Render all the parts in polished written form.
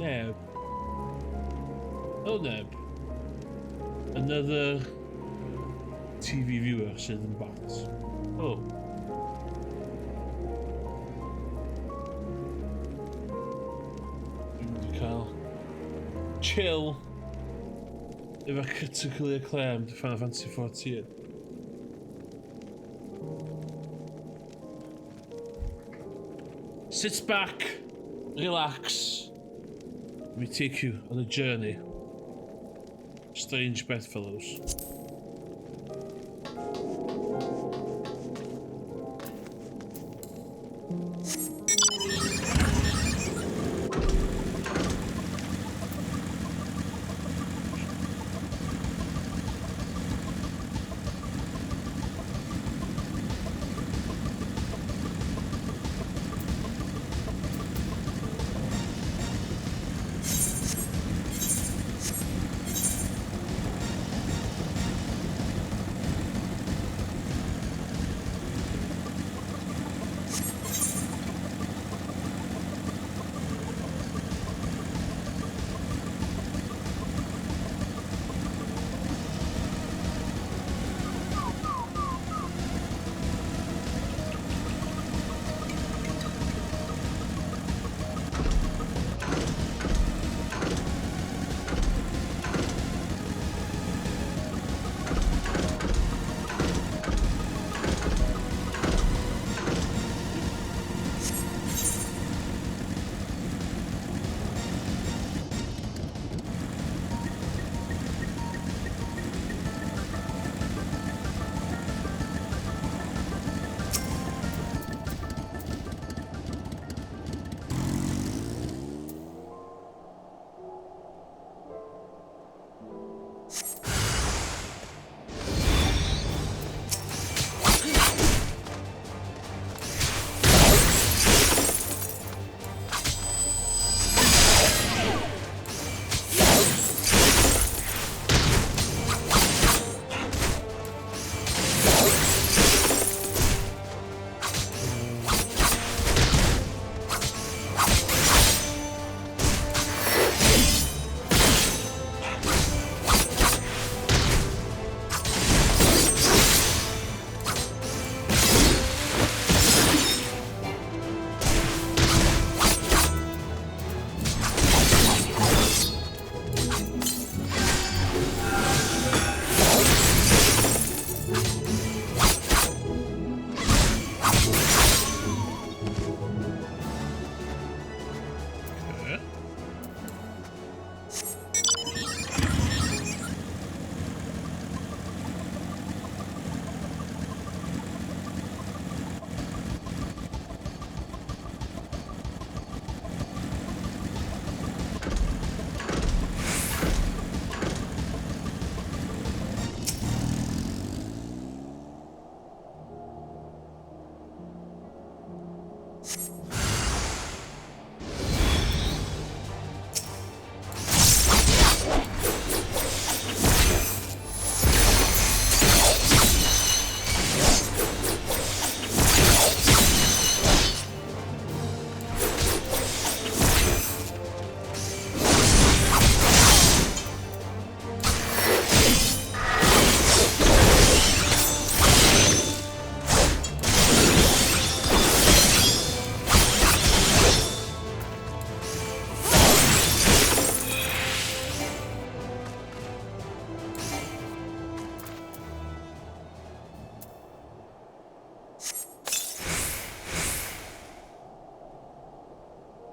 Neb. Oh, Neb. Another TV viewer sydd yn bot. Oh. Dwi'n mynd i cael chill efo critically acclaimed Final Fantasy 14. Sit back, relax. We take you on a journey. Strange bedfellows.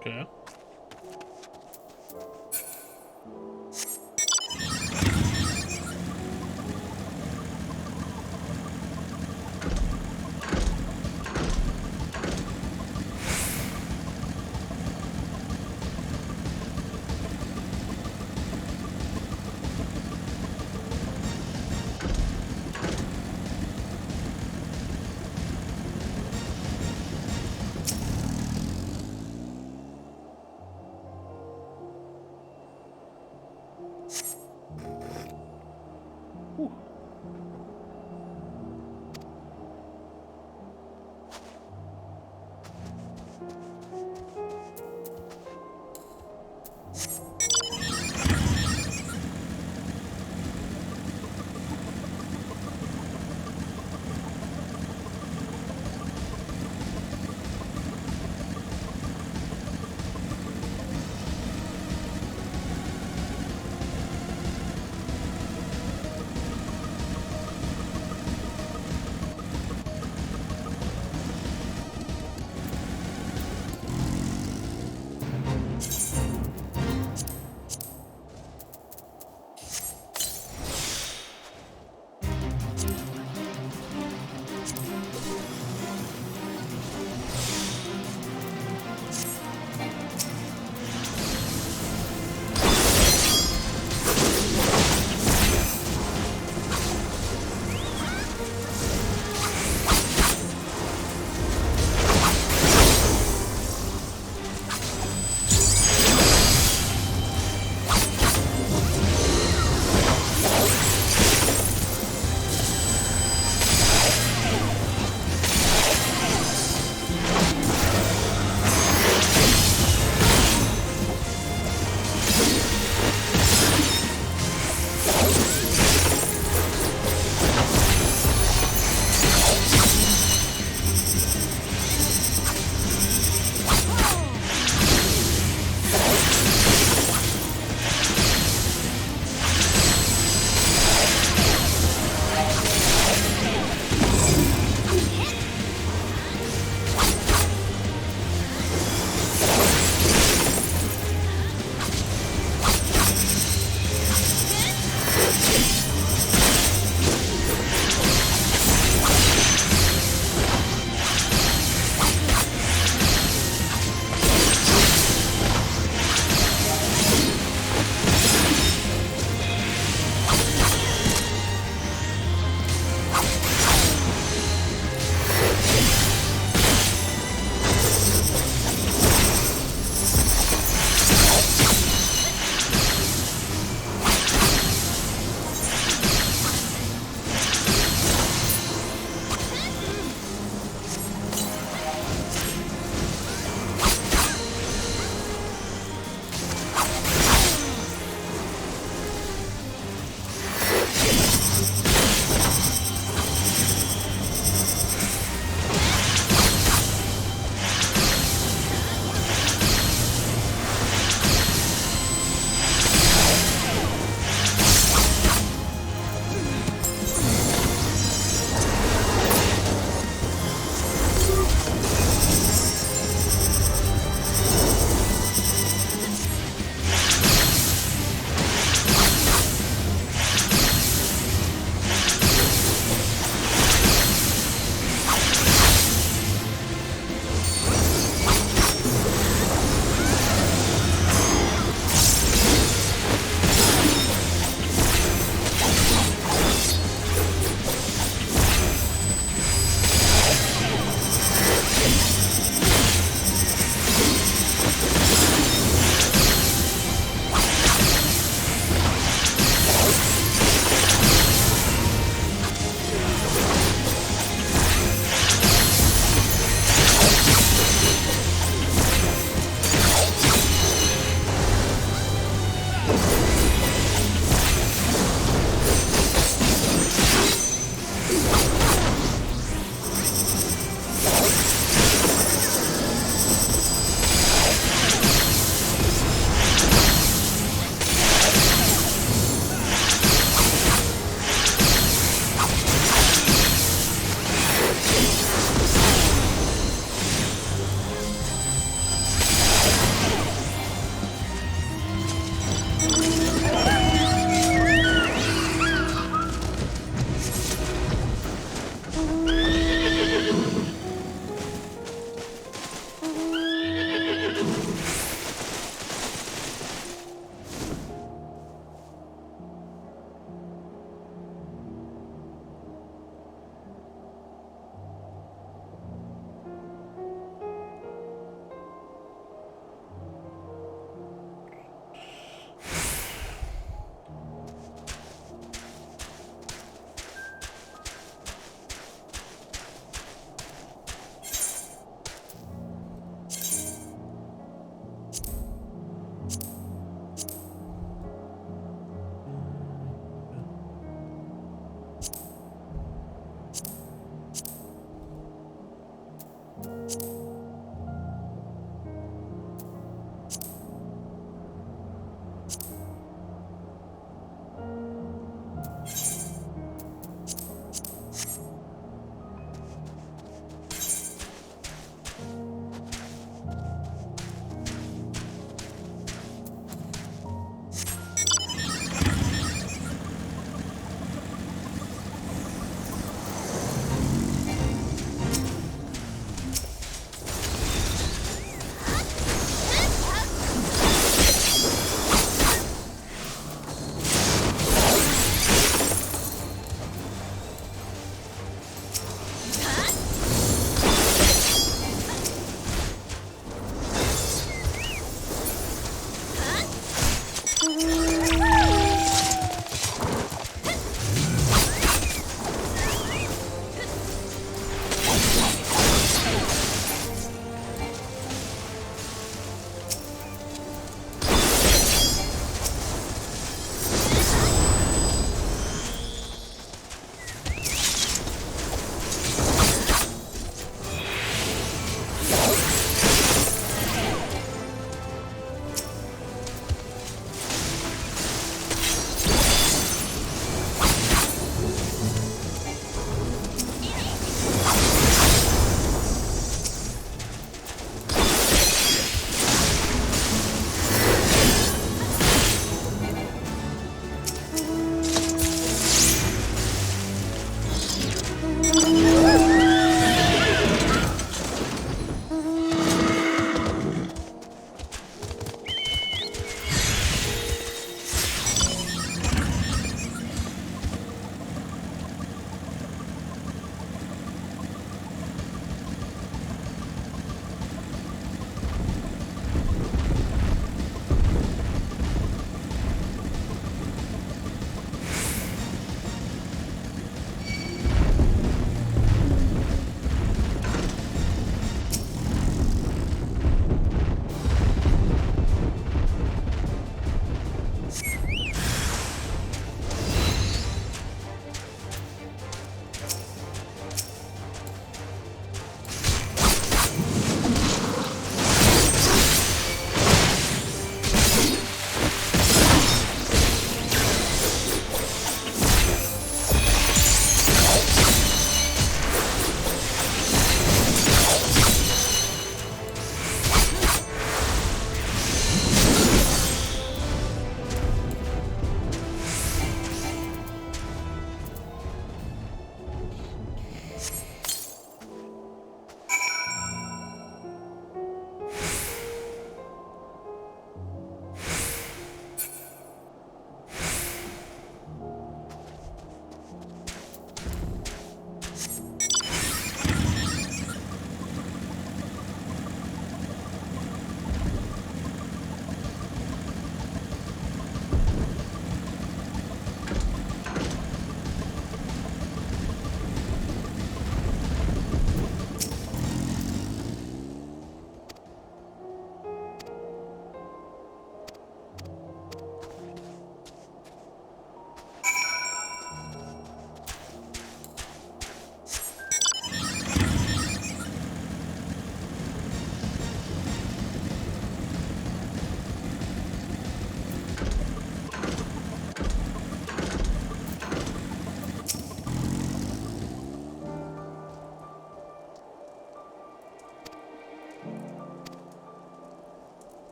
Okay.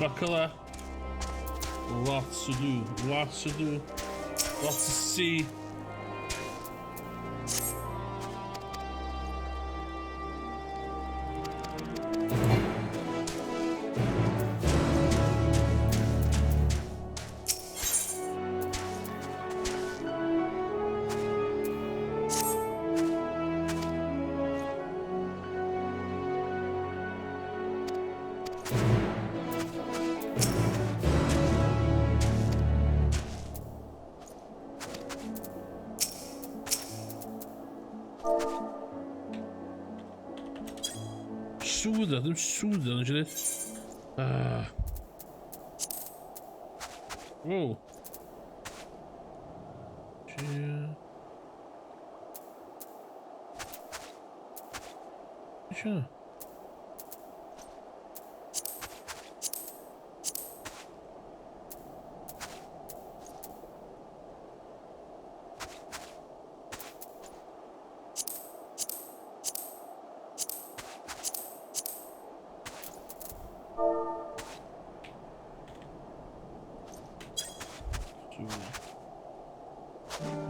Buckle up. Lots to do, lots to do, lots to see. Soother, ddim soother, nes i ddweud. Ah. Wow. Sure.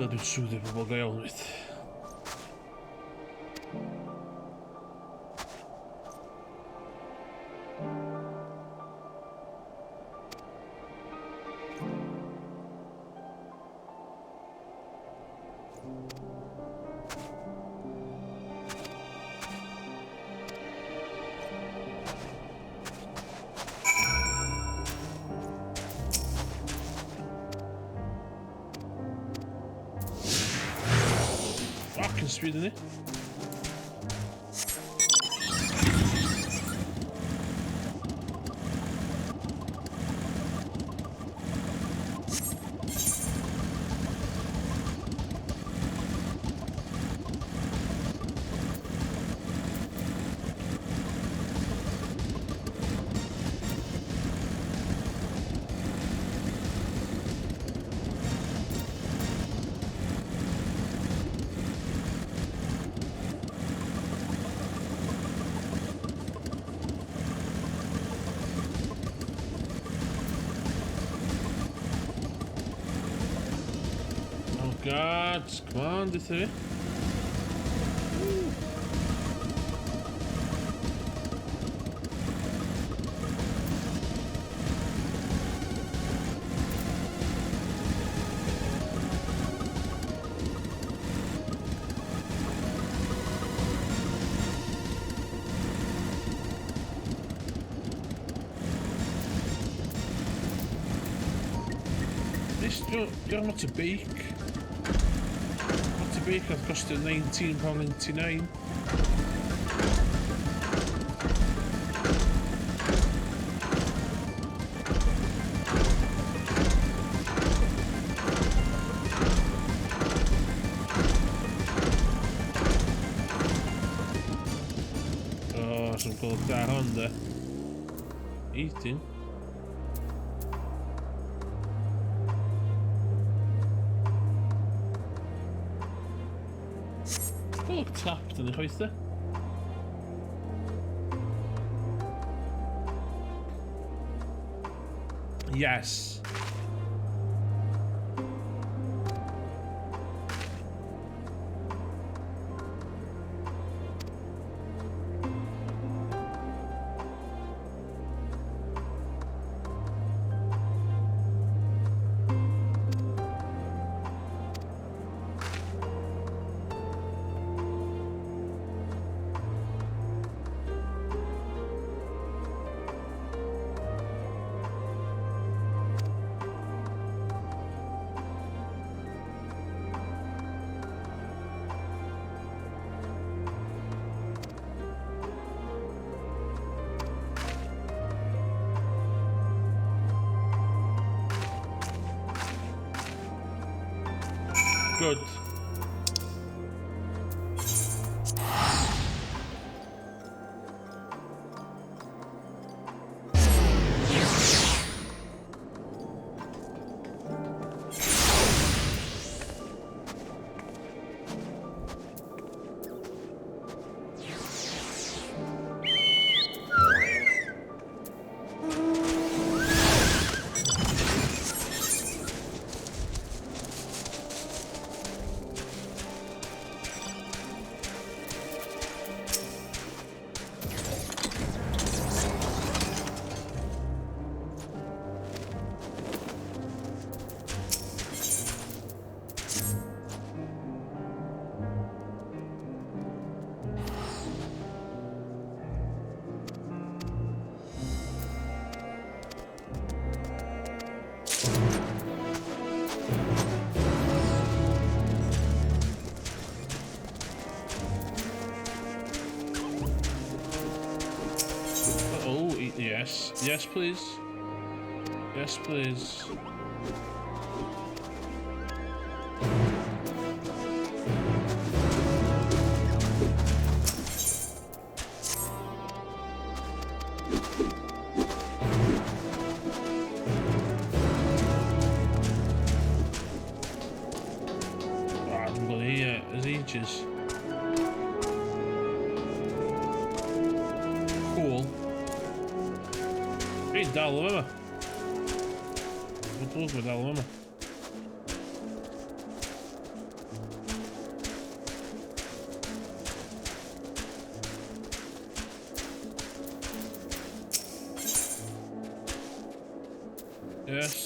Fel dwi'n swyddi pobl go iawn, wyt. Fucking speed yn ni. Oh God, come on, deutha fi. This, diolch not to bake. Not to bake, oedd costio £19.99. Oh, sy'n gweld da hon, de. 18. Golwg tap dyn ni chwaith, de. Yes. Good. Yes, please. Yes, please. Ah, dwi'n gweld hi ers ages. Cool. Fi'n dal o fama. Dwi'n dal o fama. Yes.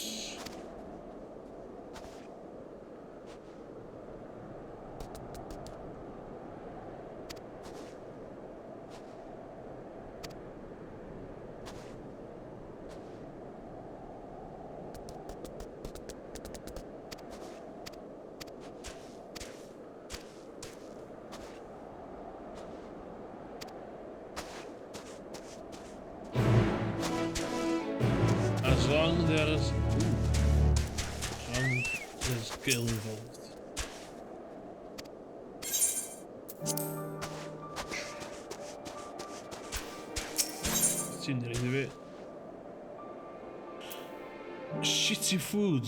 As long there's... Ooh. As long there's skill involved. Ti'n rhaid i fi. Shitty food.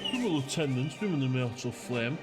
Dwi'n yn lieutenant, dwi'n mynd yn immortal flame.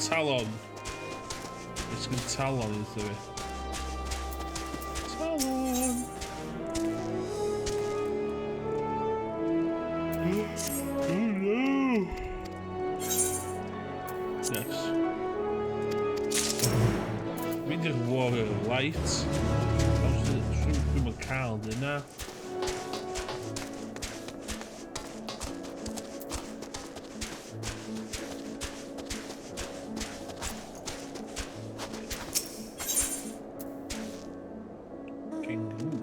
Talon. It's gen Talon iddo fi. Talon! Oh no! Yes. Mynd i'r Warrior Light. Dwi'n mynd cael dyna. King. Ooh.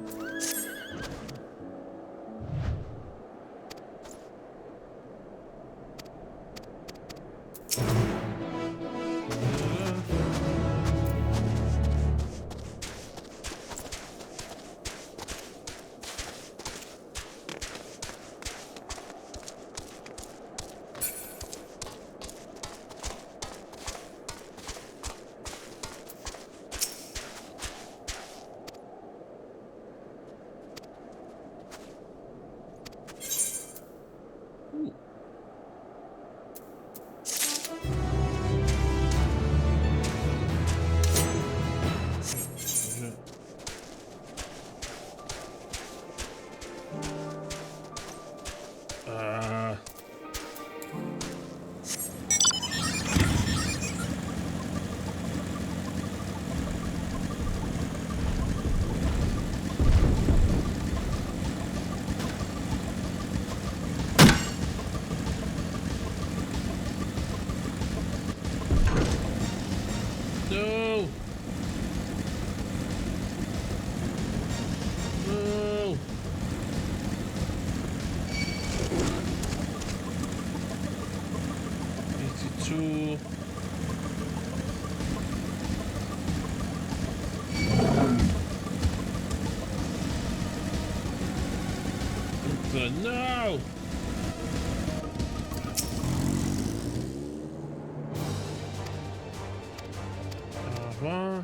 No! No! 82. No! Uh-huh.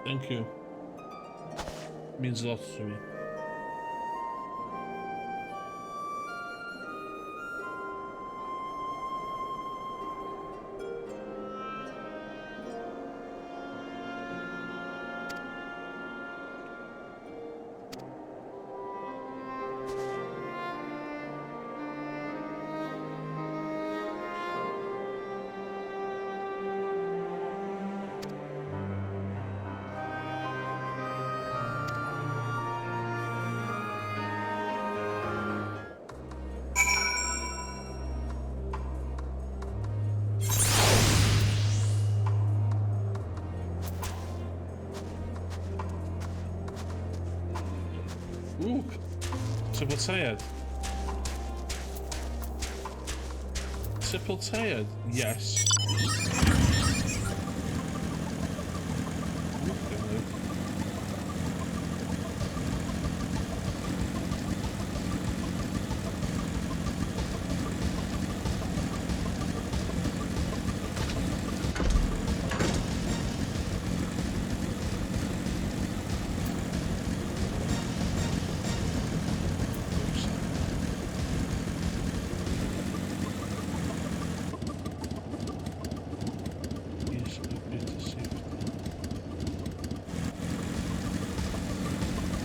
Thank you. Means a lot to me. Ooh, triple tired. Triple tired? Yes. Okay. Yes, a bit of safety.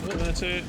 Oh, that's it.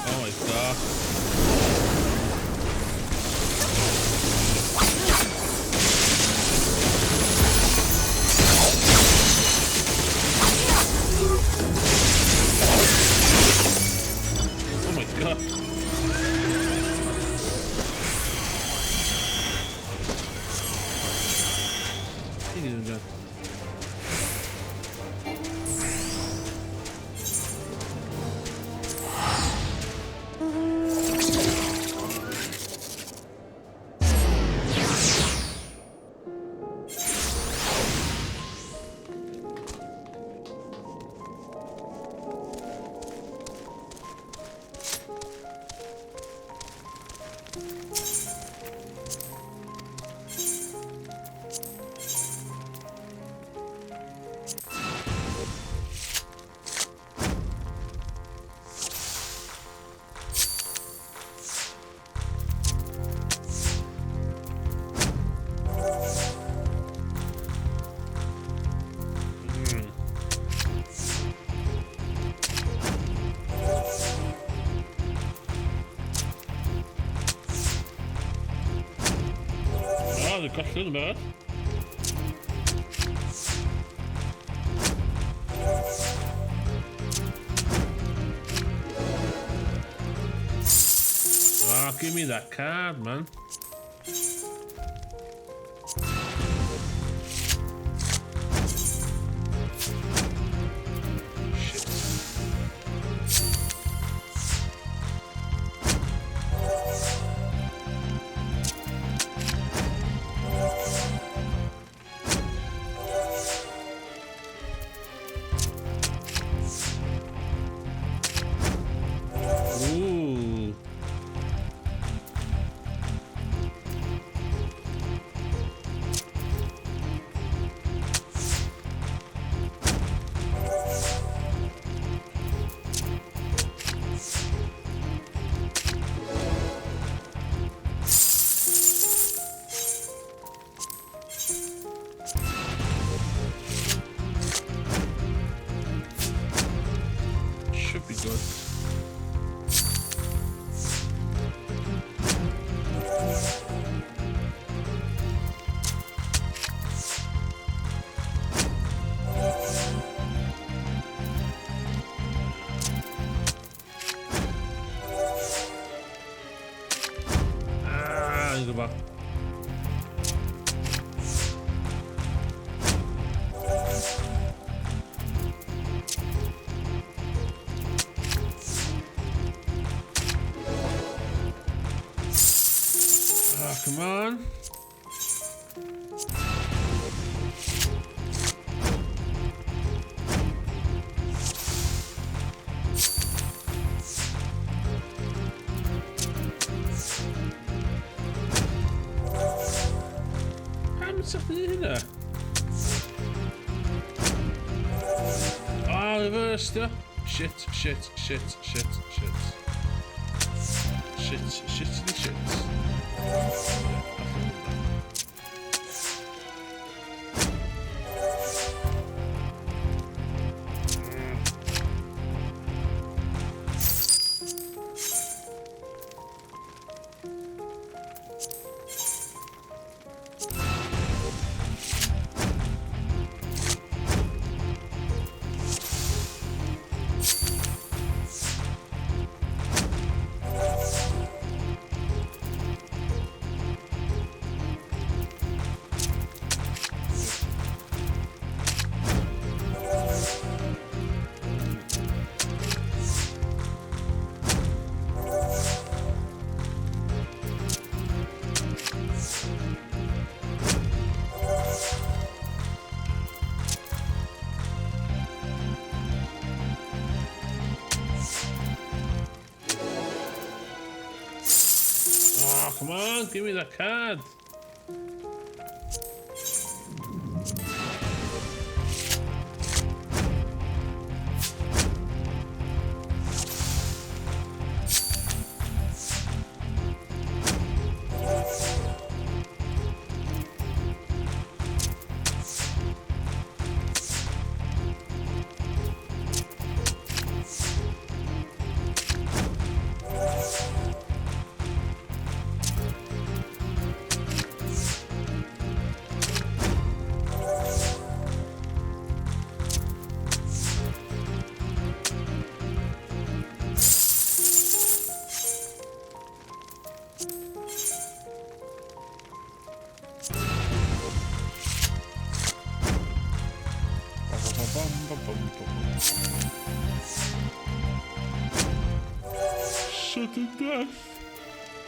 Oh my god. Oh my god. He didn't go. God, y gollon yn barod. Ah, give me that card, man. Shit. Ooh. Should be good. Ah, ni'n gwybod. Ah, come on. Pam sa'ch chdi hynna? Ah, reverse, dio. Shit, shit, shit, shit, shit. Shit, shit, shit. Yeah, allan hwnna. Oh, come on, give me that card. Sudden death.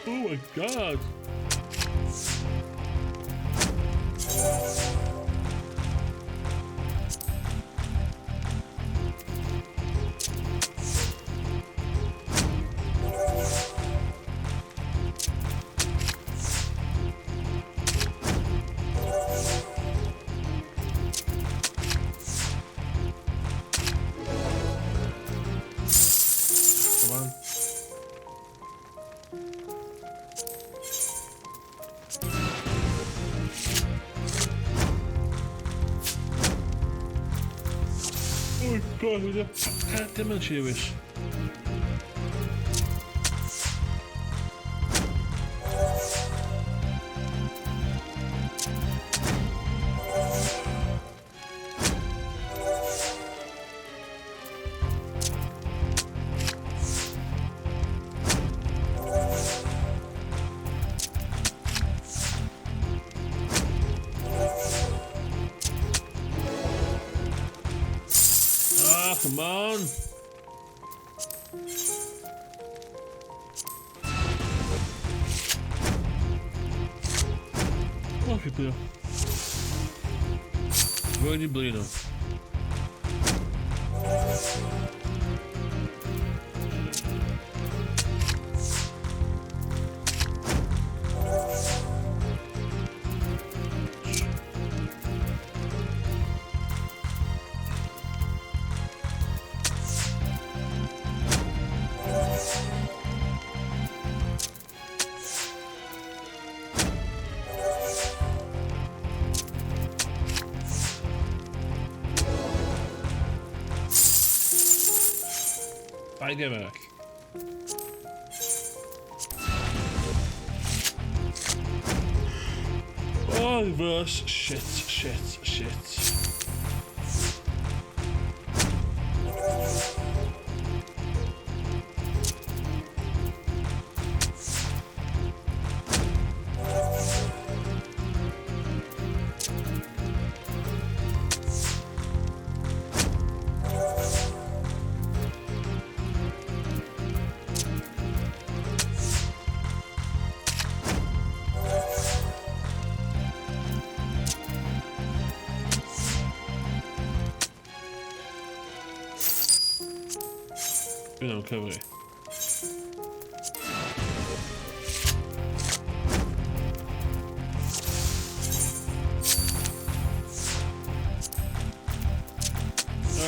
Oh my God. Come on. Oh God, dim yn serious. Come on! O, fi blino. Wedi blino. Dau gem arall. Oh, reverse. Shit, shit, shit. Dwi'n am cyfri.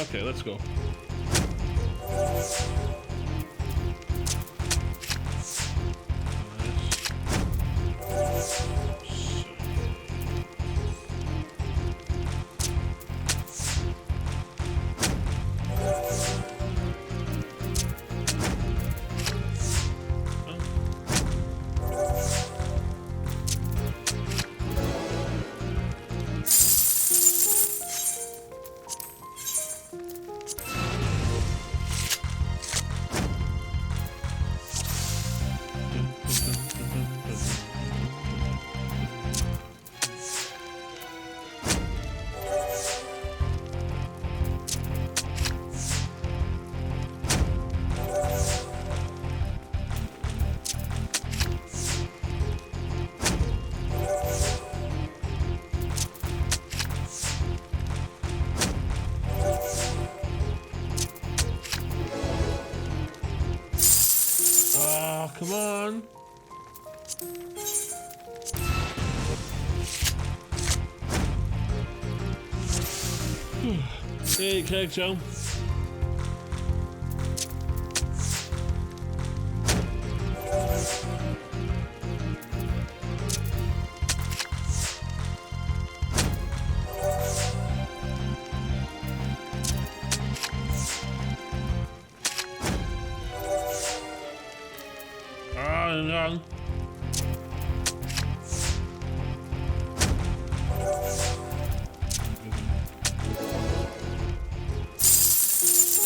Okay, let's go. Nice. Dun, dun, dun, dun, dun, dun. Oh, come on. Hey, Craig, Joe. Ah, yn wrong.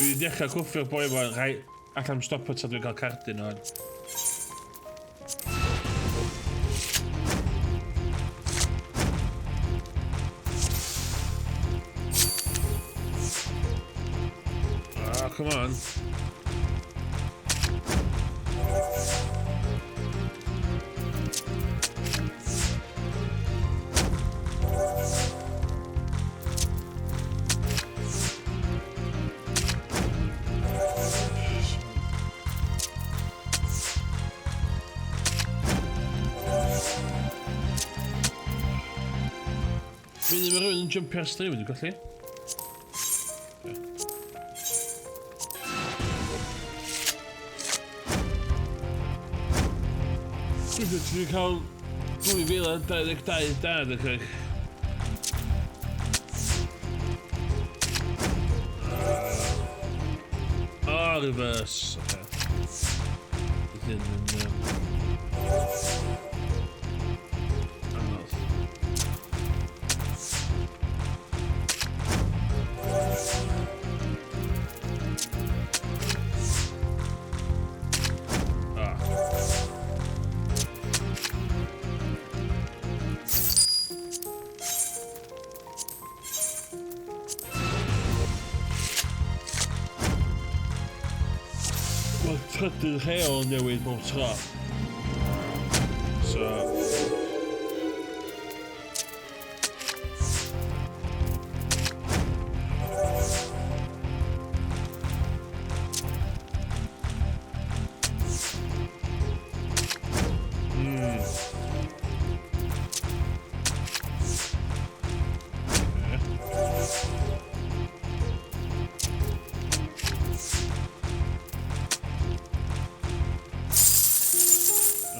Dwi wedi dechrau cwffio'r boi yma, rhai allan stopio tan dwi'n cael cardyn o'n. Ah, come on. Mynd i rhywun yn jumpio ar stream wedi golli. Dwi'n wedi cael 2022 dad, ych. Oh, reverse. Okay. Bydd hyn yn anodd. Ah. trydydd rheol yn newid bob tro. So...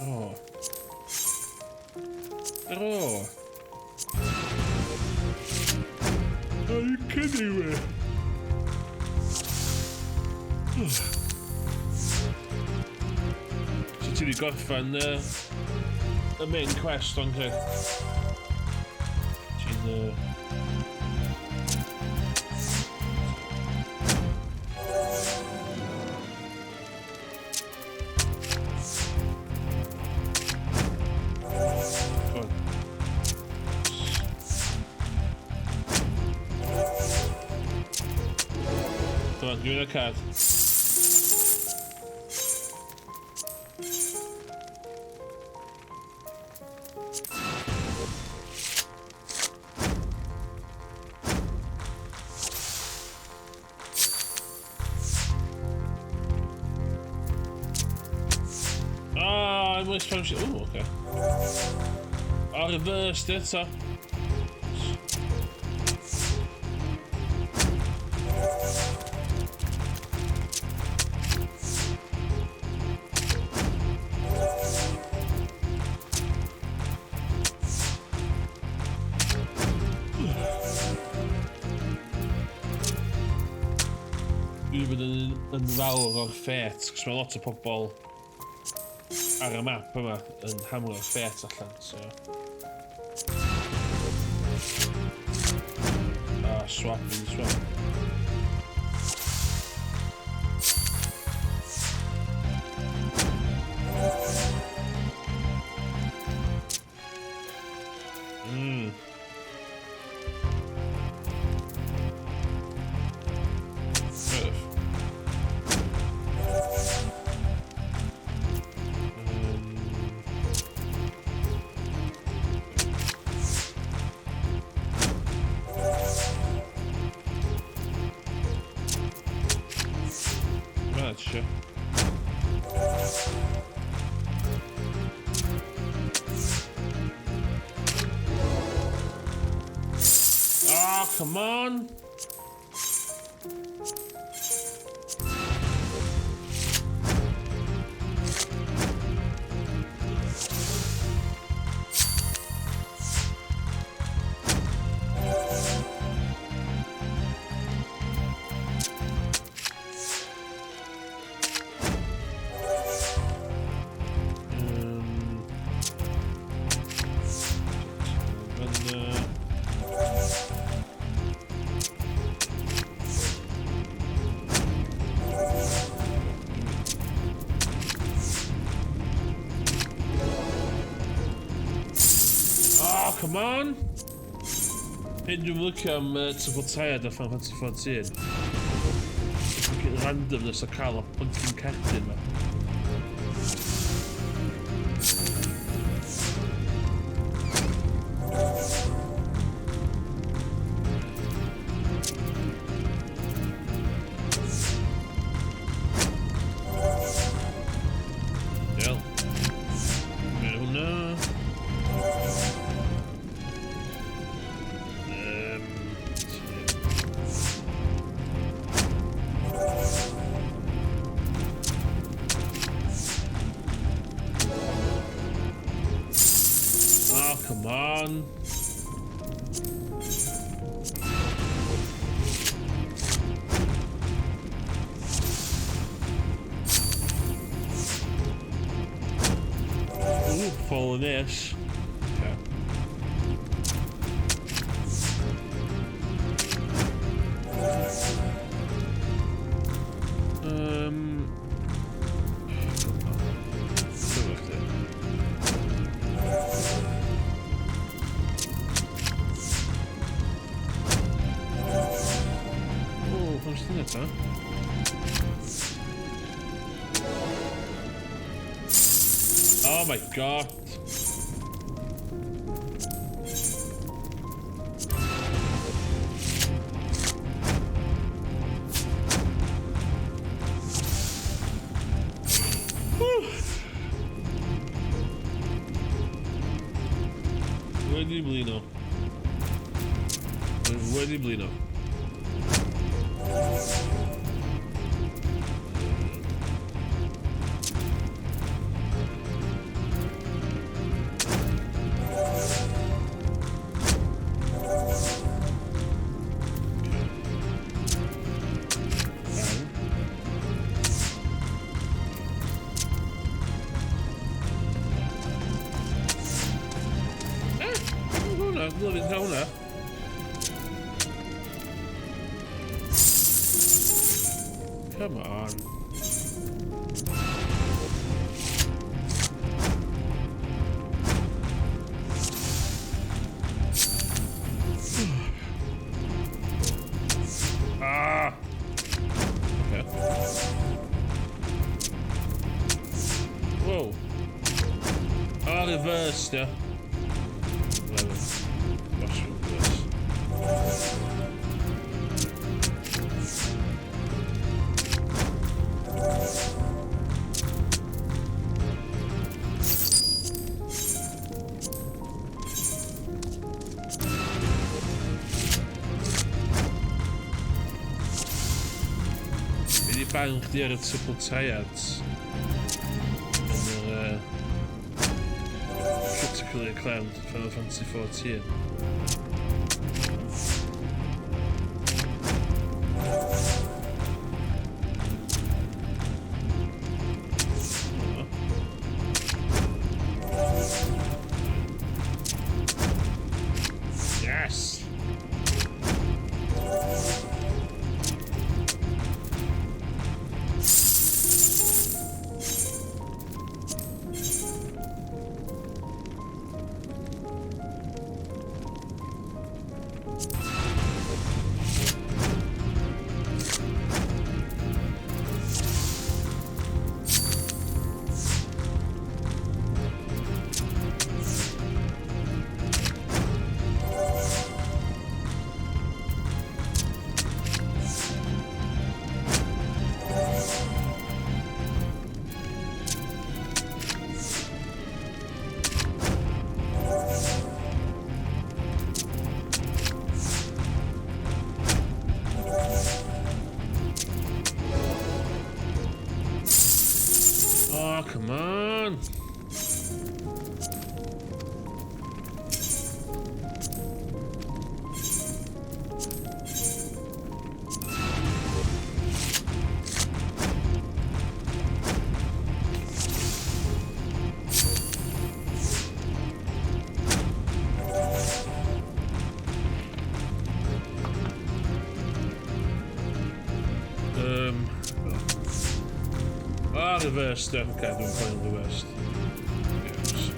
Oh. Oh. Are you kidding me? So ti wedi gorffen y main quest o'n Craig? Ti'n... Go on. Come on, give me that card. Ah, I'm supposed to. Oh, okay. I reversed it, so. Dwi wedi bod yn fawr o'r ffet, cos mae lot o pobl ar y map yma yn hamro'r ffet allan, so... Ah, swap yn swap. Earth. Right, sure. Ah, oh, come on! Oh, come on! Hyn dwi'n licio am Triple Triad o Final Fantasy 14. Fucking randomness o cael y bunking cardyn ma. Iawn. Mae hwnna. Oh, come on. Ooh, fallen this. Okay. Oh, pam sy'n ta? Oh my god. Wedi blino. Wedi blino. Come on. Ah! Okay. Whoa. Ah, reversed, yeah. Watch reverse. Fi di bang chdi ar y triple triads. Yn yr critically acclaimed Final Fantasy XIV. Yes! Oh, come on! Ah, reversed. Okay, dwi'n playing reversed. Yes.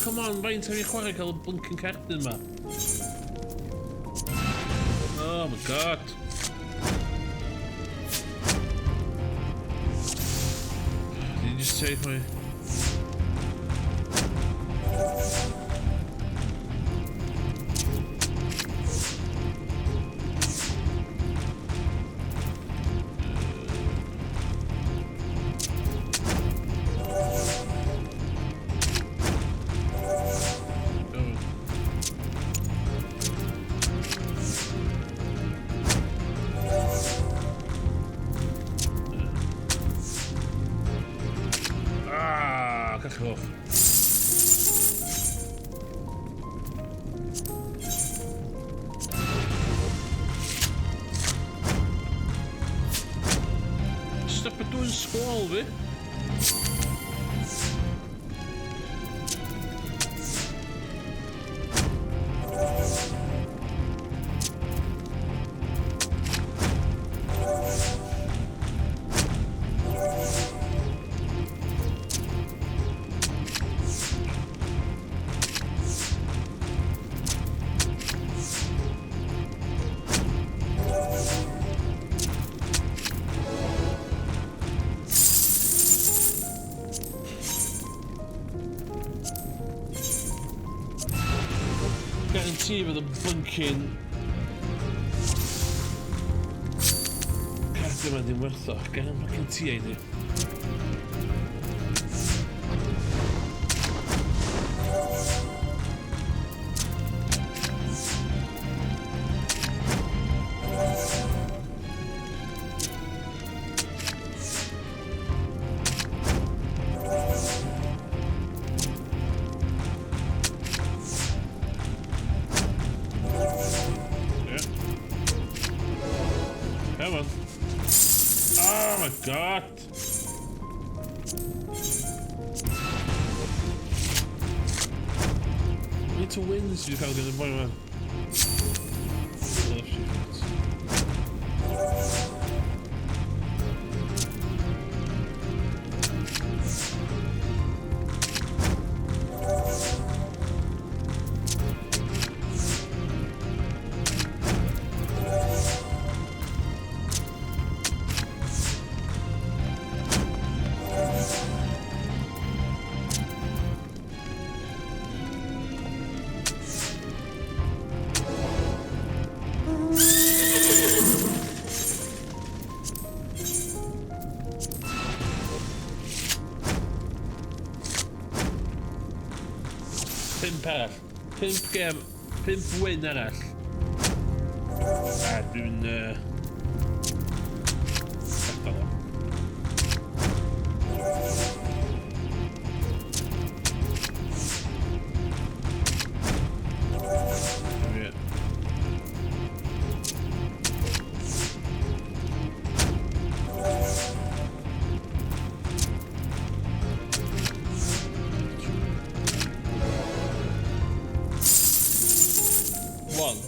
Come on, faint am i chwarae cael y blinking cerdyn ma? Oh my god. Did you just take my... Ah, cachwch. Stop y dwy'n sgwal fi. Guarantee fydd y blinking card yma ddim werth o. Guarantee i ni. Yeah. Come on. Oh my god! I need to win this if you can't get the point, man. Oh, shit. Pump arall. Pump gem. Pump win arall. A dwi'n... Gadael o. Ie. One.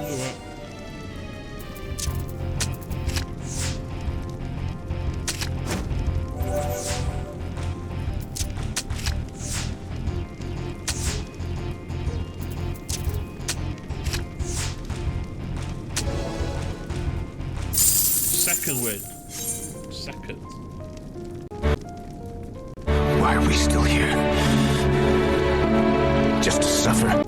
Right. Second win. Second. Why are we still here? Just to suffer.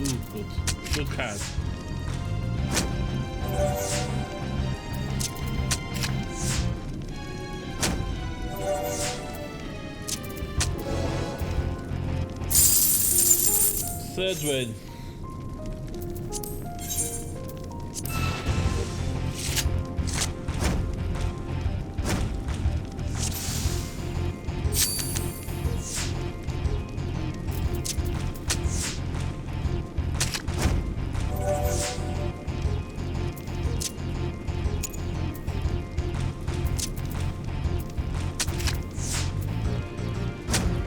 Ooh, good. Good card. Third win.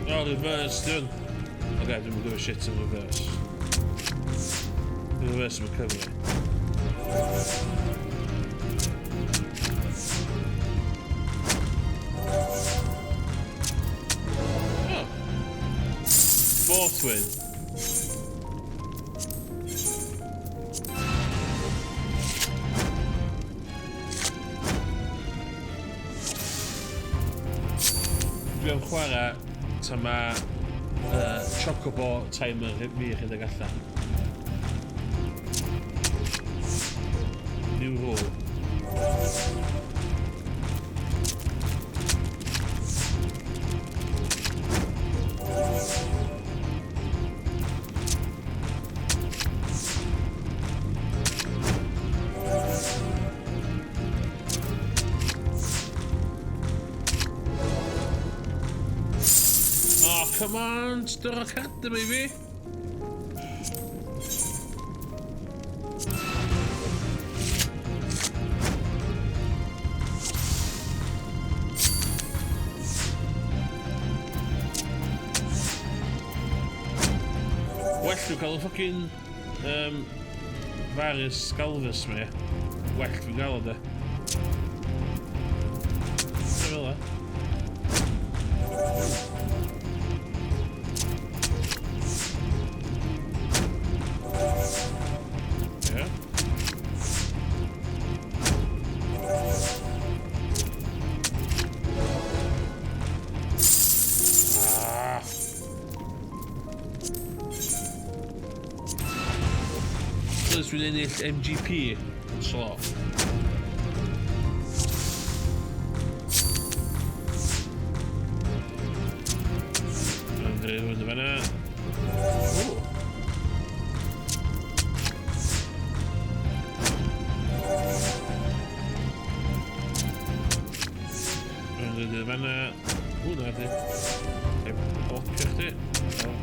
Oh, reverse done. Okay, dwi'n give a shit am reverse. Reverse am recovery. Oh. Both win. Dwi am chwarae ta ma Chocobo timer fi rhedeg allan. New rule. Oh, come on, dyna cardyn i fi. Well dwi'n cael y fucking Varus Galvus me. Well dwi'n gael o de. Fel e. Yeah. Ah. Plus dwi'n ennill MGP yn slow. Andre hwn yn fanna. Ooh. Andre yn fanna. Ww, na di. Heb blocio chdi. Oh.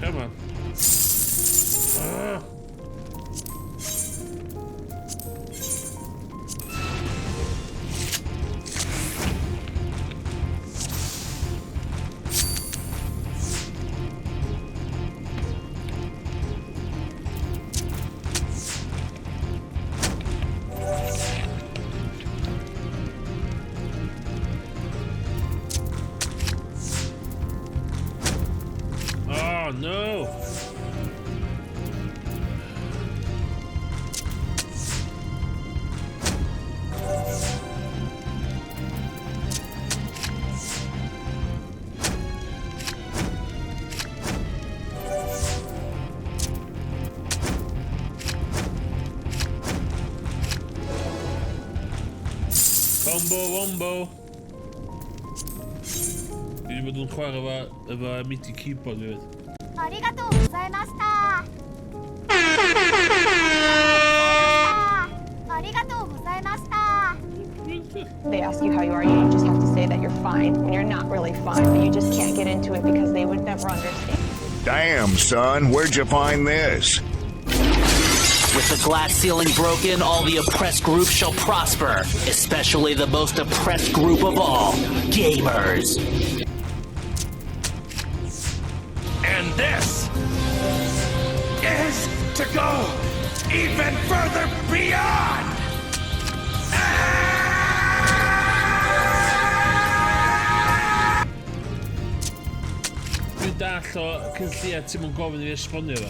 Come on. Ah. Oh no! Combo wombo! Dwi wedi bod yn chwarae efo MIDI keyboard hefyd. ありがとうございました。ありがとうございました。 They ask you how you are, you just have to say that you're fine when you're not really fine, but you just can't get into it because they would never understand. Damn, son, where'd you find this? With the glass ceiling broken, all the oppressed groups shall prosper, especially the most oppressed group of all, gamers. And this is to go even further beyond! Dwi'n dall o cynlliad ti'n mwyn gofyn i fi esbonio fo.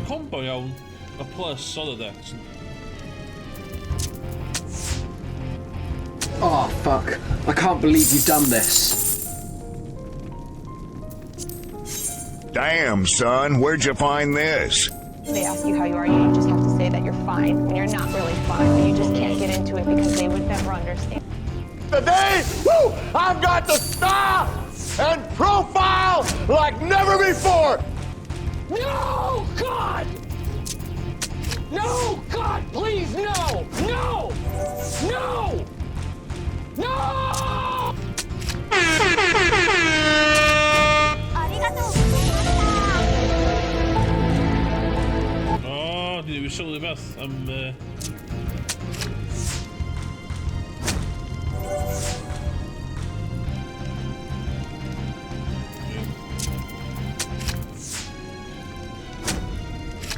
Combo iawn, y plus oedd o de. Oh, fuck. I can't believe you've done this. Damn, son, where'd you find this? They ask you how you are, you just have to say that you're fine when you're not really fine, but you just can't get into it because they would never understand. Today, woo, I've got the style and profile like never before. No, God! No, God, please, no! No! No! No! ありがとうございました。 O, dwi wedi sylwi beth am...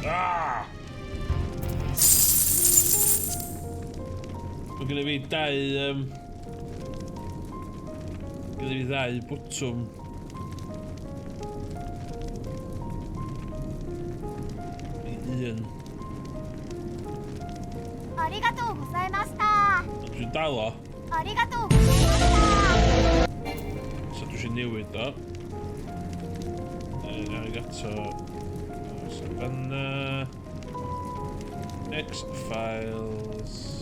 Ah! Mae gen i fi dau... Gen i fi ddau bwtwm. I un. ありがとうございました。 Dwi'n dal o. ありがとうございました。 So dwi eisiau newid o. Arigato. So fanna. X files.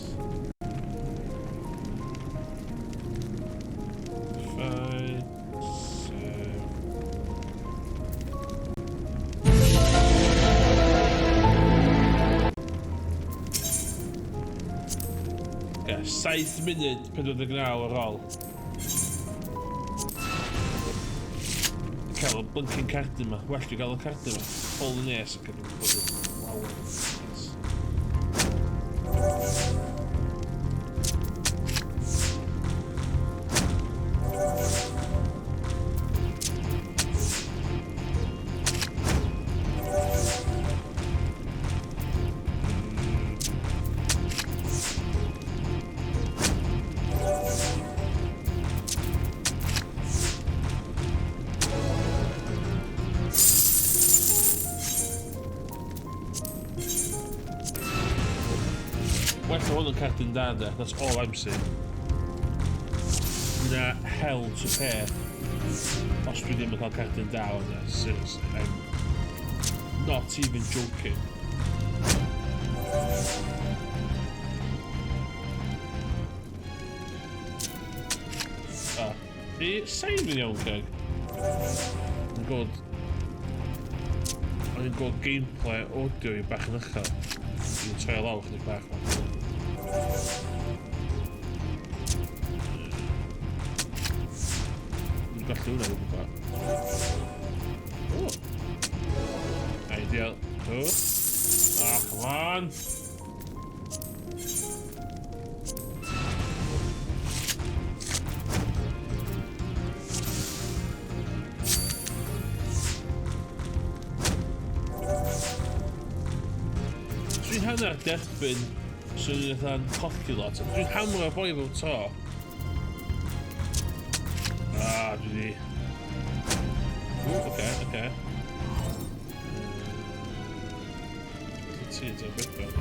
Fine. Save. Yeah, 7 munud 49 ar ôl. Cael y blinking cardyn yma. Well, dwi'n gael y cardyn yma. Hold yn nes ac yn bod yn lawer. Yes. Well, hwn yn cardyn da, de. That's all I'm saying. Na hell to pay os dwi ddim yn cael cardyn da o'n de. Seriously, I'm not even joking. Ah, i sain yn iawn, Craig. Yn gweld... O'n i'n gweld gameplay audio i bach yn uchel. Dwi'n troi lawr chydig bach. Dwi'n gallu hwnna dwi'n gwybod. Oh. Ideal. Oh. Ah, come on! Dwi'n hanner derbyn swn i'n fatha'n colli lot. Dwi'n hamro boi bob tro. Ah, dwi di... Ww, oce. Ti yn bedwar.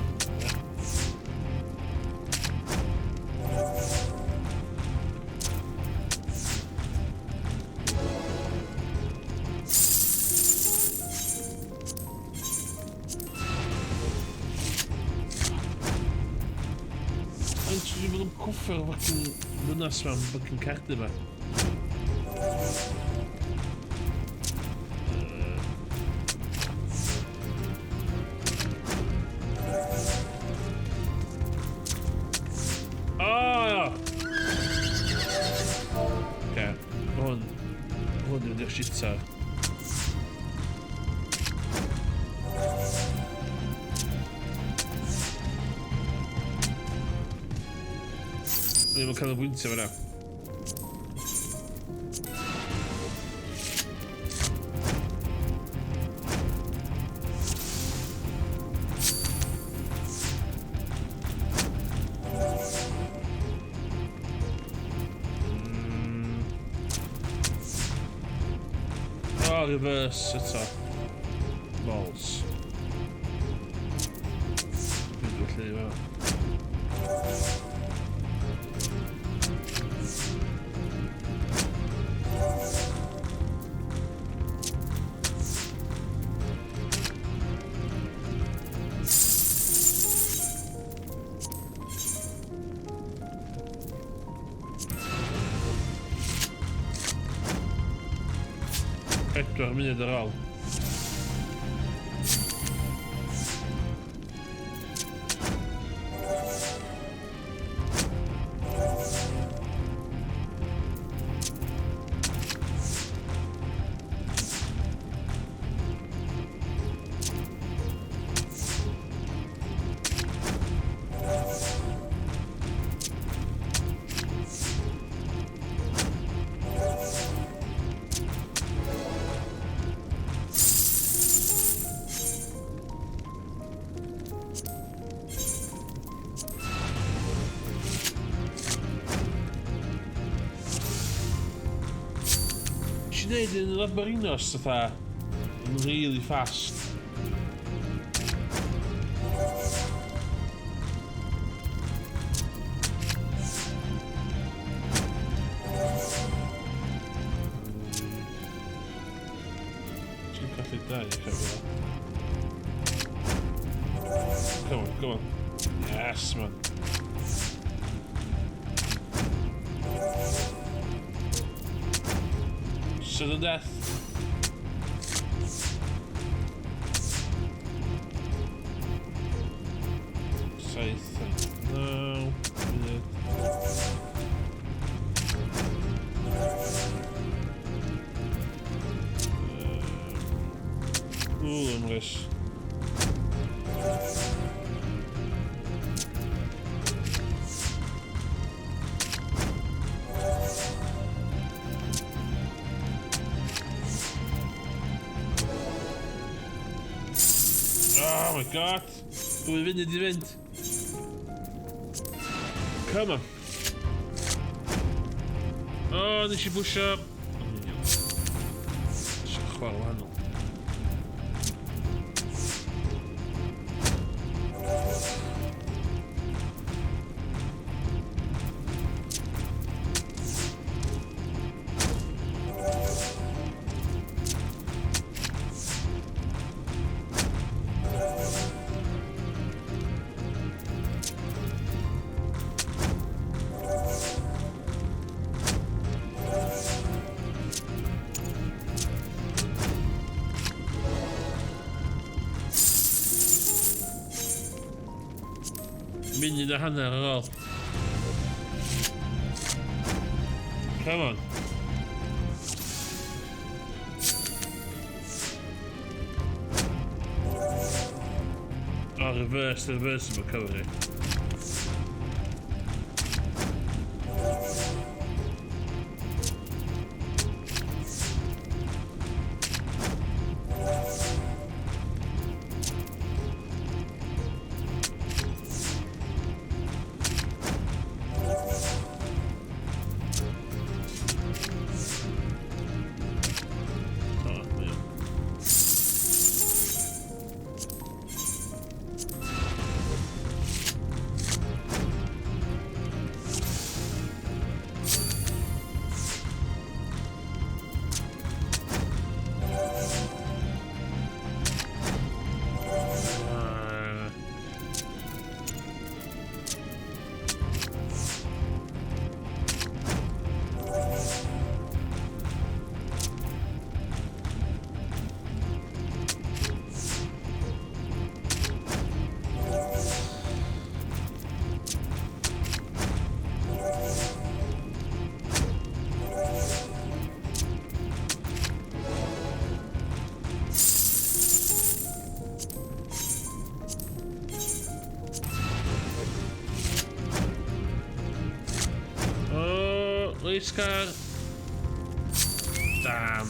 Ond ti wedi bod yn cwffio'r fucking ddynas ma'n fucking cardyn ma. Oh! Oce, hwn dwi'n mynd i'r shitter. Dwi'n mynd canolbwyntio fyna. Oh, reverse eto. Balls. Dwi'n dod lle yma. 4 munud ar ôl. neud yn Lamborinos, fatha, yn really fast. Ti'n colli dau, eich efo. Come on, come on. Yes, man. Sudden death. Saith, naw, munud. Ww, Emrys. Oh my god! 2 funud i fynd. Come on. Oh, nes i bwysio. Eisiau chwarae wahanol. Munud a hanner ar ôl. Come on. Oh, reverse, reverse recovery. Oh, yeah. Oh, race car. Damn.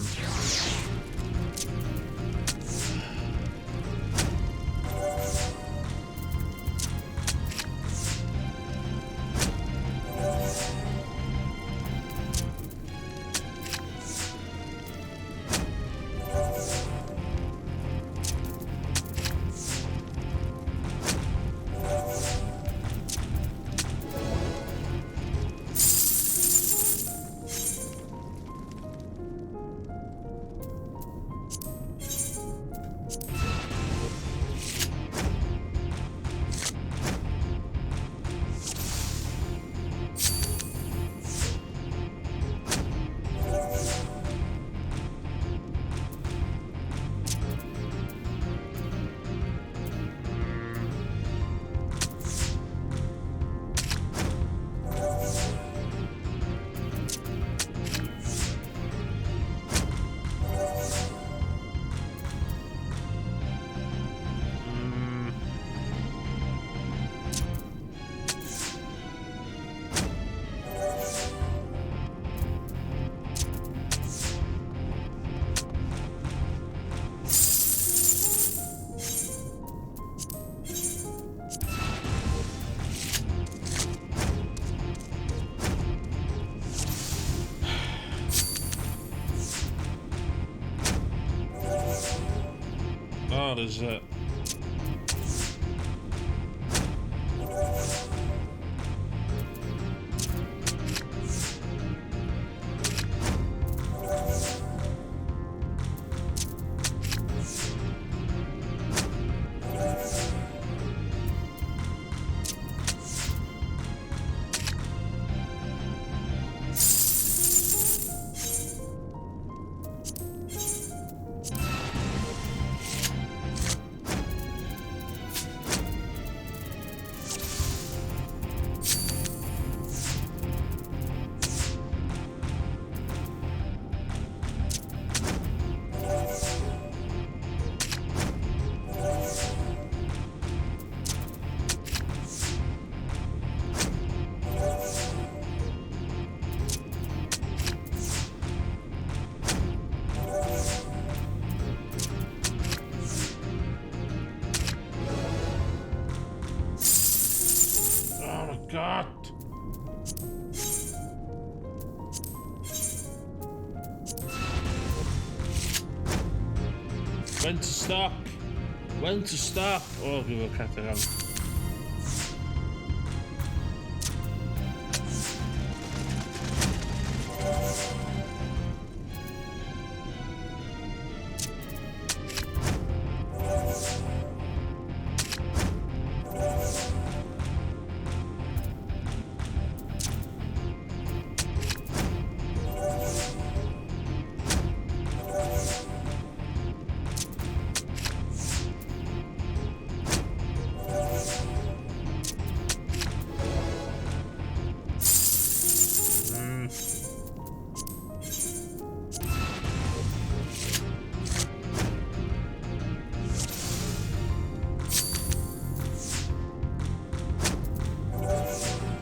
Or is it? Oh my god! When to stop? When to stop? Oh, dwi'n fod cadair am.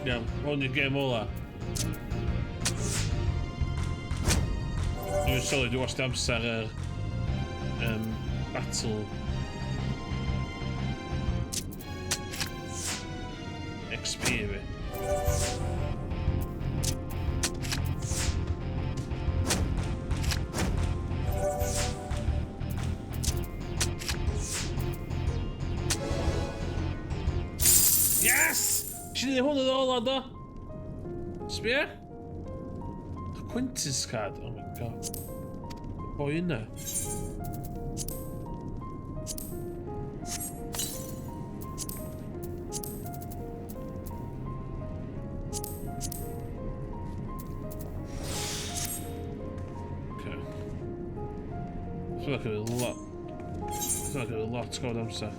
Iawn, hwn yw'r gêm ola. Dwi'n sylwi, dwi'n wastad amser yr battle XP fi. Yes! Nes i ddweud hwn yn ola, do? Sbia? Quintus card, oh my god. Boi yna. Okay. I feel like a lot. I feel like a lot going on, amser.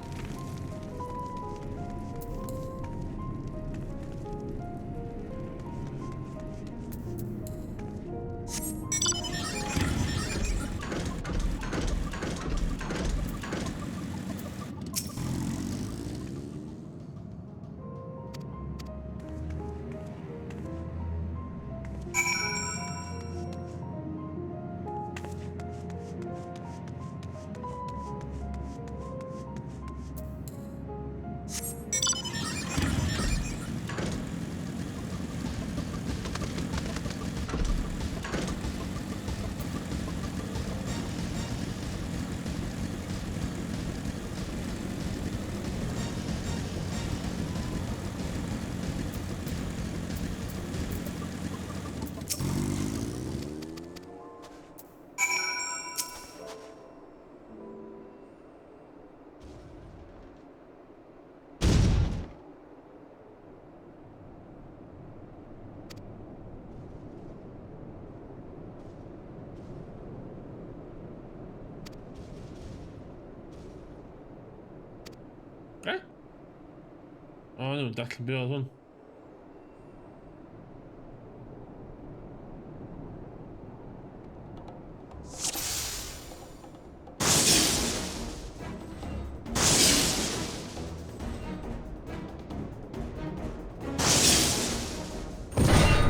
Eh? O, nhw'n darllen be oedd hwn.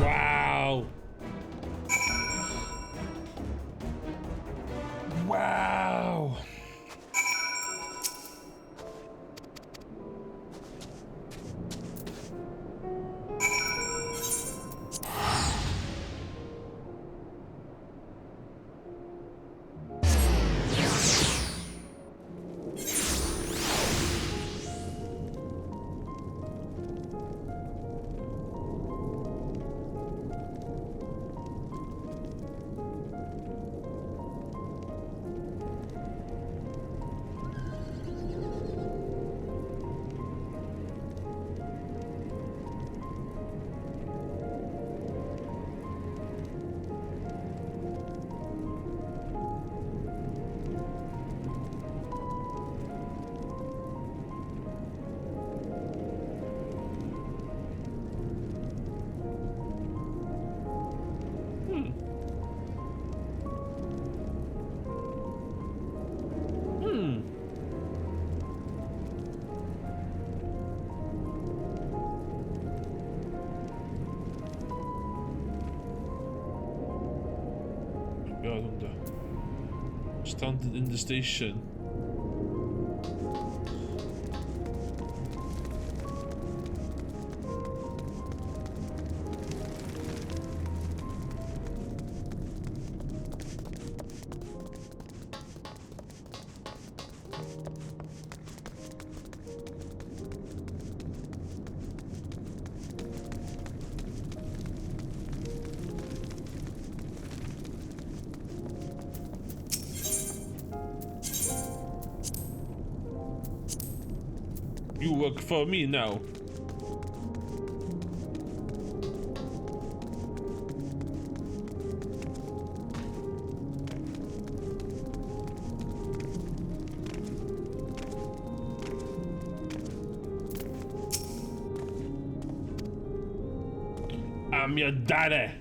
Wow! Wow! Be oedd hwn da? Standing in the station. You work for me now. I'm your daddy.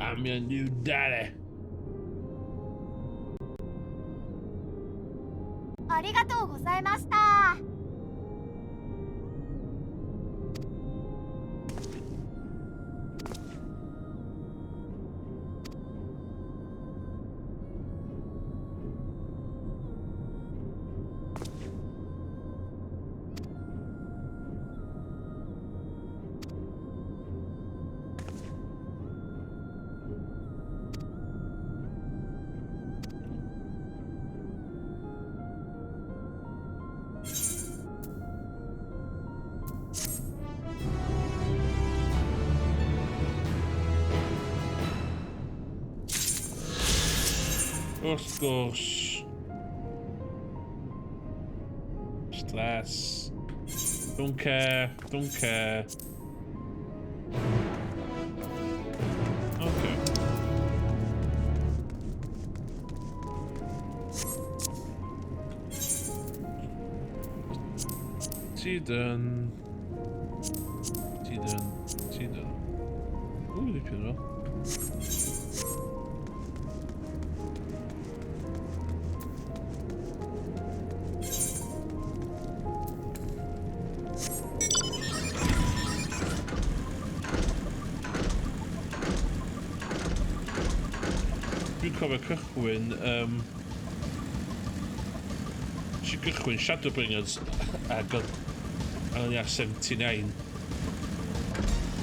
I'm your new daddy. ありがとうございました。 Wrth gwrs. Stress. Don't care. Don't care. Okay. Ti done. Ti done. Ti done. Ooh, dipyn o. Dwi'n cofio cychwyn, nes i gychwyn Shadowbringers ac o'n i ar 79.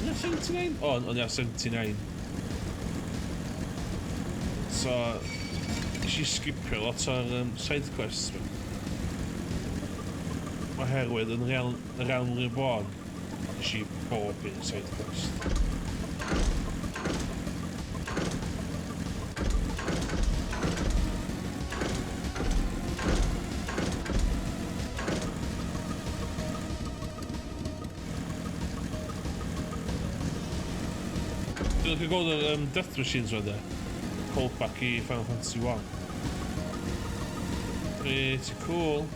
O'n i ar 79? O, o'n i ar 79. So, nes i skipio lot o'r side quests fi. Oherwydd yn Realm Reborn, nes i bob un side quest. Dwi'n licio gweld yr Death Machines fan de. Callback i Final Fantasy 1. Pretty cool.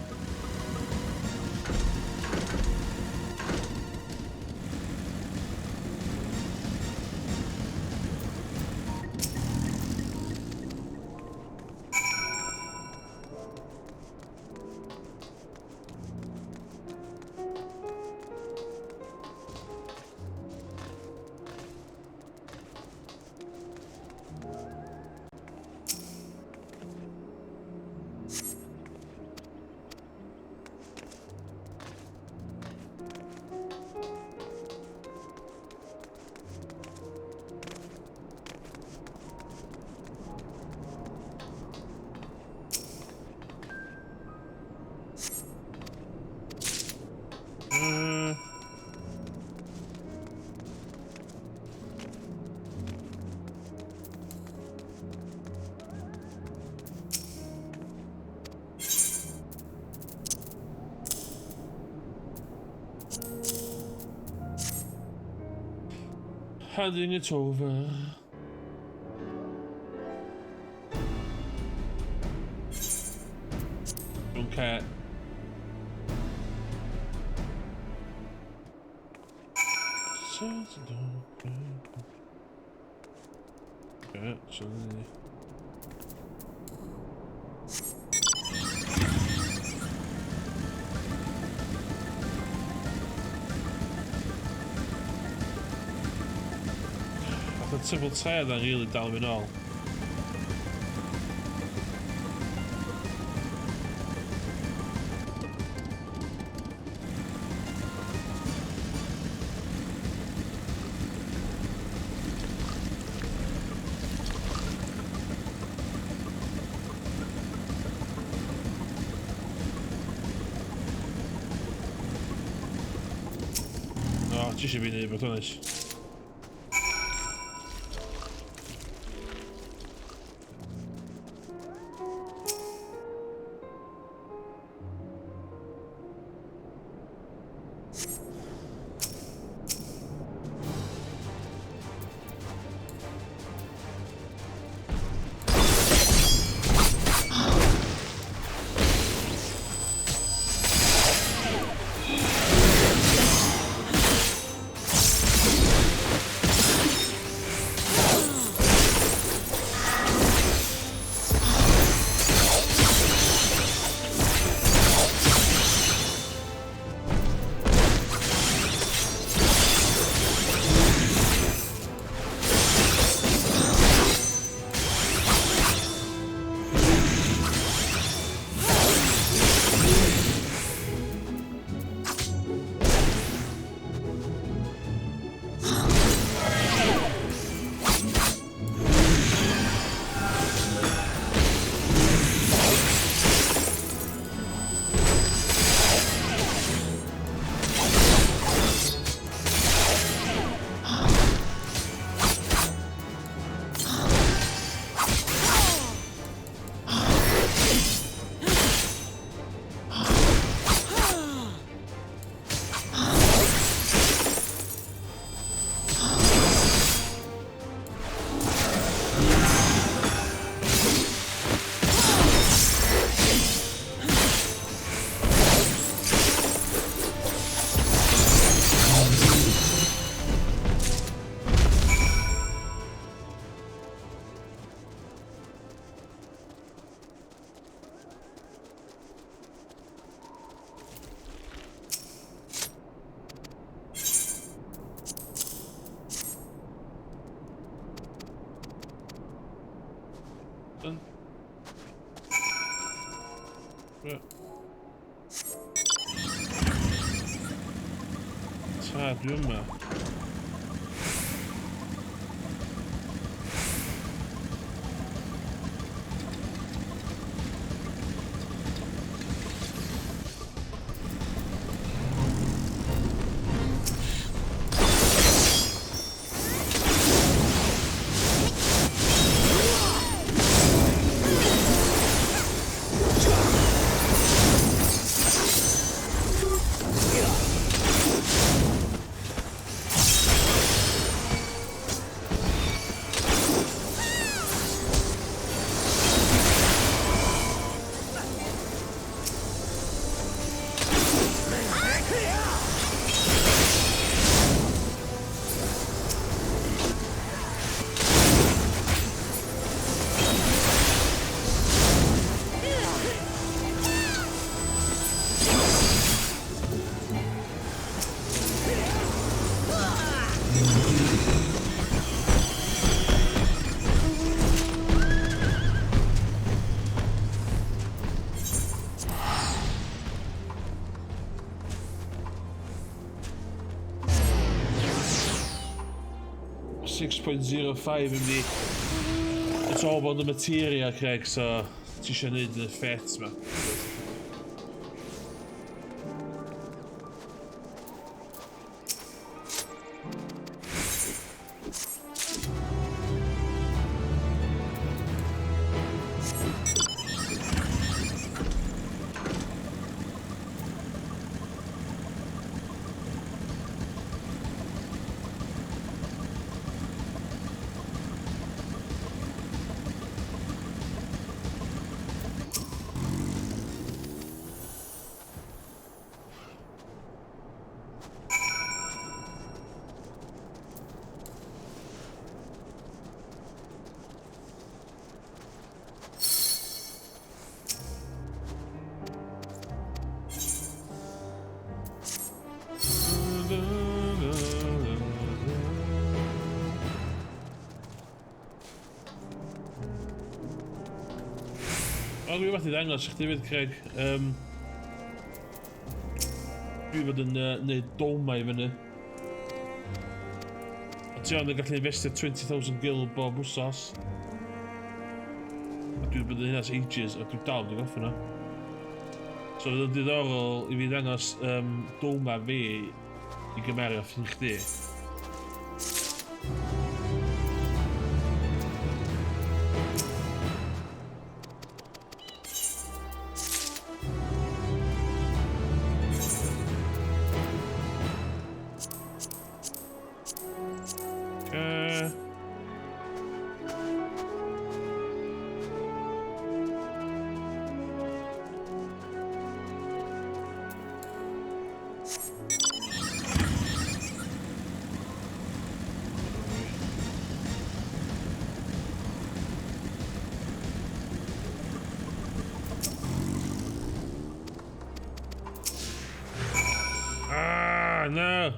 Handing it over. Don't care. Okay, so Nath y triple tear na'n really dal fi'n ôl. O, ti eisiau fi wneud beth oes? Done. Right. Ta, dwi yma. .05 yn di. It's all about the materia, Craig, so ti eisiau neud y ffets ma. O, dwi wedi ddangos i chdi fyd, Craig. Dwi fod yn neud doma i fyny. A ti ond yn gallu investio 20,000 gil bob wsos. A dwi wedi bod yn hynna ages, a dwi dal wedi gorffen o. So fydd yn diddorol i fi ddangos doma fi I gymeru off yn chdi. Okay. Ah, no.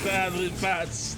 Badly bats.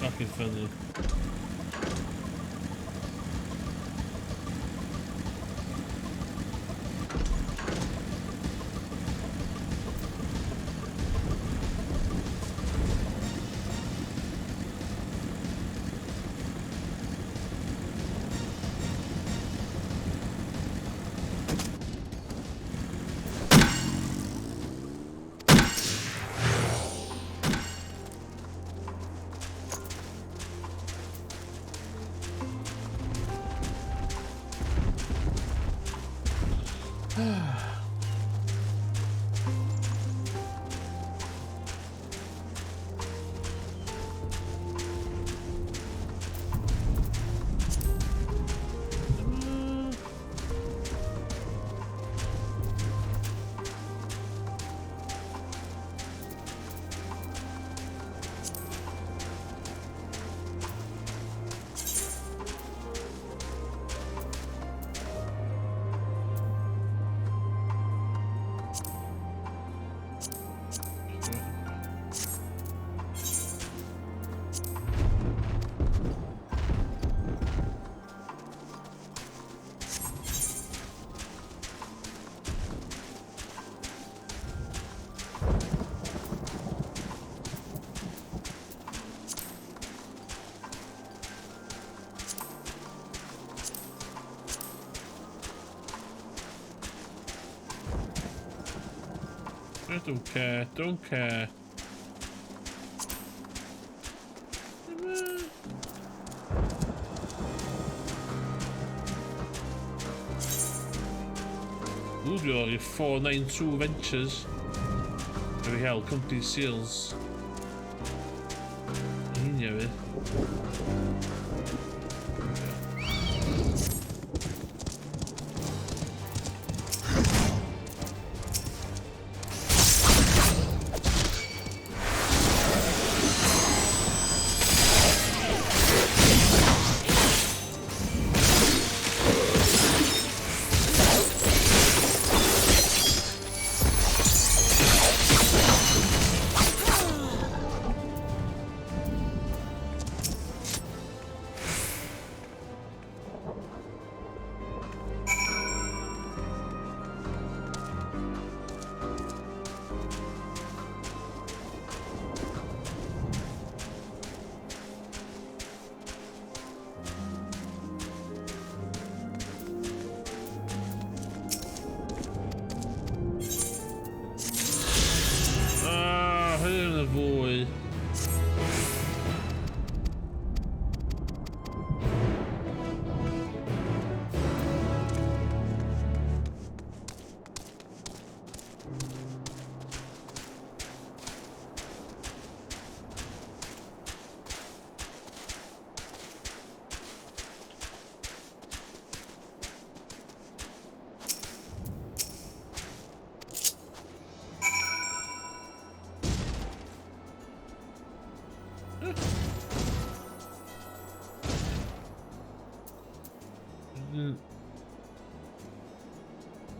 Fucking funny. I don't care, don't care. Ooh, your 492 Ventures. Every hell, company seals. Hynny fi.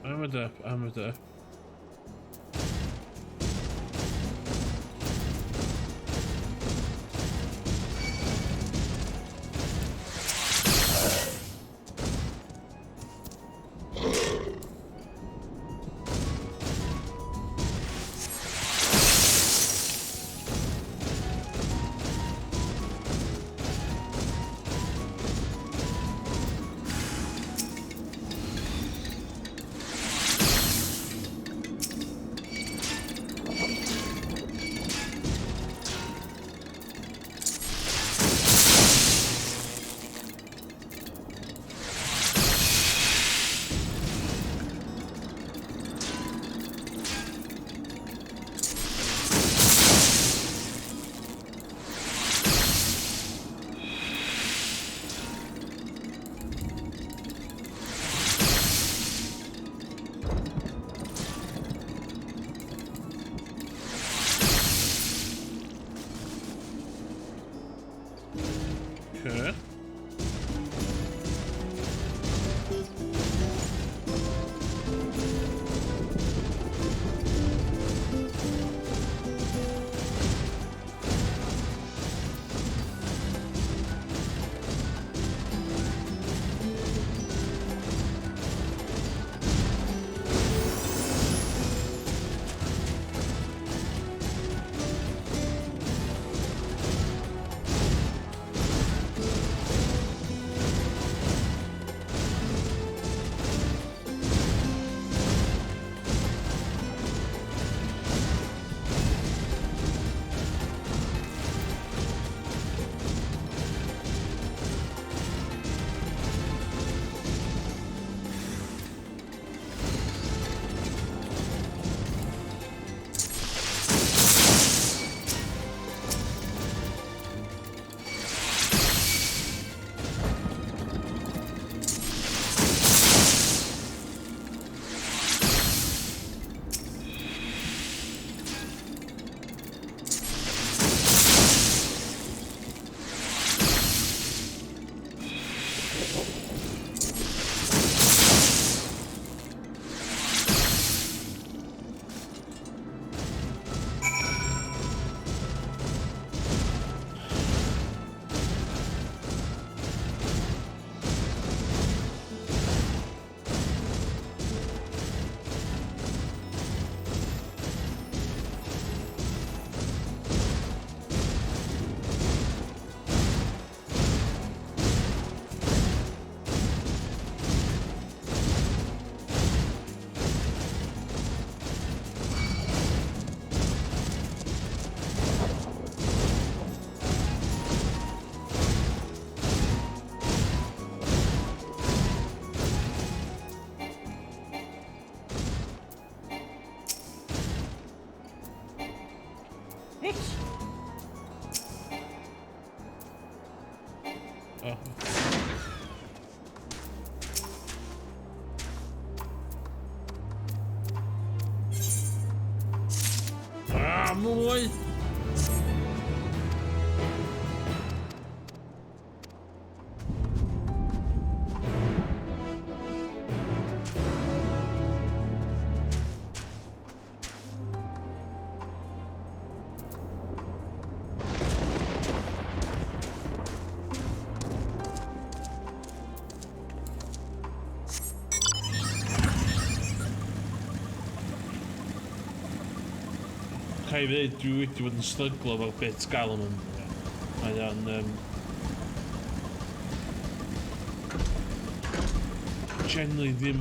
Armored up, armored up. Okay. Oh. Ah, mwy! Rhaid fi ddeud, dwi wedi bod yn stryglo efo'r bit gael yn. Mae o'n generally ddim...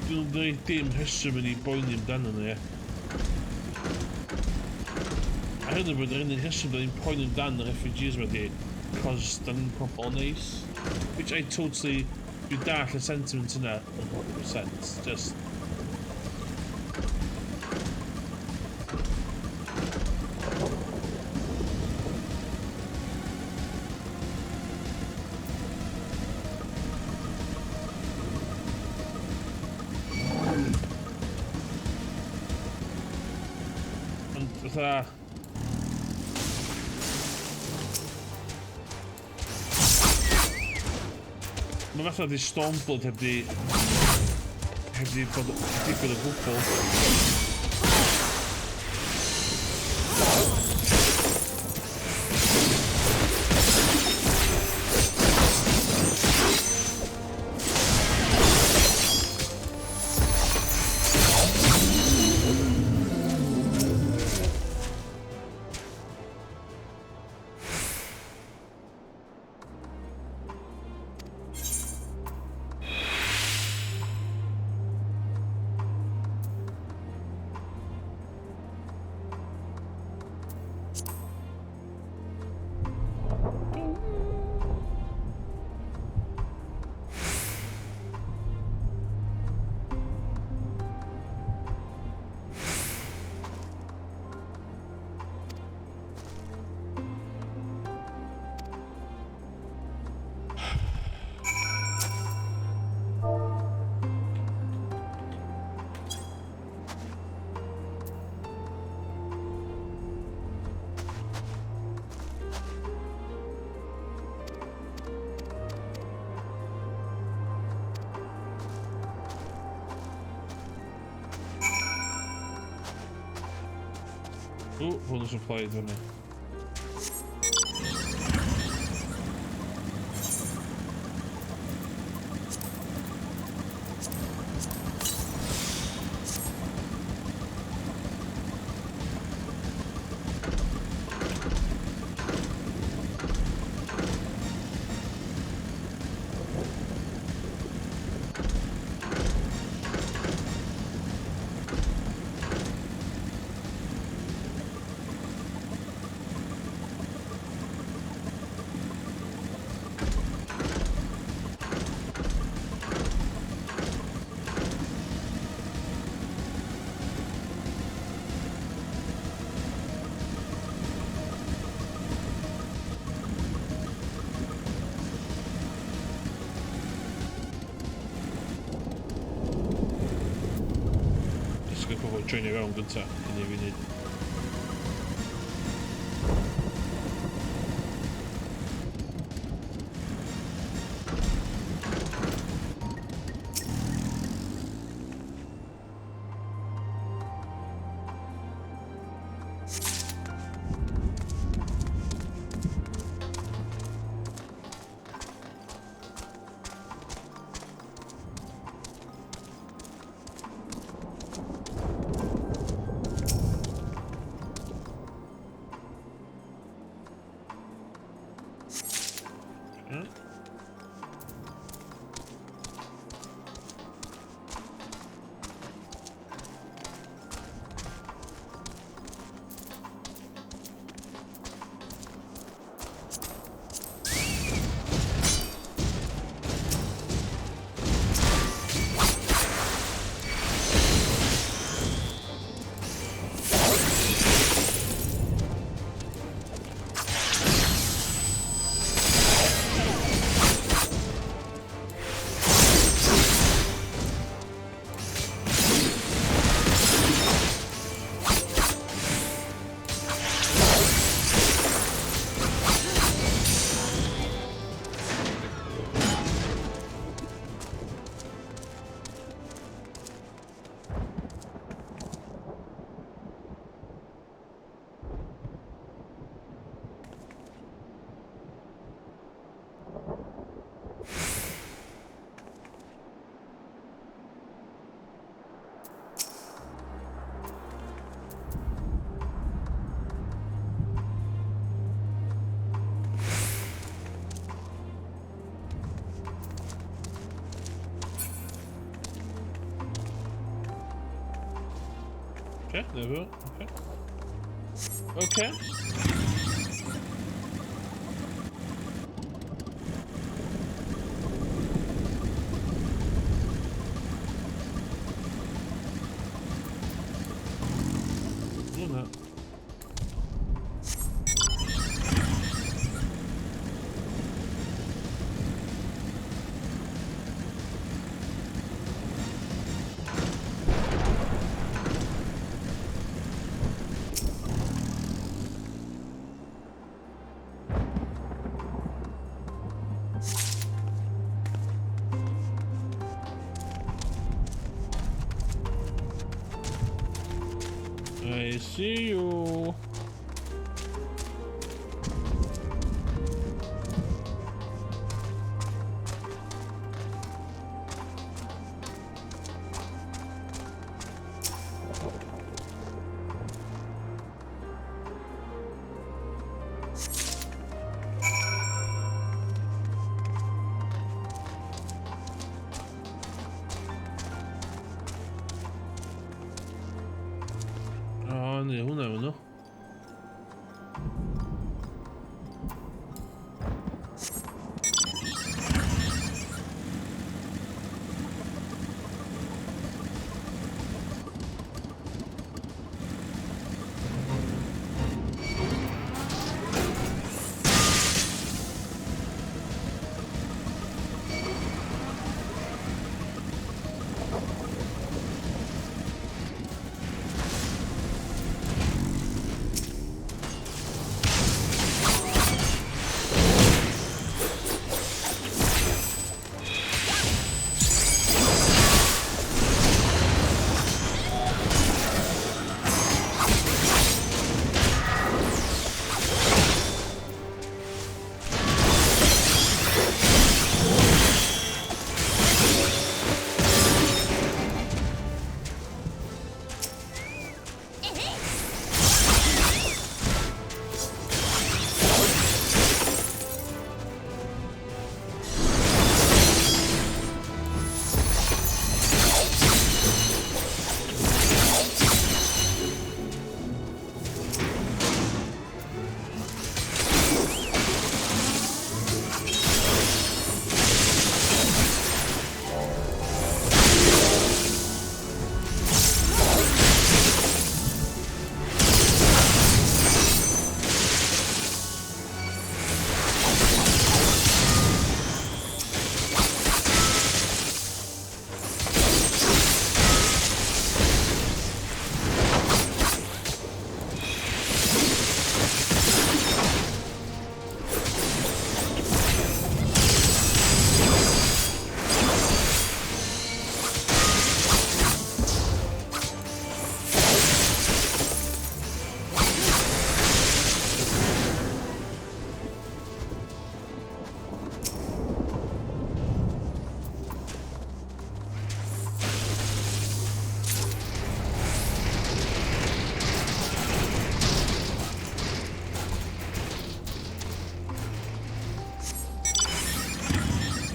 Dwi'n dweud dim rheswm yn ei boeni amdano nhw, ie. A hyn o bryd, yr unig rheswm da ni'n poeni amdan y refugees ma di, cos da ni'n pobl neis. Which I totally... Dwi'n dallt y sentiment yna 100%. Just... Ond fatha... Mae fatha di Stormblood heb di bod digwydd o gwbl. O, hwn yn supplied fyny. Jyst pobl joinio fewn gynta, cyn i fi wneud. Okay, there we go. Okay. Okay. Love that. See you. O, ni hwnna efo nhw.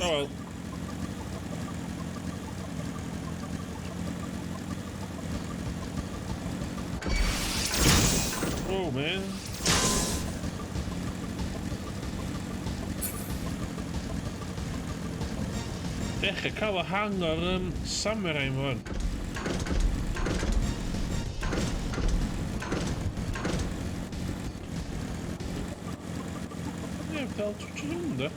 Oh well. Oh man. Dechrau cael y hang o'r samurai yma fan. Ie, fel twtio hwn de.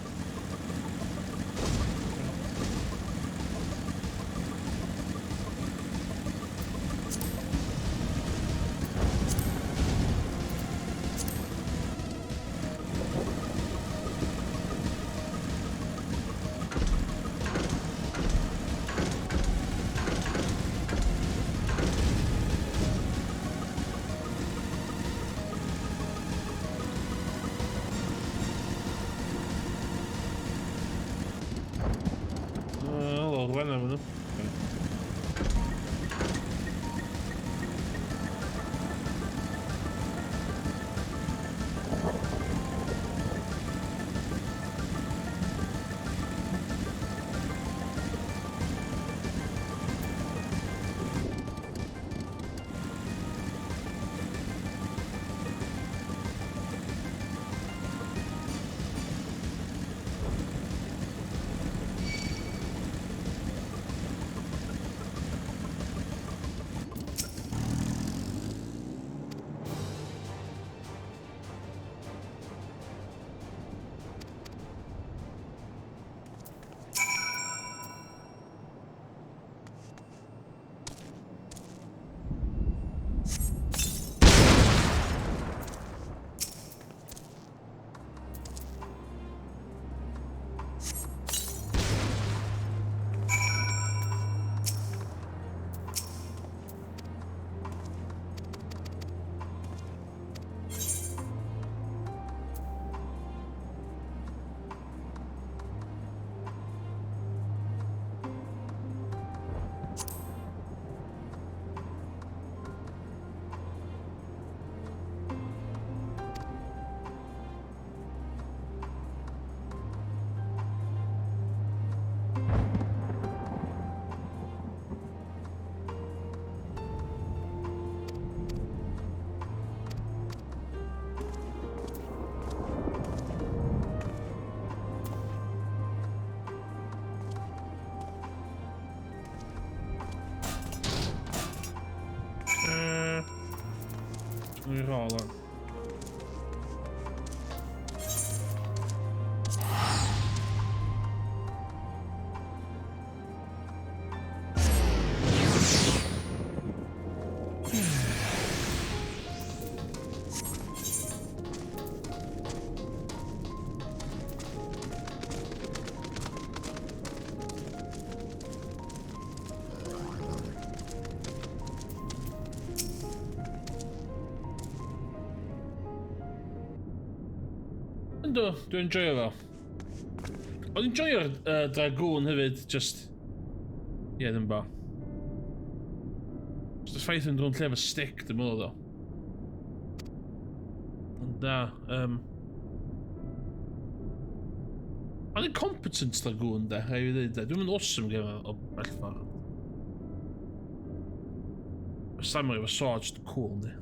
nôl o'n. Yndw, dwi'n enjoyo fo. O'n i'n joio'r Dragoon hefyd, just... Ie, yeah, ddim bo. Just y ffaith yn rhwng lle efo stick, dwi'n meddwl, ddo. Ond da, O'n i'n competent Dragoon, de, rhaid fi ddweud, de. Dwi'n mynd awesome game o bell ffordd. Y samurai efo sword, just cool, yndi.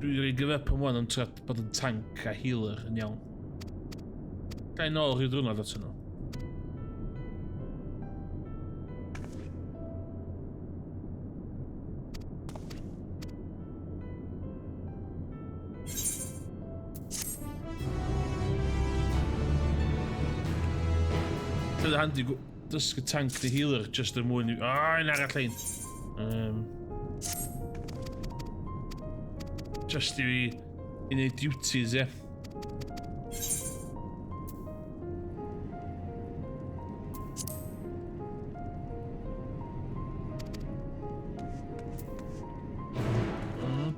Dwi wedi give up am wan am trio bod yn tank a healer yn iawn. Ga i nôl rhyw drwnod at nhw. Dyna handi dysgu tank the healer just er mwyn i... O, un arall ein! Just i fi i wneud duties, ie.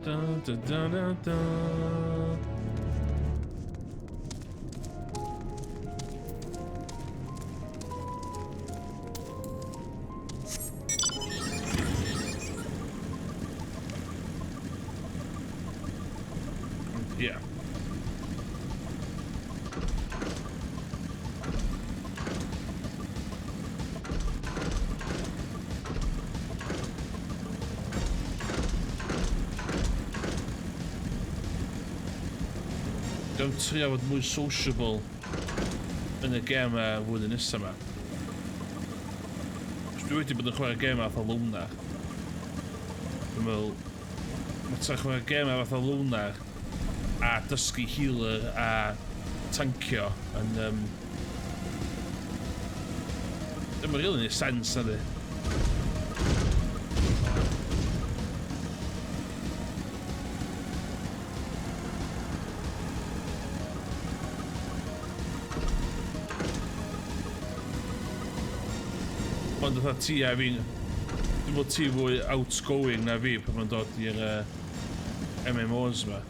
Da, da, da, da, da. Yeah. Dwi'n trio fod mwy sociable yn y gem y flwyddyn nesaf yma. Dwi wedi bod yn chwarae gem fatha loner. Dwi'n meddwl, mae tra chwarae gem fatha loner a dysgu healer a tancio yn... Ddim yn really neud sense, na di. Ond fatha ti a fi'n... Dwi'n meddwl ti fwy outgoing na fi pan mae'n dod i'r MMOs ma.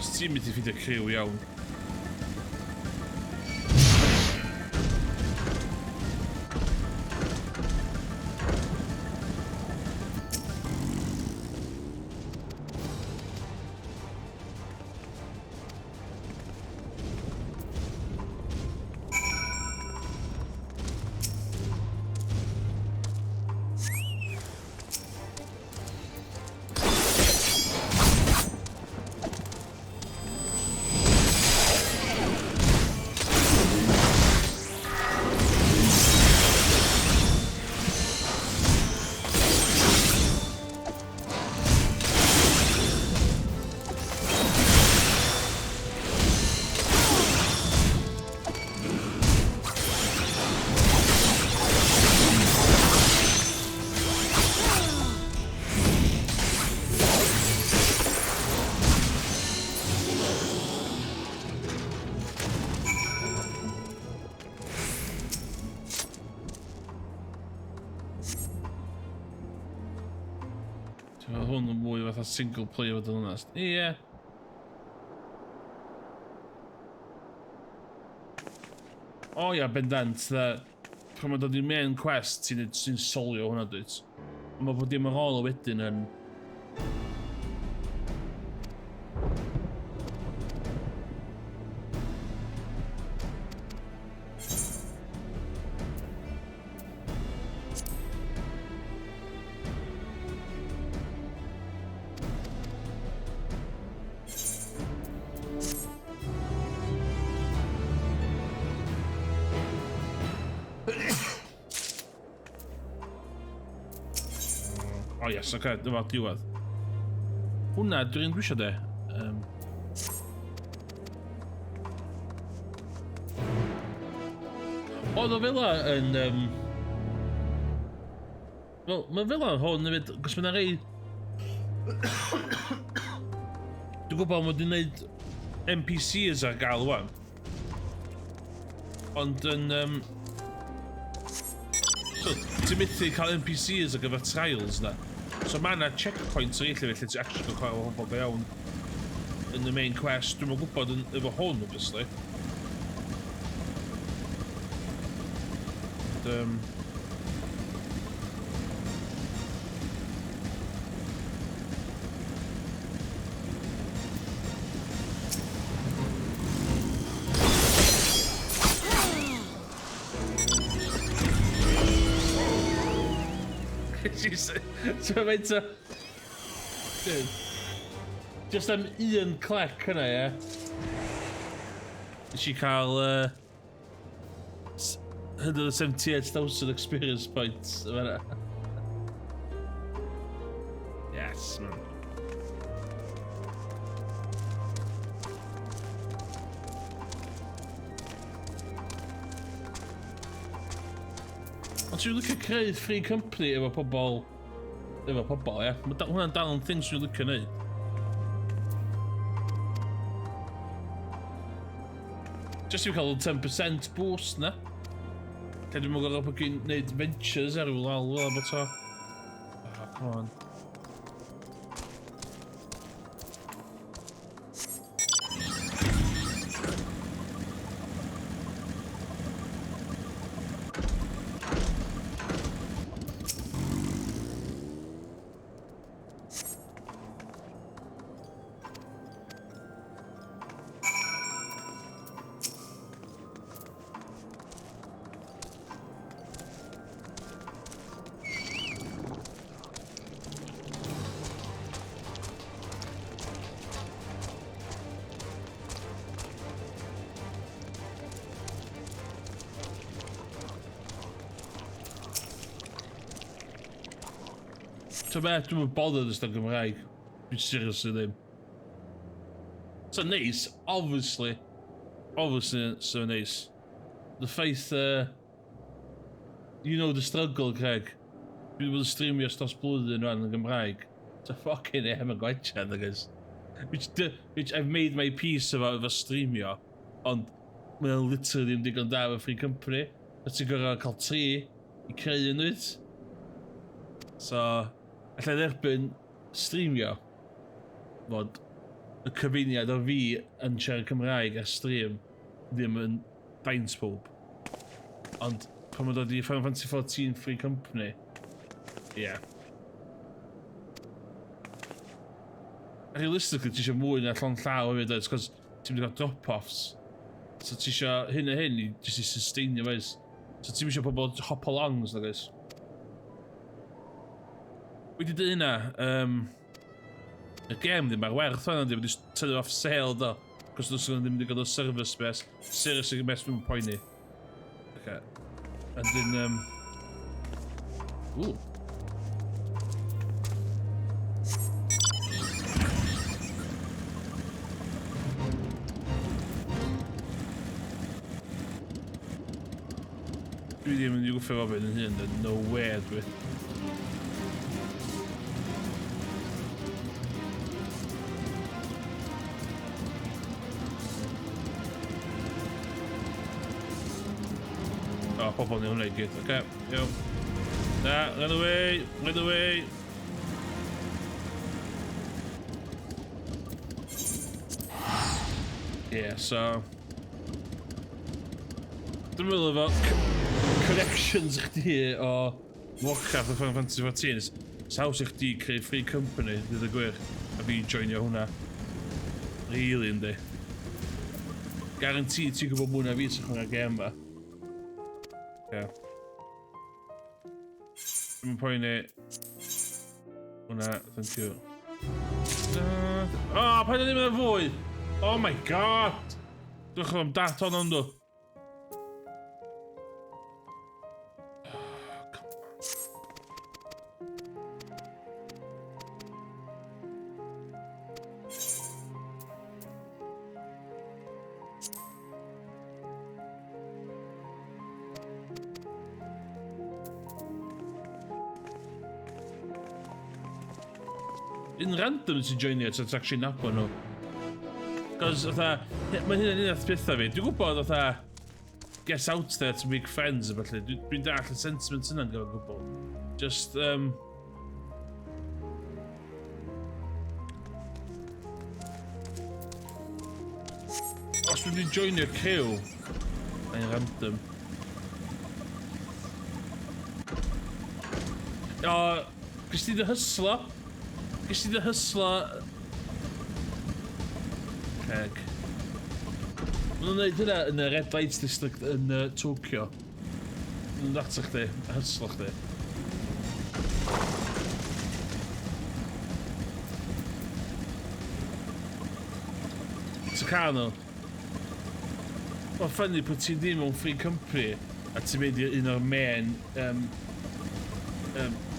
Os ti'n mynd i ffeindio criw iawn. Hwn yn mwy fatha single player fod yn onest. Ie. O ia, bendant. Pan mae'n dod i'r main quest, ti'n solio hwnna, dwyt. Ond mae bod dim ar ôl o wedyn yn... yes, oce, okay, dyma diwedd. Hwna, dwi'n dwi eisiau de. Um, Oedd o fel yn... Um, Wel, mae fel yn hwn hefyd, cos mae'n rei... Dwi'n gwybod mod i'n gwneud NPCs ar gael wan. Ond yn... Um, so, ti'n methu cael NPCs ar gyfer trials na. So mae yna checkpoints ar eich lle ti'n actually cael chwarae pobl go iawn yn y main quest. Dwi'm yn gwybod yn, efo hwn, obviously. Ond, um, Jesus. So faint o... Dude. Just am un clec yna, ie. Nes i cael uh, 178,000 experience points. Yma. Yes, man. Ond ti'n licio creu free company efo pobl... Efo pobl, ie. Mae hwnna'n dal yn thing sy'n licio neud. Just i'w cael 10% boost na. Lle dwi'n meddwl bod chi'n neud ventures ar ryw lawr fel bod o. Oh, come on. So be, dwi'n mynd bothered os da'n Gymraeg. Dwi'n seriously ddim. So neis, obviously. Obviously, so neis. The ffaith, uh, you know the struggle, Craig. Dwi wedi bod yn streamio ers dros blwyddyn rwan yn Gymraeg. It's a fucking em yn gwaetha, guys. Which, which I've made my peace efo, efo streamio, ond mae'n literally ddim digon da efo Free Company. A ti'n gorfod cael tri i creu un wyt. So, allai dderbyn streamio fod y cyfuniad o fi yn siarad Cymraeg ar stream ddim yn daint pob. Ond pan mae'n dod i Final Fantasy XIV Free Company, ie. Yeah. Realistically, ti eisiau mwy na llond llaw hefyd, oes, cos ti'n mynd i gael drop-offs. So ti eisiau hyn a hyn i jyst i sustainio oes. So ti'n eisiau pobl hop alongs, nag oes. Wedi dweud hynna, um, y gem ddim ar werth fan yndi, wedi tynnu off sale do. Cos nhw'n sôn ddim wedi gael o server space. Seriously, beth dwi'n poeni. Okay. And then, um... Ooh. Dwi ddim yn mynd i gwffio fo fy'n hun, no way dwi. O, oh, pobl ni hwnna i gyd. Oce, okay, iawn. Na, run away, run away. Yeah, so... Dwi'n meddwl efo connections chdi o Warcraft a Final Fantasy XIV, saws i chdi creu free company, dweud y gwir, a fi joinio hwnna. Really, yndi. Guarantee ti'n gwybod mwy na fi sy'n chwarae gêm fa. Yeah. Dwi'n poeni. Hwnna, thank you. Oh, paid ddim yn fwy! Oh my god! Dwi'n chwilio am dat on ond Un random sy'n joinio, ti'n actually nabod nhw. Cos, fatha, mae hynny'n un o'r pethau fi. Dwi'n gwybod, fatha, get out there to make friends a felly. Dwi'n dwi dall y sentiment yna'n gyfer gwbl. Just, Os dwi'n mynd joinio cyw, mae'n random. O, gys ti dy hyslo? Gys ti dy hyslo? Ceg. Maen nhw'n gwneud hynna yn y Red Light District yn Tokyo. Maen nhw'n data chdi, a hyslo chdi. Tucano. Mae'n ffynnu pwy ti'n ddim mewn free company a ti'n mynd i un o'r main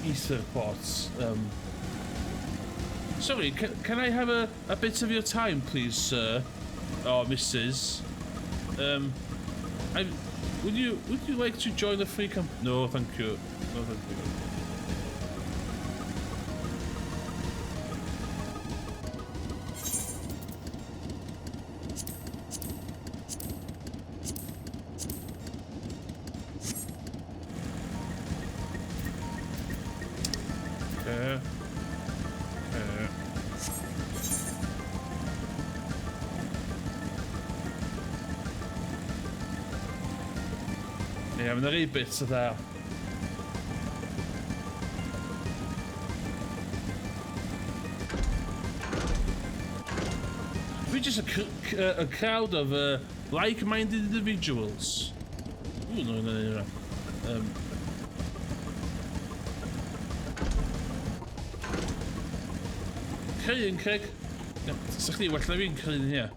ether ports. Sorry, can I have a bit of your time, please, sir? Or Mrs. Would you like to join the free company? No, thank you. No, thank you. Ie, mae'n rei bits o dda. We're just a crowd of like-minded individuals. Ooh, no, no, no, no. Creu Craig. Sa chdi well na fi'n creu here.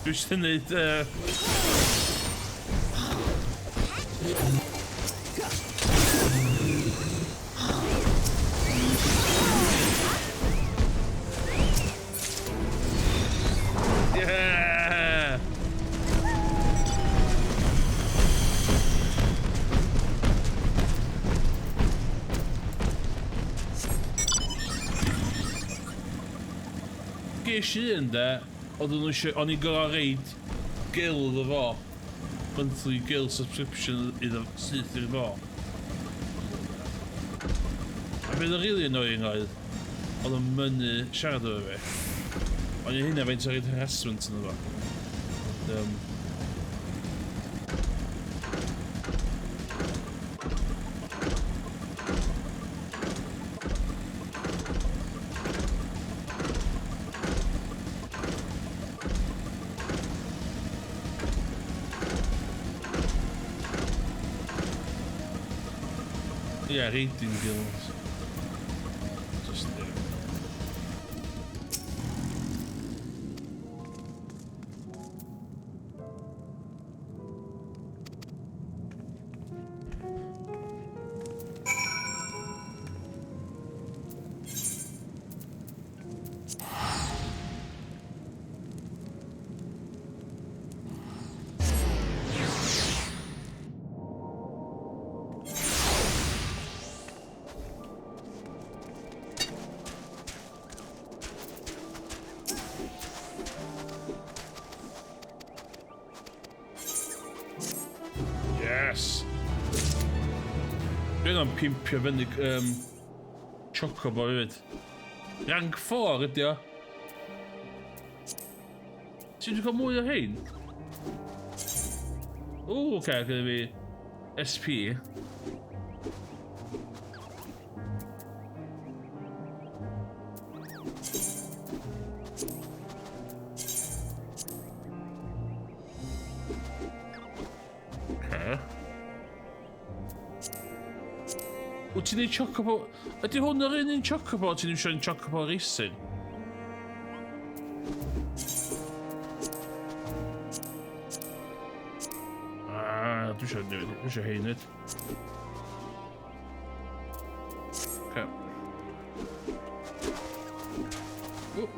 Dwi jyst yn neud Yeah! Ges i un de, oedden nhw eisiau, o'n i'n gorfod reid gil iddo fo. Monthly gil subscription iddo syth iddo fo. A beth oedd really annoying oedd, oedd o'n mynnu siarad efo fi. O'n i'n hynna faint o reid harassment ynddo fo. Yeah, raiding guilds. Just there. Yes! Dwi'n am pimpio fyny chocobo hefyd. Rank 4 ydi o. Ti'n cael mwy o hein? O, oce, gyda fi SP. Wyt ti'n neud chocobo... Ydy hwn yr un un chocobo ti'n iwsio'n chocobo racing? Ah, dwi eisiau newid, dwi eisiau hein nid. Okay. Whoop.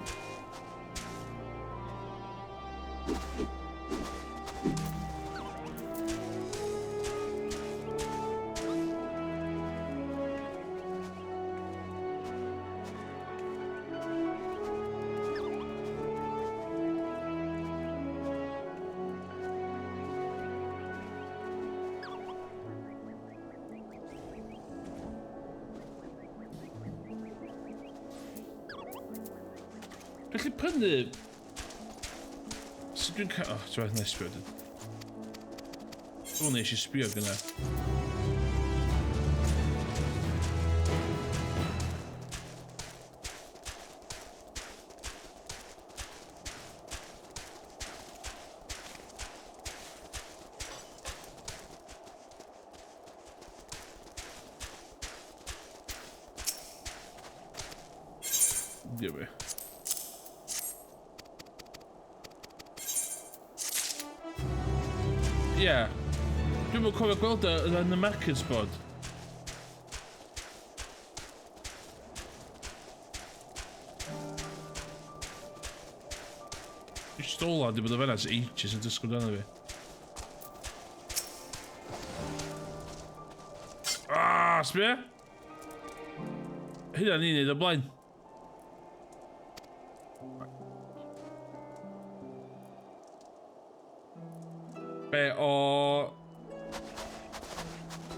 Felly prynu... Sut dwi'n cael... Oh, ti'n rhaid nes sbio. Dwi'n nes i sbio gyna. Give me. Ie. Yeah. Dwi'm yn cofio gweld o yn y market spot. Stola di bod o fan'na ers ages yn disgwyl amdano fi. Ah, sbia? Hynna ni'n neud o blaen. Be o...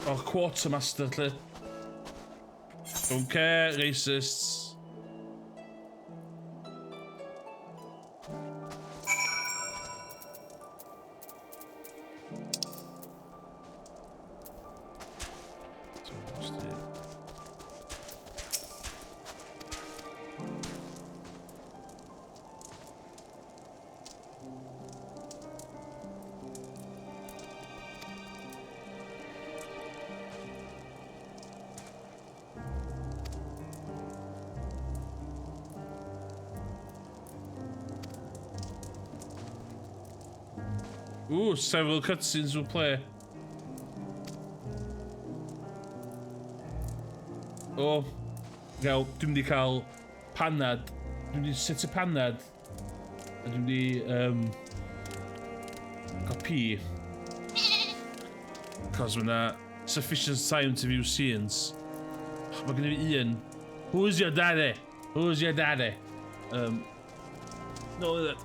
O'r quartermaster, lle. Don't care, racists. Ooh, several cutscenes will play. O, oh, gael, dwi'n mynd i cael panad. Dwi'n mynd i set y panad. A dwi'n mynd i um, cael pee. Cos mae na sufficient time to view scenes. Mae gen i fi un. Who's your daddy? Who's your daddy? No, that.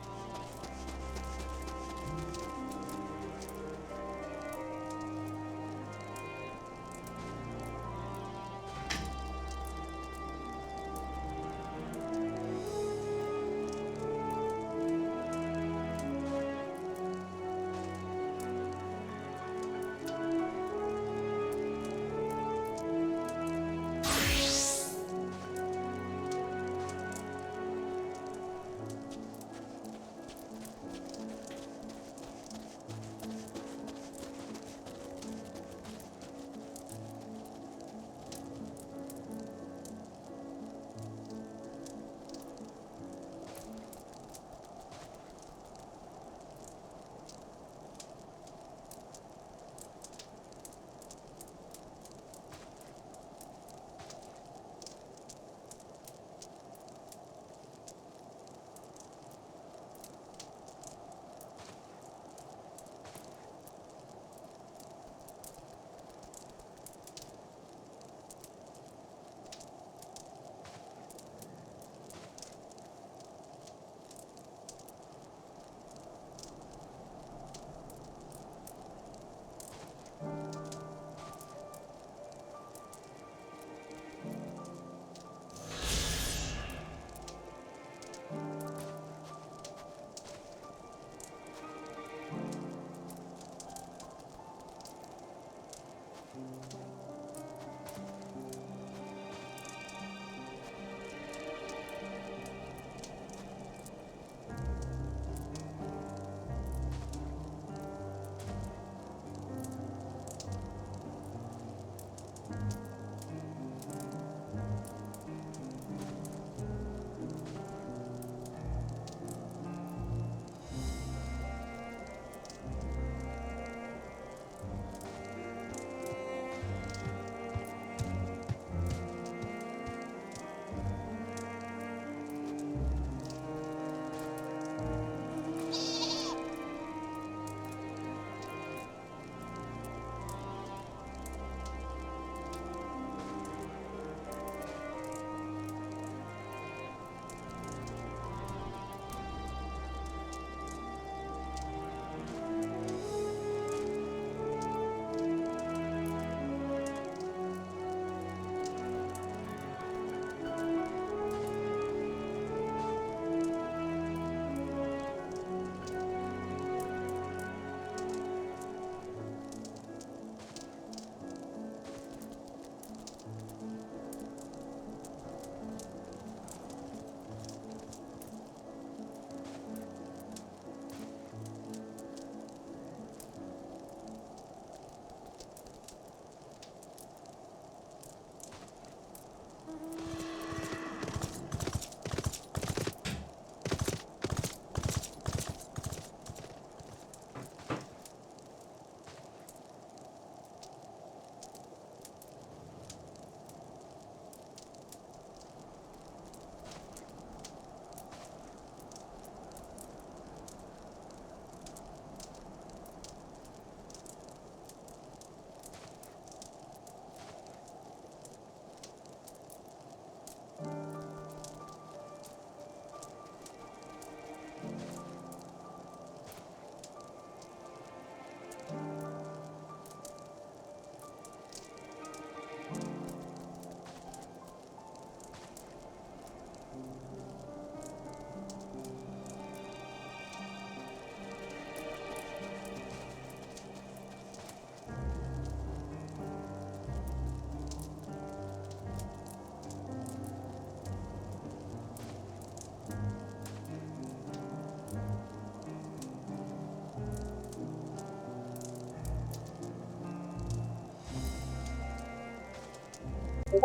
Ta,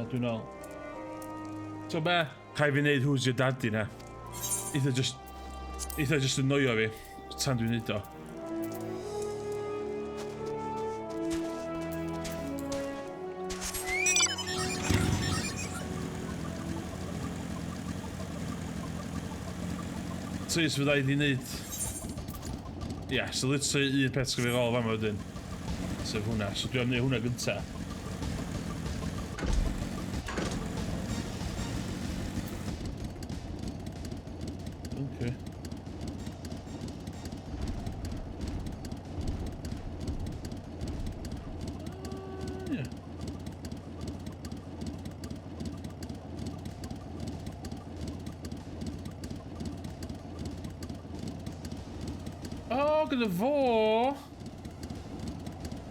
dwi'n ôl. So be? Rhaid fi wneud Who's Your Daddy na. Eitha just annoyo fi tan dwi'n neud o. Trist fydda i di wneud. Ia, yeah, so literally un peth sgyda fi ôl fama wedyn. Sef hwnna. So dwi am wneud hwnna gynta. Okay. Yeah. Oh, gyda fo!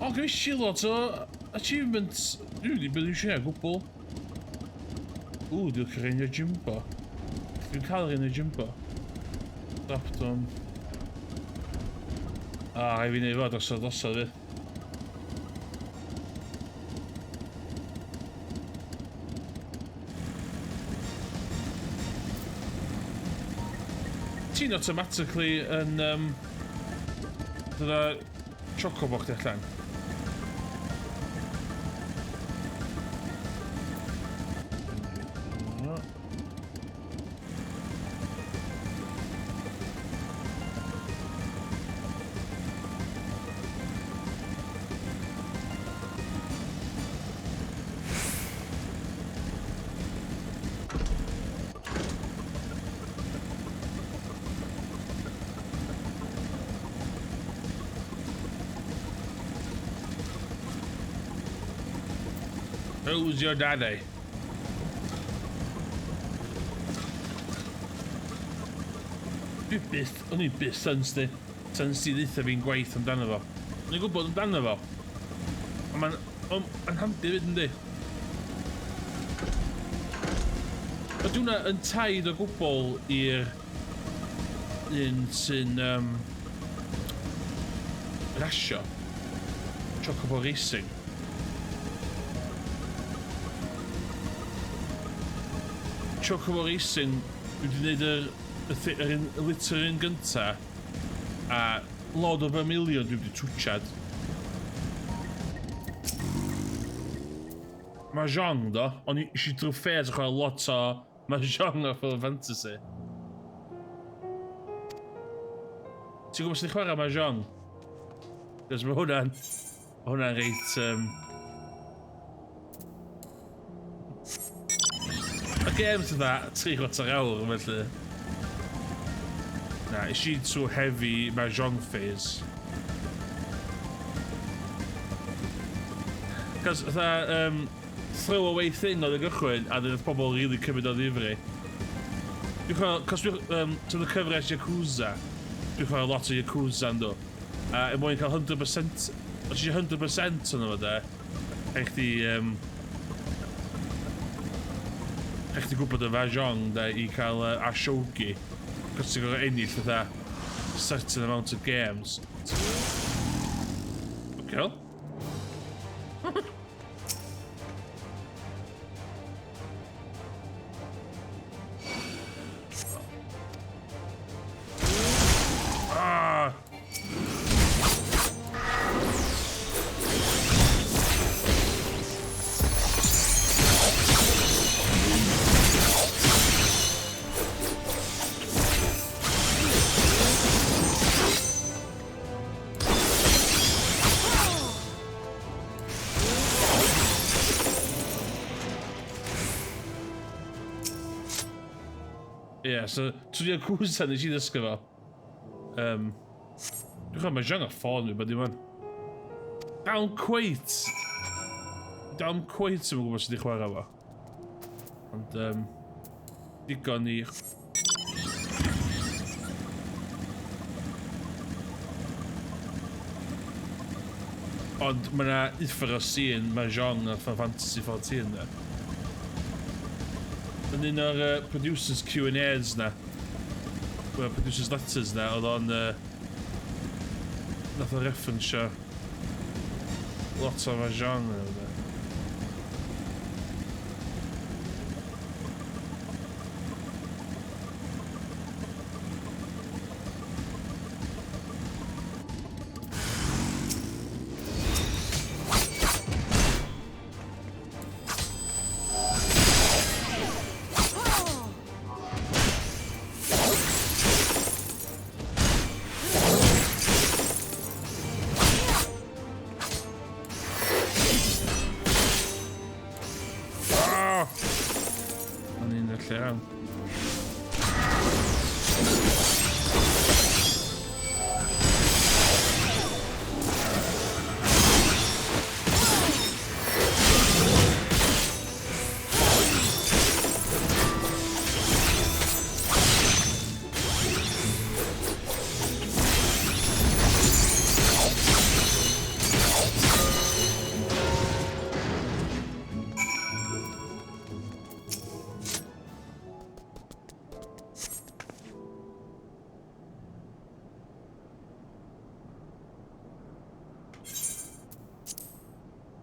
O, gyda fi lot o achievements. Dwi wedi bod eisiau gwbl. Ww, dwi'n cael un o Jumbo. Dwi'n cael un o Jumbo. Dropped one. Ah, rhaid fi wneud fo drosodd drosodd fi. Ti'n automatically yn dod â chocobo chdi allan. Who's your daddy? Dwi byth, o'n i byth syns di. Syns di ddeutha fi'n gwaith amdano fo. O'n i'n gwybod amdano fo. Ond mae'n on, on handi fyd, yndi? Ydy hwnna yn tied o gwbl i'r un sy'n rasio? Chocobo Racing. Chocobo Racing, dwi wedi gwneud yr literal un gynta a Lord of Vermilion dwi wedi twtsiad. Mahjong, do. O'n i eisiau drwy phase o chwarae lot o Mahjong o Final Fantasy. Ti'n gwybod sut i chwarae Mahjong? Cos mae hwnna'n reit. Y games yna, 3/4 awr, felly. Na, es i trwy heavy Mahjong phase. Cos, fatha, throwaway thing oedd y gychwyn, a dyn pobl really cymryd o ddifri. Dwi'n chwarae, cos dwi'n, ti'n y cyfres Yakuza, dwi'n chwarae lot o Yakuza ynddo. A er mwyn cael 100%, os ti eisiau 100% yno fo de, rhaid chdi gwybod y Mahjong de, i cael a Shogi. Cos ti'n gorfod ennill fatha certain amount of games. Okay. Ah! Ie, yeah, so trwy Yakuza nes i ddysgu fo. Dwi'n chwarae Mahjong ar ffôn fi, bod dim ond. Dal quite. Dal quite yn gwybod sut i chwarae fo. Ond, digon i. Ond mae yna uffar o scene Mahjong a Final Fantasy 14 na. Yn un o'r producers Q&A's na. Well, producers letters na, oedd o'n... Nath o referensio lot o Mahjong na.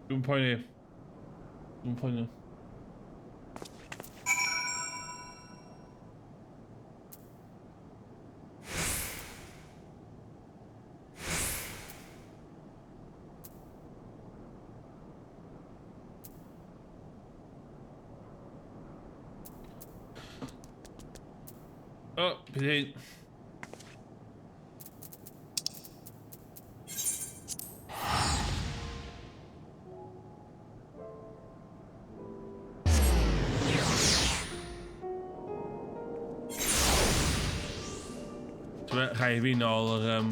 Dwi'n poeni. Dwi'n poeni. Oh, bydd hyn. Rhaid fi nôl yr...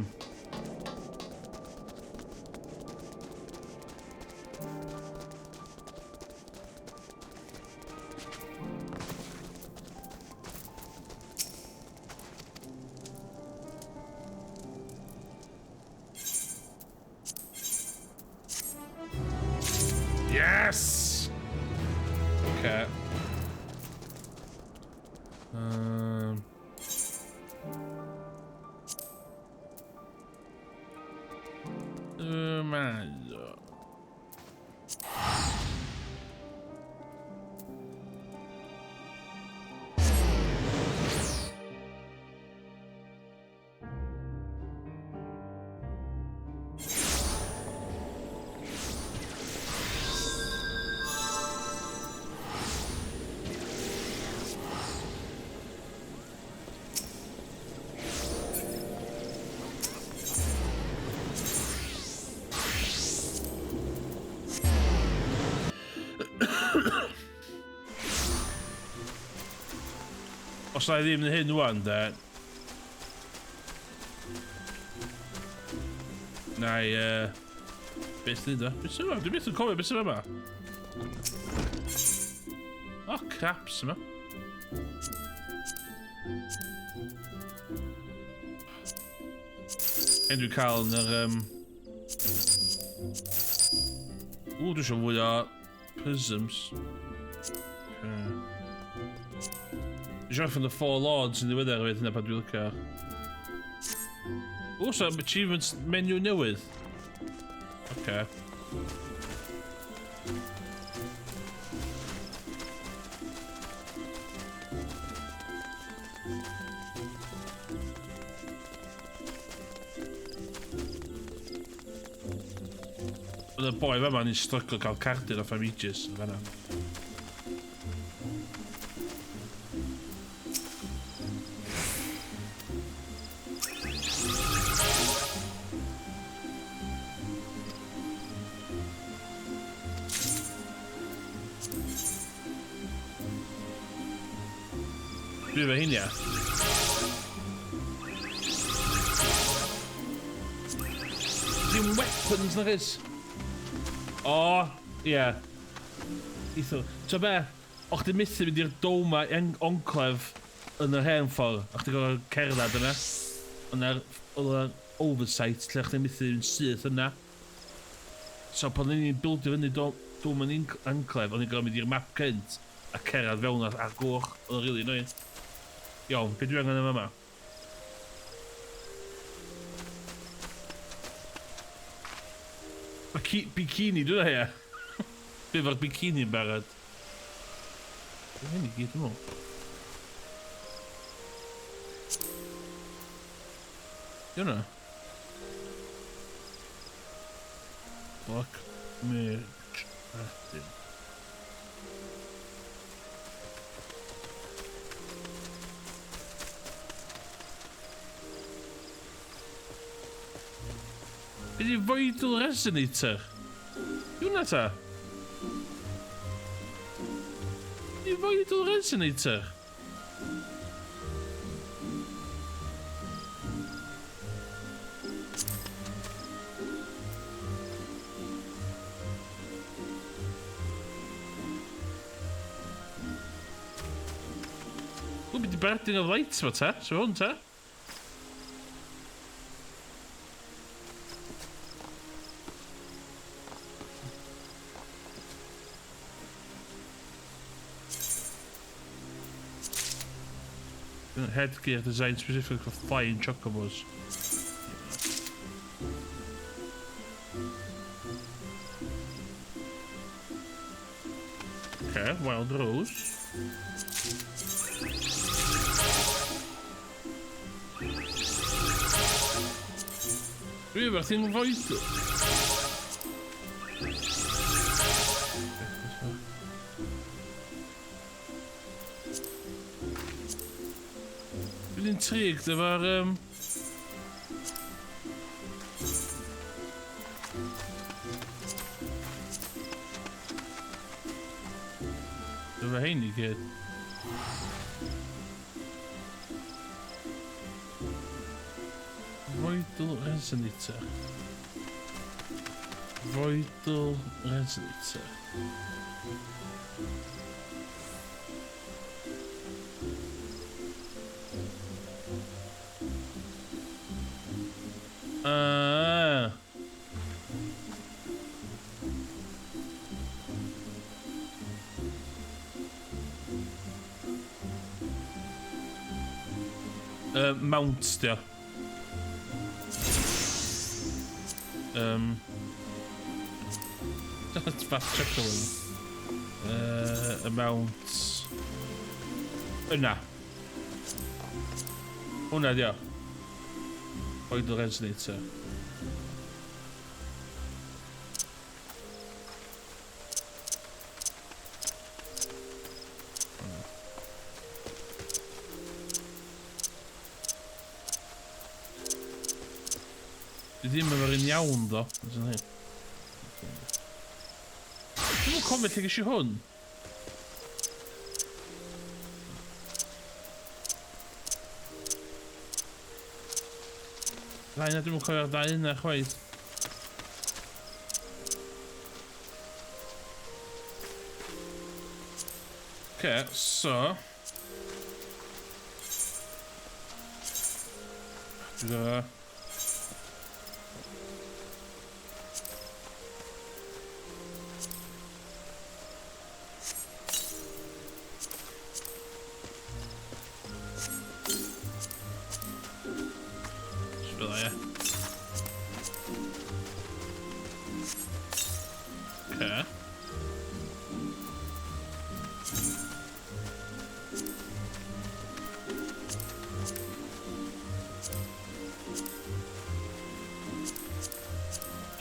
Yes! Okay. Os na i ddim yn hyn wan, de. Na i, beth nid o? Beth sy'n yma? Dwi'n byth yn cofio beth sy'n yma. Oh, craps yma. Hyn dwi'n cael yn yr... Ww, dwi eisiau fwy o prisms. Dwi'n siarad from the Four Lords yn ddiweddar hefyd, hynna pan dwi'n licio. O, so achievements menu newydd. Okay. Oedd y boi fa ma'n stryglo cael cardyn off am ages. Fanna. Dwi efo hyn, ia. Dim weapons na chys. O, ie. Eitho. T'o be? O chdi methu mynd i'r Doma Enclave yn yr hen ffordd. O chdi gorfod cerdded yna. Yna'r oversight lle chdi methu yn syth yna. So pan o'n i'n bildio fyny Doman Enclave, o'n i'n gorfod mynd i'r map cynt a cerdded fewn ar gwch. Oedd o'n really annoying. Iawn, be dwi angen yn yma? Mae bikini, dwi'n ia. Be efo'r bikini yn barod? Dwi'n hyn i gyd, dwi'n meddwl. Di hwnna? Black Mage Adyn. Be di Voidal Resonator? Di hwnna ta? Di Voidal Resonator? Wel, be di Barding of Light ma ta? So hwn ta? Headgear designed specifically for flying chocobos. Okay, Wild Rose. Dwi efo'r thing void. Dwi'n intrigued efo'r... Efo hein i gyd. Voidal Resonator. Voidal Resonator. Mount, dio. That's fast chuckle. Y mount. Yna. Hwna, dio. Voidal Resonator. Dwi ddim efo'r un iawn, ddo. Dwi'm yn cofio lle ges i hwn. Ddau na, dwi'm yn cofio'r ddau yna chwaith. Okay, so... Dwi'n gorfod... Okay.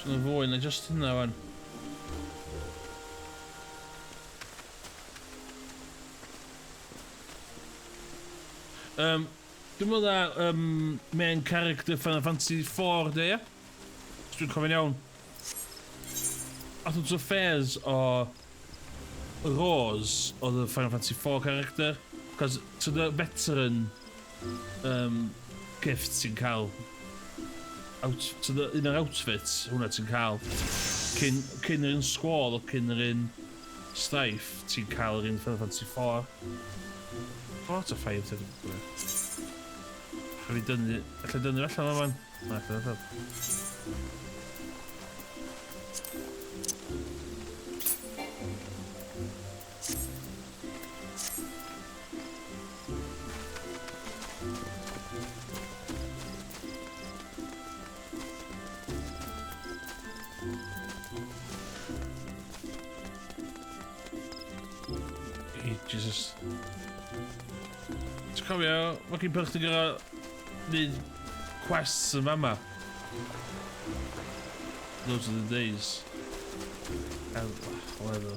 So na fwy na just hynna wan. Dwi'n meddwl na main character Final Fantasy IV de, ia? Os dwi'n cofio'n iawn. Ath nhw'n phase o Rose oedd y Final Fantasy IV character. Cos to the veteran gift ti'n cael out, to the, un o'r outfits hwnna ti'n cael cyn yr un Squall o cyn yr un Strife ti'n cael yr un Final Fantasy IV. 4 to 5 ti'n gwybod. Alla fi dynnu, alla dynnu allan o fan. Na, alla allan. Jesus. Ti'n cofio, fucking pan chdi'n gorfod neud quests yn fama. Those are the days. Whatever.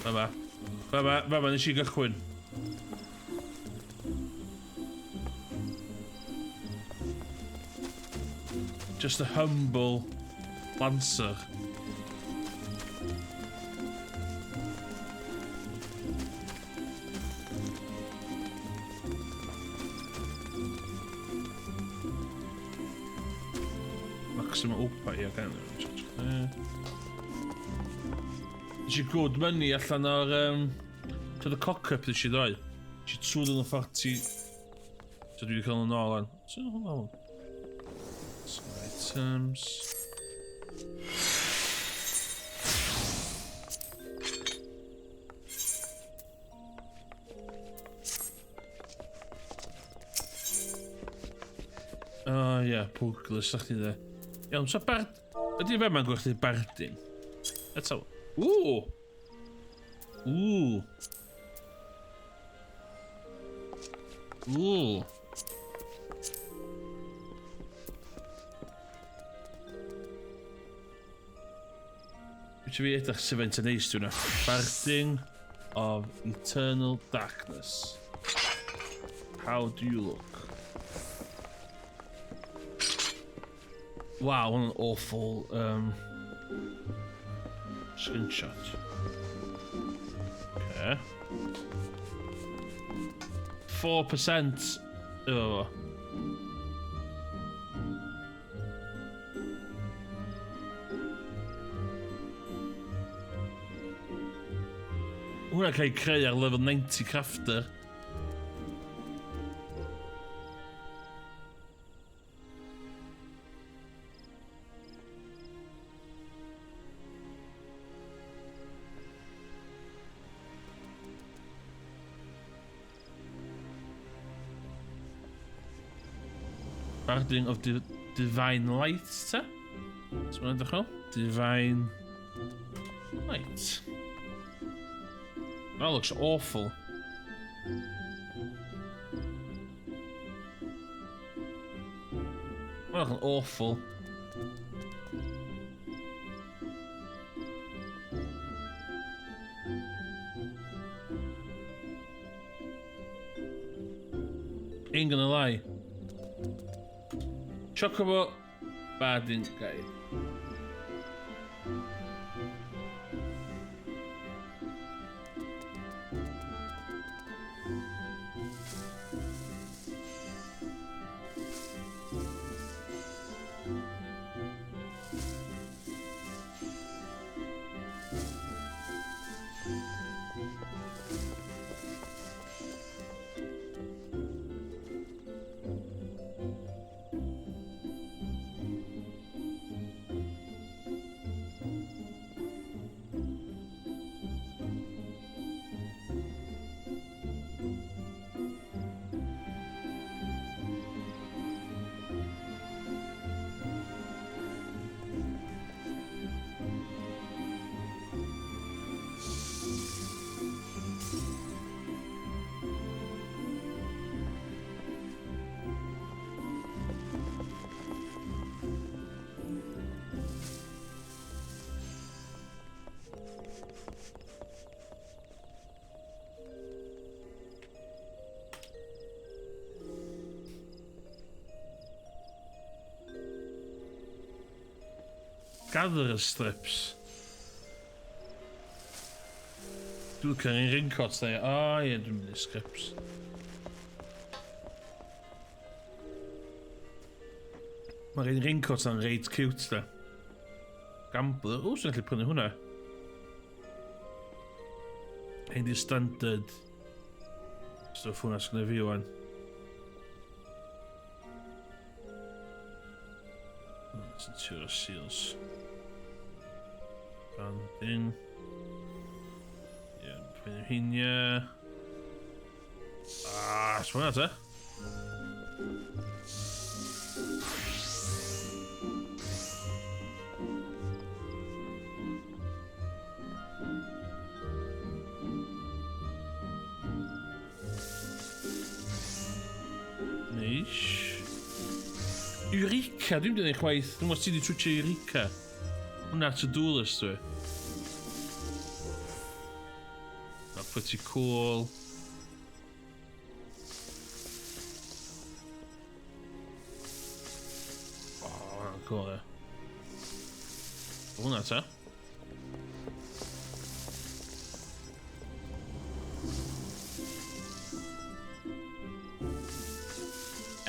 Fama. Fama, fama nes i gychwyn. Just a humble lancer. Maximum opa, ie, gan. Nes i good money allan o'r... To the cock-up nes i ddoe. Nes i 240. So dwi wedi cael yn ôl an. So, hold on. Some items. Oh, ie, yeah, Puglis, sa'ch chi dde. Iawn, so bard... Ydy fe ma'n gwerthu barding? Let's have... Ooh! Ooh! Ooh! Dwi fi edrych sy'n faint yn neis dwi'n Barding of Eternal Darkness. How do you look? Wow, hwnna'n awful screenshot. Okay. 4% efo fo. Hwnna cael ei creu ar level 90 crafter. Barding of Divine Light, ta? So mae'n edrych fel? Divine Light. That looks awful. Mae'n edrych yn awful. Ain't gonna lie. Chocobo Barding Guide. Gatherer strips. Dwi'n cael ein raincoat dde. O ie, dwi'n mynd i strips. Mae'r un raincoat na'n reit cute da. Gambler. O, sy'n gallu prynu hwnna. Ein di standard stuff hwnna sgynna fi wan. Centura seals. Banding. Ie, prynu hynny. Ah, swn te. Eureka, dwi'n mynd i chwaith. Dwi'n gwybod ti wedi twtio Eureka. Hwna to-do list dwi. That's pretty cool. Oh, hwnna'n cool, ie. Hwnna ta.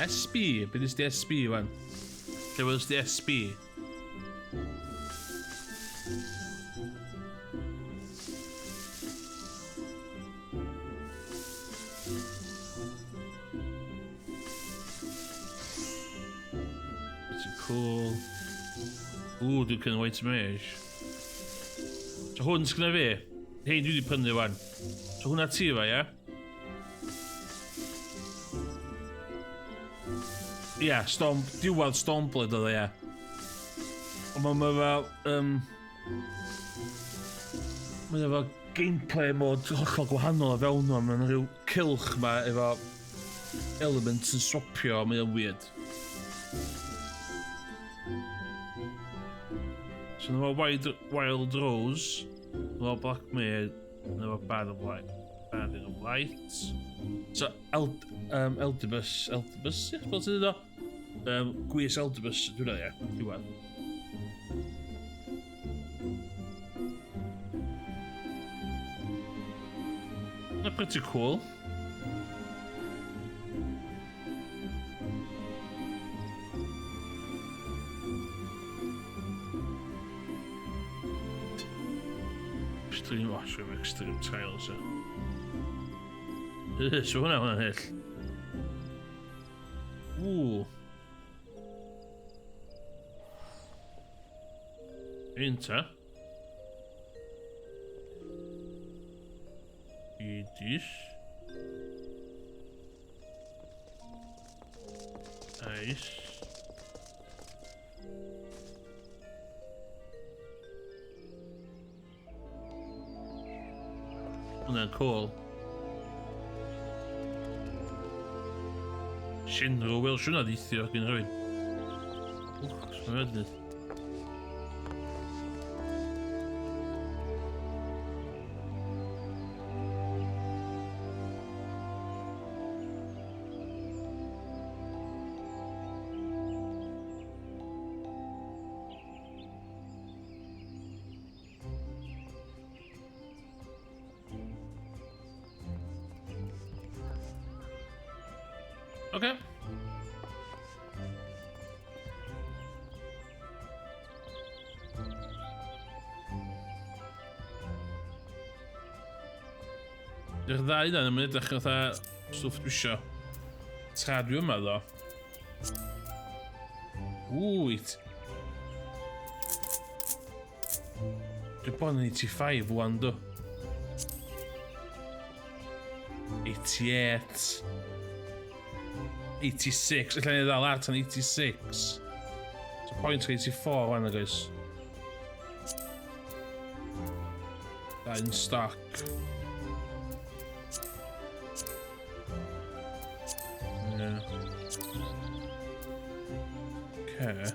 SB? Be dis di SB, wan? Lle wels di SB? It's cool. Ooh, dwi'n cyn white mage. So hwn sgynna fi. Hei, dwi wedi prynu wan. So hwnna ti fa, ie? Ie, yeah, Storm, diwedd Stormblade oedd e, ie. Ond mae'n ma fel... Mae'n efo gameplay mod hollol gwahanol o fewn nhw. Mae'n rhyw cylch ma efo elements yn swapio, mae'n weird. So efo Wild, Wild Rose, efo Black Mage, efo Bad of Light. Bad of Light. So, Eld, Eldibus, Eldibus, ie, fel ti'n dweud o? Gwys Eldibus, dwi'n dweud, ie, diwedd. Not pretty cool. Extreme, oh, extreme, extreme tiles, ie. So hwnna, hwnna'n hyll. Ww. Un ta. I dis. Ice. Hwnna'n cool. Shinro, wel, siwna ddeithio gen rhywun. Wch, swn i'n Okay. Dy'r ddau yna yn edrych fatha stwff dwi isio. Tra dwi yma ddo. Ww, Dwi'n bod yn 85 wan do. 88. 86. Alla ni ddal ar tan 86. So point 84 wan, guys. Da in stock. Yeah. Okay.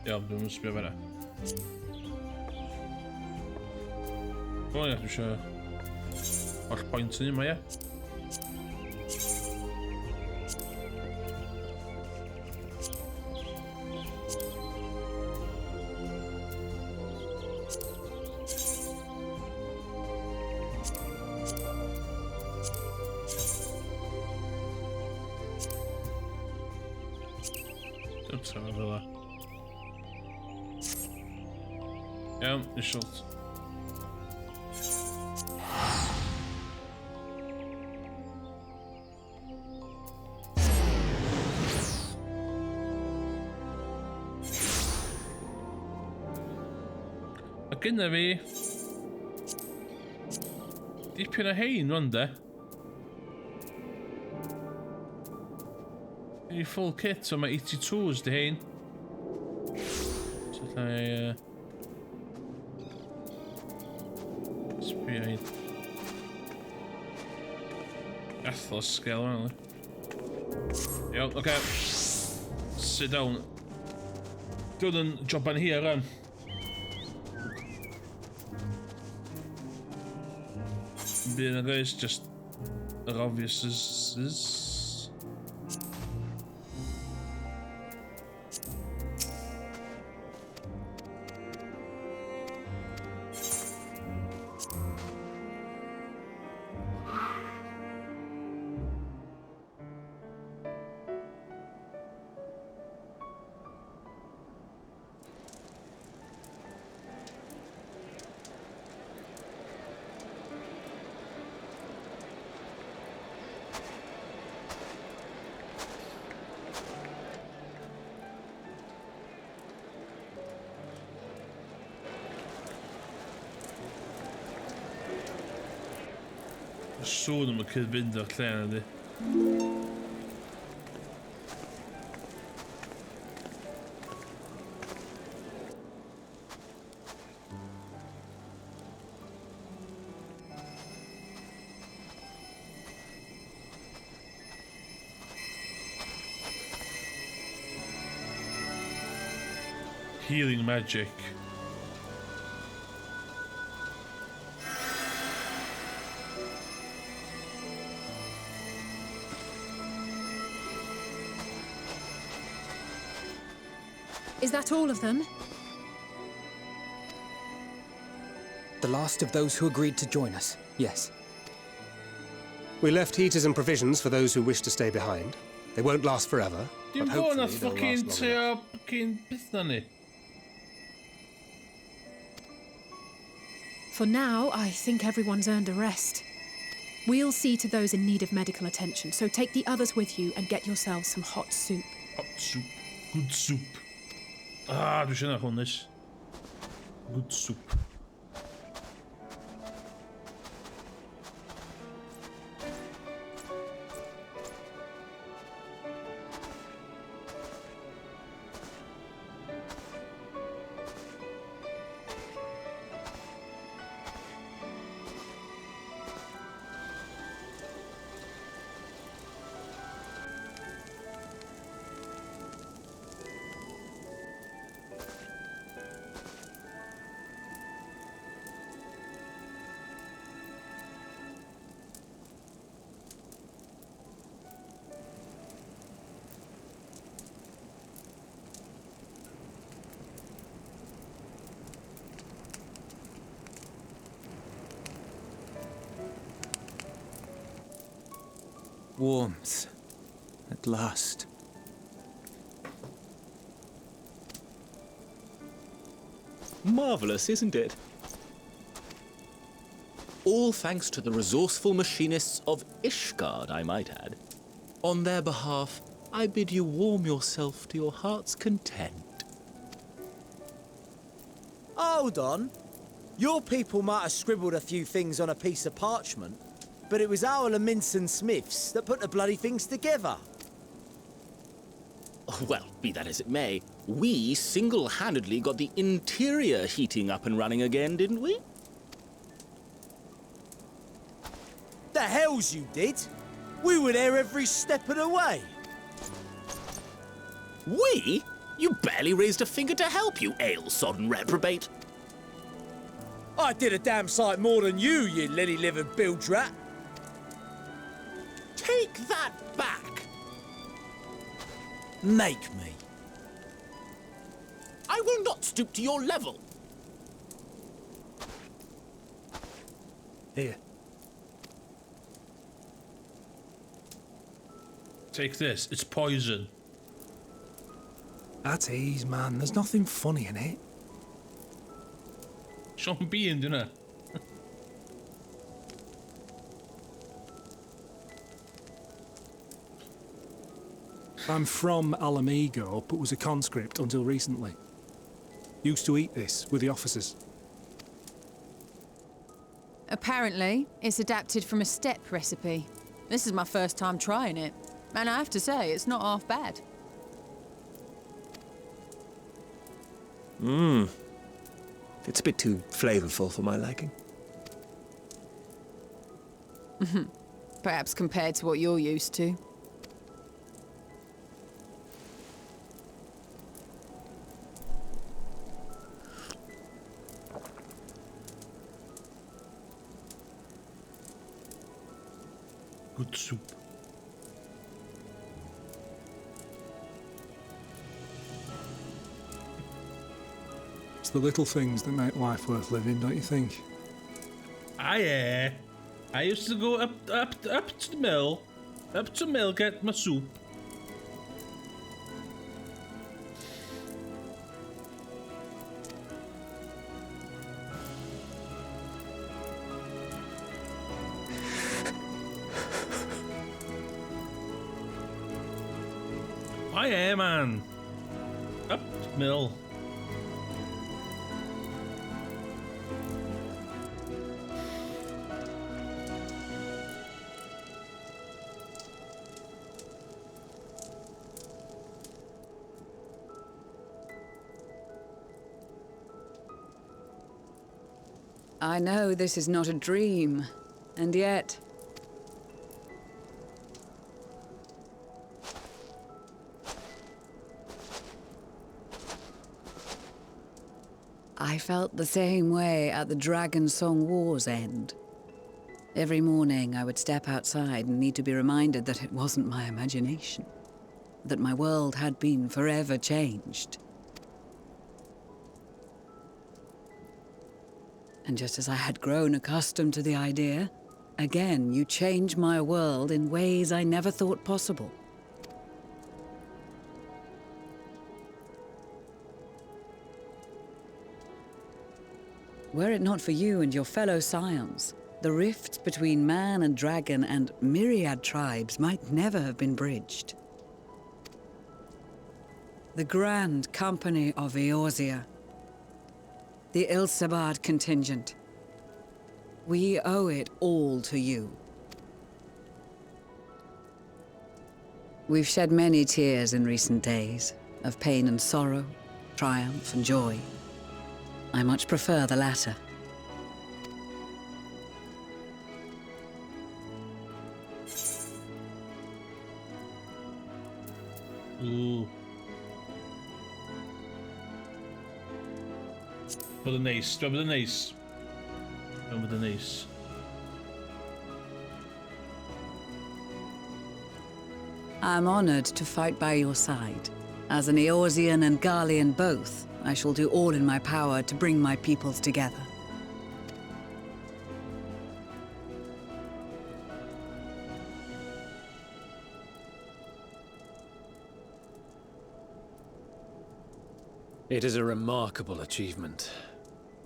Iawn, dwi'n mynd sbio fanna. O ia, dwi eisiau holl point yn yma, ia. Dim trefn fel 'a. Iawn, isio. A gynna fi dipyn o hein wan de. I full kit, so mae 82s di hein. So allai... Sbio hein. Athos scale, really. Iawn, oce. Okay. Sit down. Dwi'n yn joban hir rwan. Bydd yna guys, just yr obvious is. Y sŵn am y cyd-fynd o'r lle yna di. Healing magic. Is that all of them? The last of those who agreed to join us, yes. We left heaters and provisions for those who wish to stay behind. They won't last forever, Dim but fo hopefully nath they'll fucking last long enough. trio fucking beth na ni. For now, I think everyone's earned a rest. We'll see to those in need of medical attention, so take the others with you and get yourselves some hot soup. Hot soup. Good soup. Ah, dwi eisiau hwn nes. Good soup. Warmth. At last. Marvellous, isn't it? All thanks to the resourceful machinists of Ishgard, I might add. On their behalf, I bid you warm yourself to your heart's content. Hold on. Your people might have scribbled a few things on a piece of parchment, but it was our Lominsan smiths that put the bloody things together. Well, be that as it may, we single-handedly got the interior heating up and running again, didn't we? The hells you did! We were there every step of the way. We? You barely raised a finger to help, you ale-sodden reprobate. I did a damn sight more than you, you lily-livered bilge rat. Take that back! Make me. I will not stoop to your level. Here. Take this, it's poison. At ease, man. There's nothing funny in it. Sean Bean, dwi'n I'm from Ala Mhigo, but was a conscript until recently. Used to eat this with the officers. Apparently, it's adapted from a steppe recipe. This is my first time trying it, and I have to say, it's not half bad. Mmm. It's a bit too flavourful for my liking. Perhaps compared to what you're used to. Good soup. It's the little things that make life worth living, don't you think? Aye. I used to go up to the mill. Up to mill, get my soup. Aye, man. Up to mill. I know this is not a dream, and yet... I felt the same way at the Dragonsong War's end. Every morning I would step outside and need to be reminded that it wasn't my imagination, that my world had been forever changed. And just as I had grown accustomed to the idea, again you changed my world in ways I never thought possible. Were it not for you and your fellow scions, the rifts between man and dragon and myriad tribes might never have been bridged. The Grand Company of Eorzea, the Ilsabard contingent. We owe it all to you. We've shed many tears in recent days, of pain and sorrow, triumph and joy. I much prefer the latter. Ooh. Bod yn neis, dwi'n bod yn neis. Dwi'n bod yn neis. I'm honored to fight by your side. As an Eorzean and Garlean both, I shall do all in my power to bring my peoples together. It is a remarkable achievement.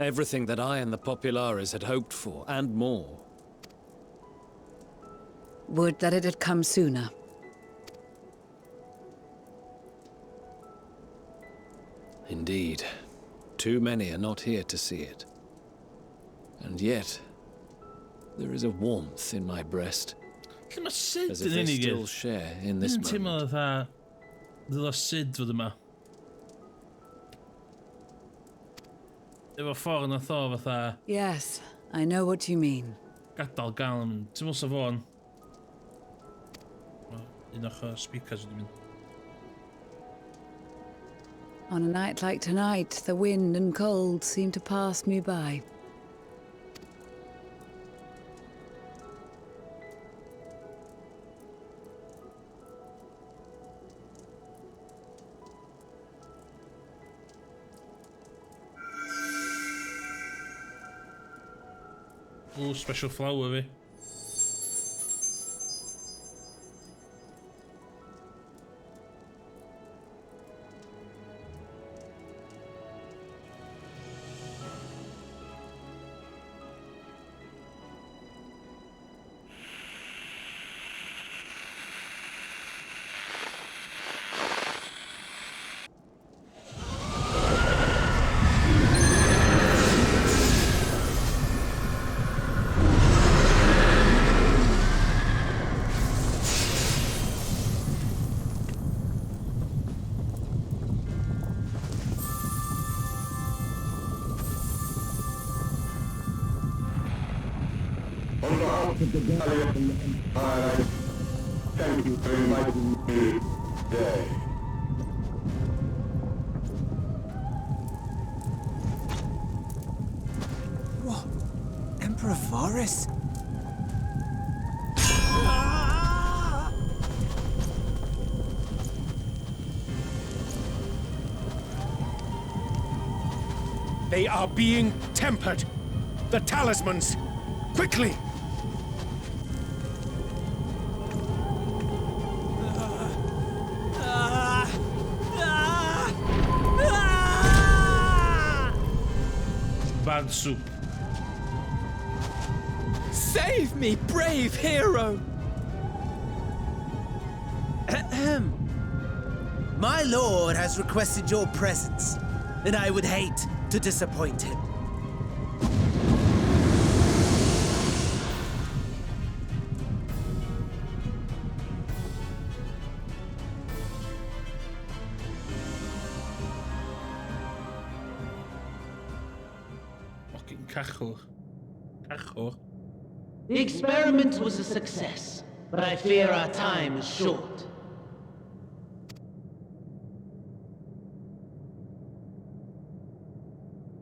Everything that I and the Populares had hoped for, and more. Would that it had come sooner. Indeed. Too many are not here to see it. And yet, there is a warmth in my breast. Lle mae Cid As if yn they unig? still share in this Dwi'n teimlo moment. fatha ddyla Cid fod yma. Efo ffordd nath o fatha Yes, I know what you mean. gadael gael yn mynd. Ti'n meddwl sa fo'n? Un o'ch speakers wedi mynd. On a night like tonight, the wind and cold seem to pass me by. Ooh, special flower fi. On behalf of the Garlean Empire, thank you for inviting me today. What? Emperor Varis? They are being tempered. The talismans! Quickly! Bad soup. Save me, brave hero! Ahem. My lord has requested your presence, and I would hate to disappoint him. Fucking cachwr. Cachwr. The experiment was a success, but I fear our time is short.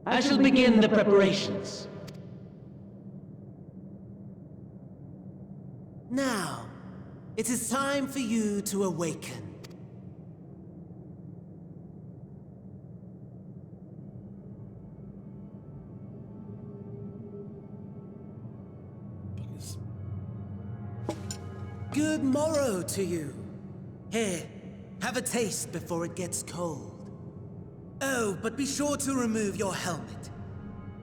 I shall begin the preparations. Now, it is time for you to awaken. Good morrow to you. Here, have a taste before it gets cold. Oh, but be sure to remove your helmet.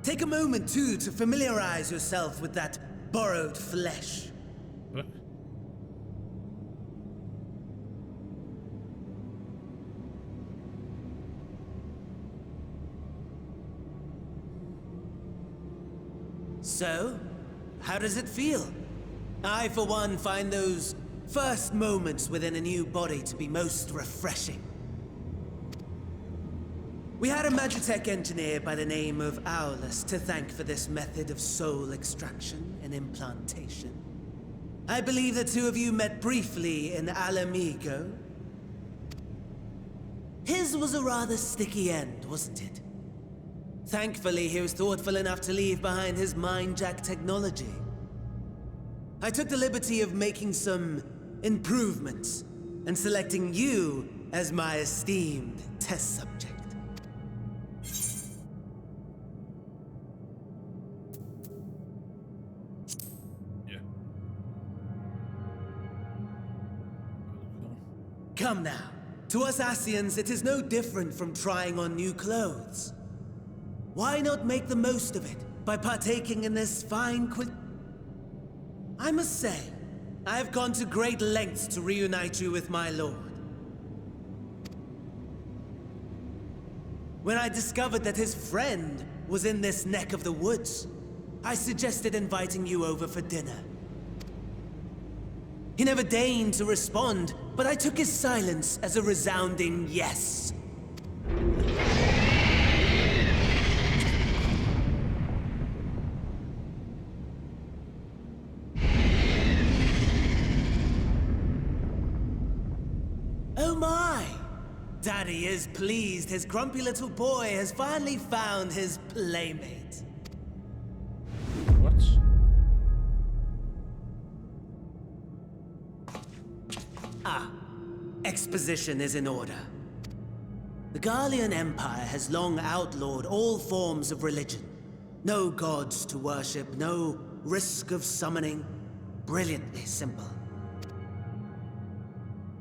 Take a moment, too, to familiarize yourself with that borrowed flesh. What? So, how does it feel? I, for one, find those first moments within a new body to be most refreshing. We had a Magitech engineer by the name of Aulus to thank for this method of soul extraction and implantation. I believe the two of you met briefly in Ala Mhigo. His was a rather sticky end, wasn't it? Thankfully, he was thoughtful enough to leave behind his mindjack technology. I took the liberty of making some improvements and selecting you as my esteemed test subject. Yeah. Come now. To us Ascians, it is no different from trying on new clothes. Why not make the most of it by partaking in this fine I must say, I have gone to great lengths to reunite you with my lord. When I discovered that his friend was in this neck of the woods, I suggested inviting you over for dinner. He never deigned to respond, but I took his silence as a resounding yes. Oh my! Daddy is pleased his grumpy little boy has finally found his playmate. What? Ah, exposition is in order. The Garlean Empire has long outlawed all forms of religion. No gods to worship, no risk of summoning. Brilliantly simple.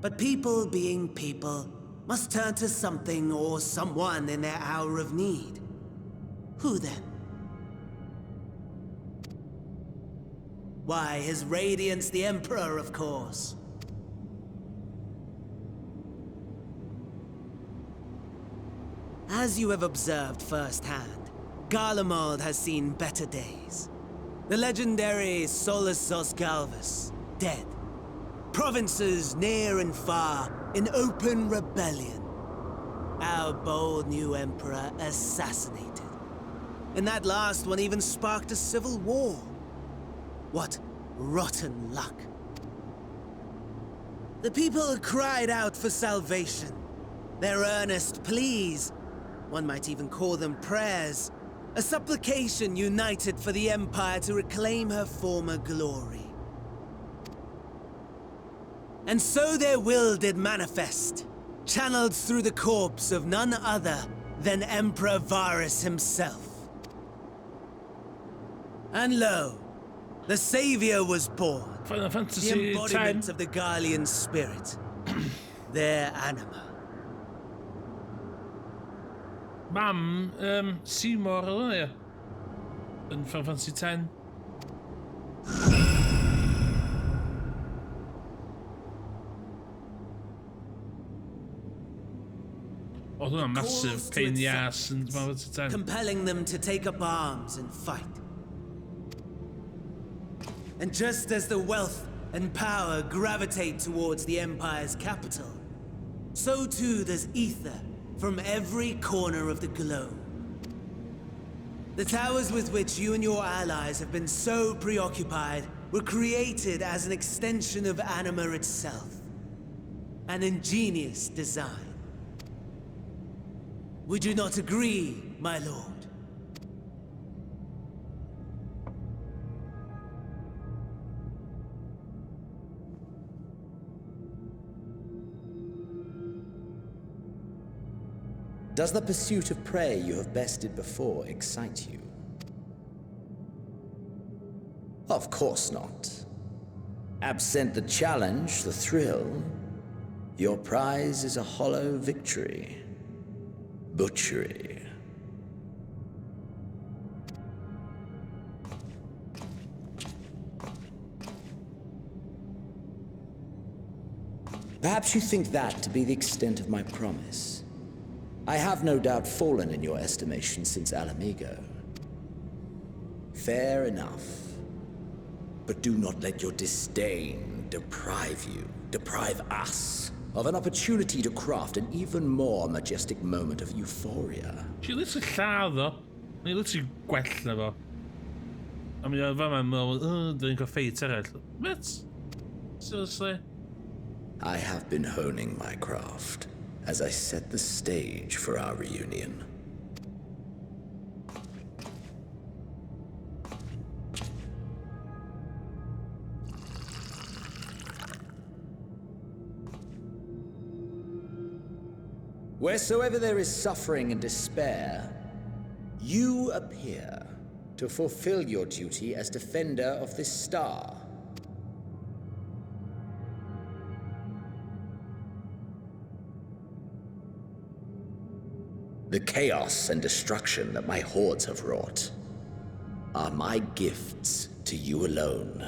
But people being people must turn to something or someone in their hour of need. Who then? Why, His Radiance the Emperor, of course. As you have observed firsthand, Garlemald has seen better days. The legendary Solus zos Galvus, dead. Provinces near and far in open rebellion. Our bold new emperor assassinated. And that last one even sparked a civil war. What rotten luck. The people cried out for salvation. Their earnest pleas, one might even call them prayers, a supplication united for the Empire to reclaim her former glory. And so their will did manifest, channeled through the corpse of none other than Emperor Varis himself. And lo, the Savior was born. Final Fantasy The embodiment 10. of the Garlean spirit. Their anima. Mam, Seymour oedd hwnna, ie. Yn Final Fantasy 10. Oedd hwnna'n massive Calls to pain in the accept ass yn Final Fantasy 10. Compelling them to take up arms and fight. And just as the wealth and power gravitate towards the Empire's capital, so too does ether from every corner of the globe. The towers with which you and your allies have been so preoccupied were created as an extension of Anima itself. An ingenious design. Would you not agree, my lord? Does the pursuit of prey you have bested before excite you? Of course not. Absent the challenge, the thrill, your prize is a hollow victory. Butchery. Perhaps you think that to be the extent of my promise. I have no doubt fallen in your estimation since Ala Mhigo. Fair enough. But do not let your disdain deprive you, deprive us, of an opportunity to craft an even more majestic moment of euphoria. She literally lladd o. Ni literally gwell na fo. A mi oedd fama yn meddwl, oh, dwi'n cael ffeit arall. What? Seriously? I have been honing my craft as I set the stage for our reunion. Wheresoever there is suffering and despair, you appear to fulfill your duty as defender of this star. The chaos and destruction that my hordes have wrought are my gifts to you alone.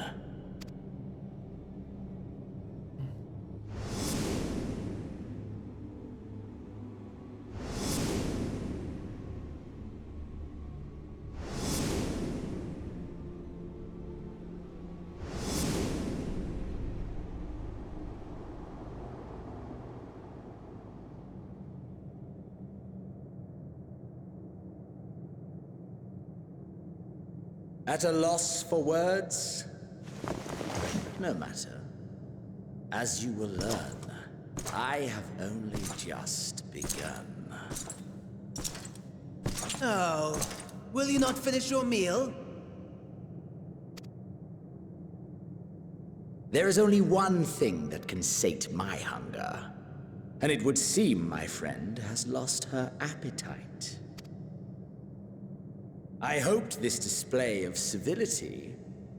At a loss for words? No matter. As you will learn, I have only just begun. Oh, will you not finish your meal? There is only one thing that can sate my hunger. And it would seem my friend has lost her appetite. I hoped this display of civility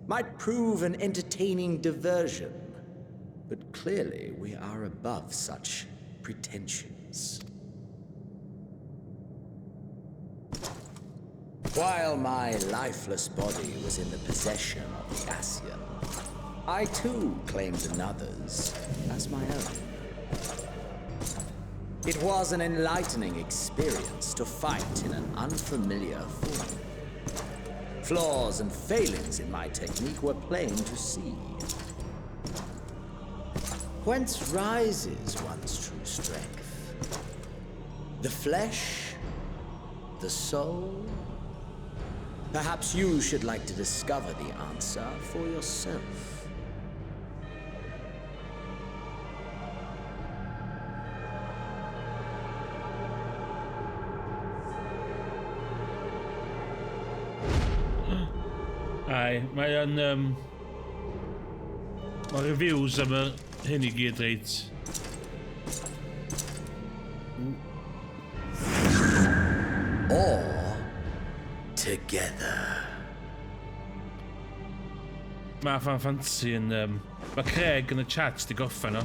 might prove an entertaining diversion, but clearly we are above such pretensions. While my lifeless body was in the possession of the Ascian, I too claimed another's as my own. It was an enlightening experience to fight in an unfamiliar form. Flaws and failings in my technique were plain to see. Whence rises one's true strength? The flesh? The soul? Perhaps you should like to discover the answer for yourself. Ai, mae o'n... Mae reviews am y hyn i gyd reit. Together. Mae Final Fantasy yn... mae Craig yn y chat di gorffen o.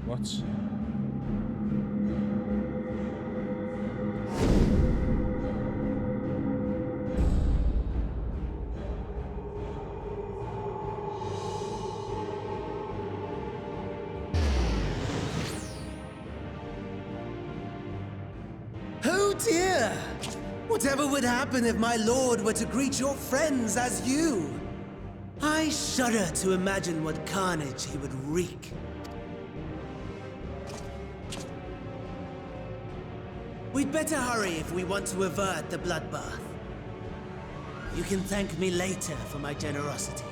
What? Oh dear! Whatever would happen if my lord were to greet your friends as you? I shudder to imagine what carnage he would wreak. We'd better hurry if we want to avert the bloodbath. You can thank me later for my generosity.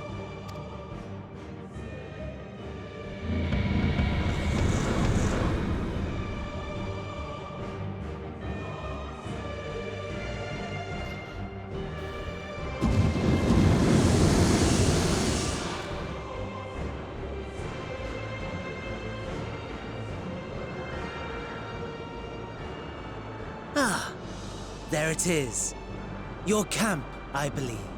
Ah, there it is. Your camp, I believe.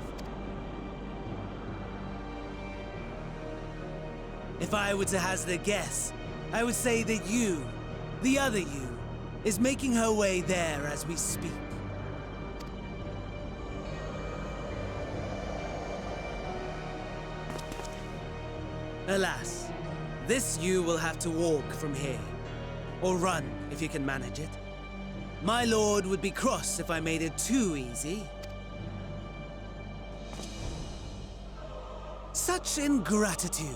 If I were to hazard a guess, I would say that you, the other you, is making her way there as we speak. Alas, this you will have to walk from here. Or run, if you can manage it. My lord would be cross if I made it too easy. Such ingratitude.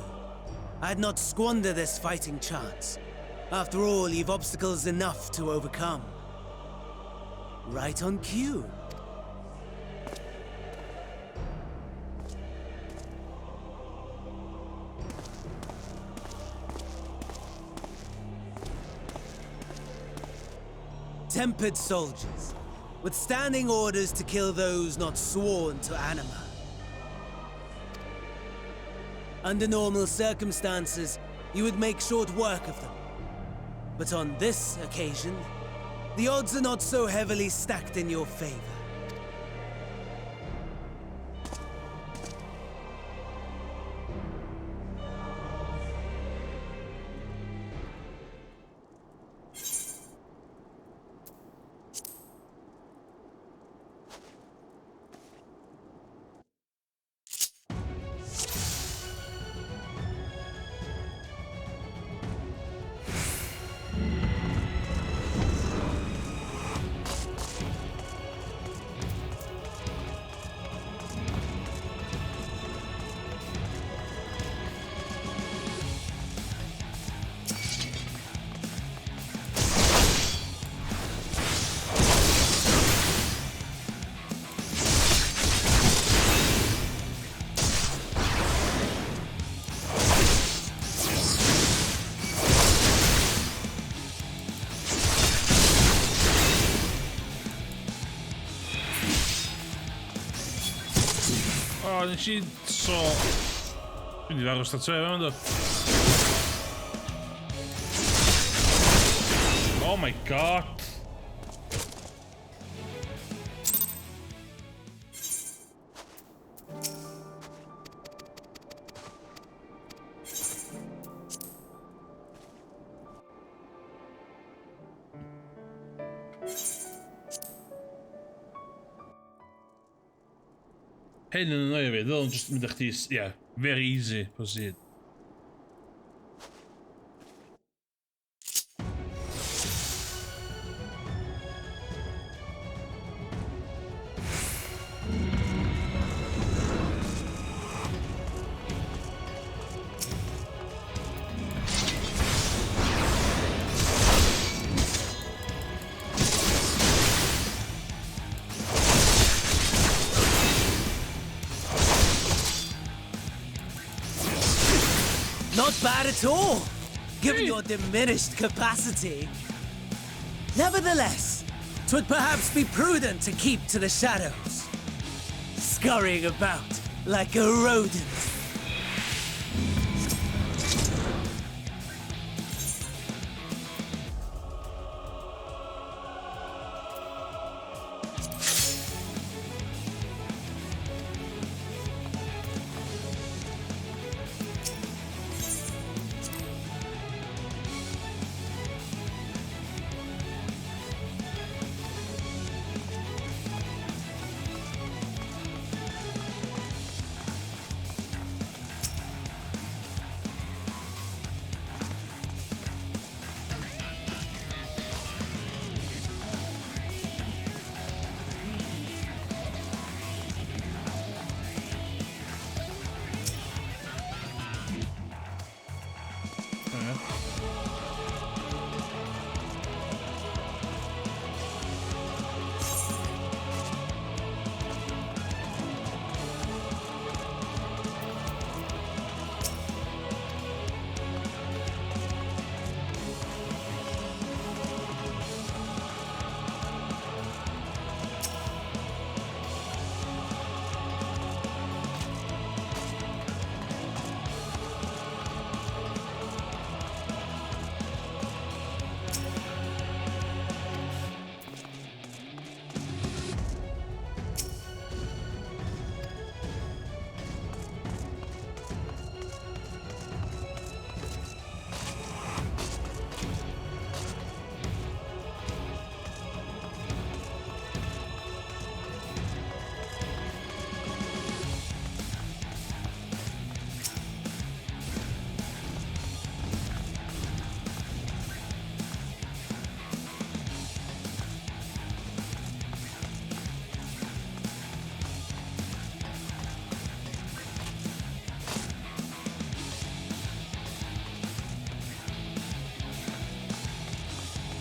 I'd not squander this fighting chance. After all, you've obstacles enough to overcome. Right on cue. Tempered soldiers, with standing orders to kill those not sworn to Anima. Under normal circumstances, you would make short work of them. But on this occasion, the odds are not so heavily stacked in your favor. O, nes i so... Dwi'n di farw statue fe, ynddo. Oh my god! Hyn yn annoio fi, ddylwn just mynd â chdi, yeah, very easy, proceed. Not bad at all, given your diminished capacity. Nevertheless, 'twould perhaps be prudent to keep to the shadows, scurrying about like a rodent.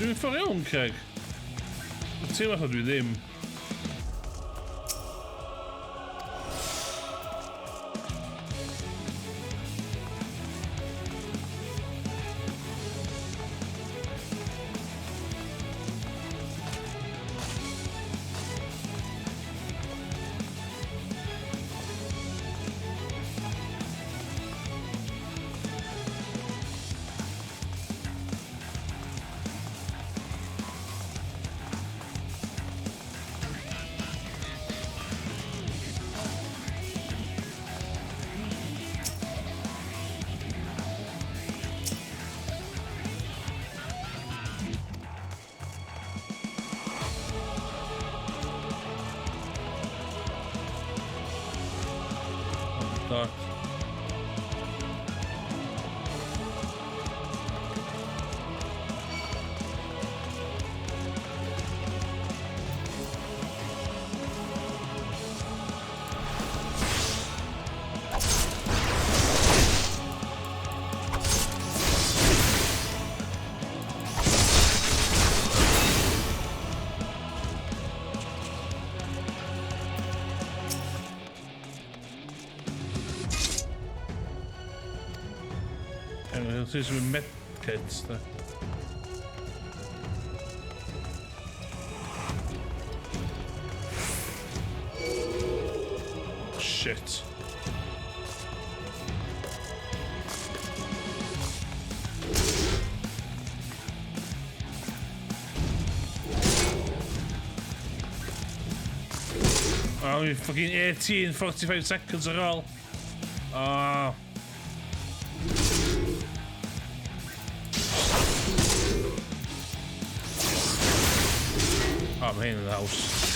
Dwi'n ffordd iawn, Craig. Teimlo fatha dwi ddim. God. Anyway, here's some medkits there. Shit. Oh, you fucking 18, 45 seconds ar ôl. Oh. Oh, I'm in the house.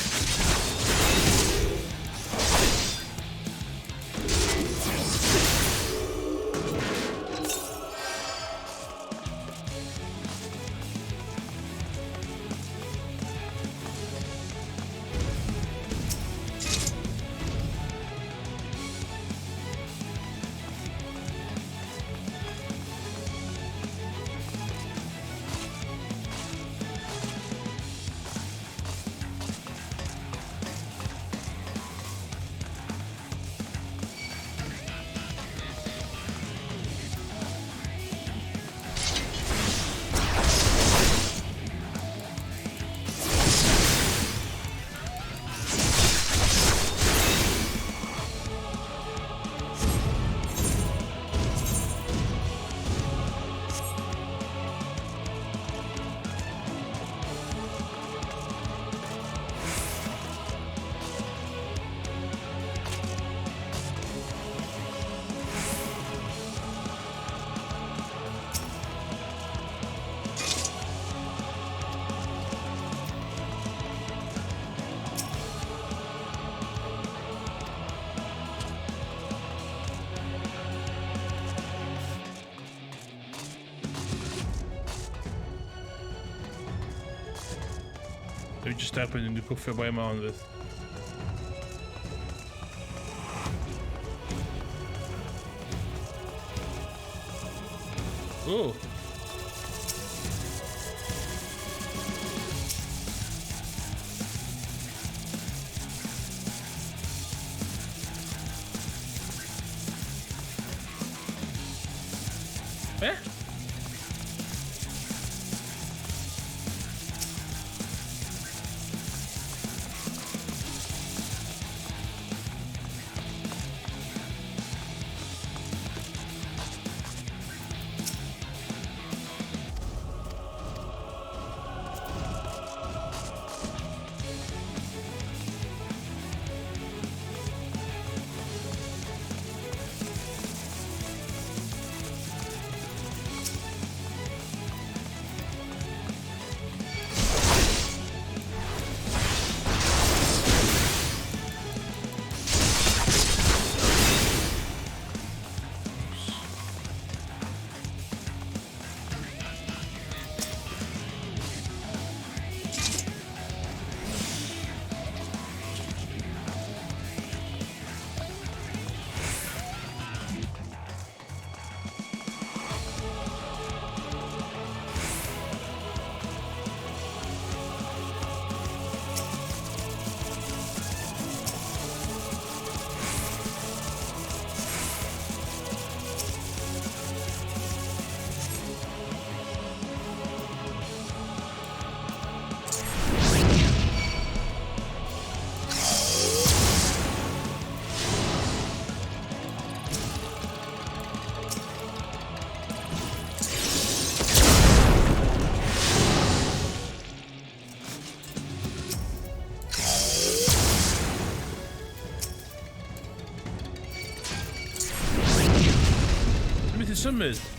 Dwi jyst erbyn yn cwffio boi yma ond fydd. Ooh. Be? symud.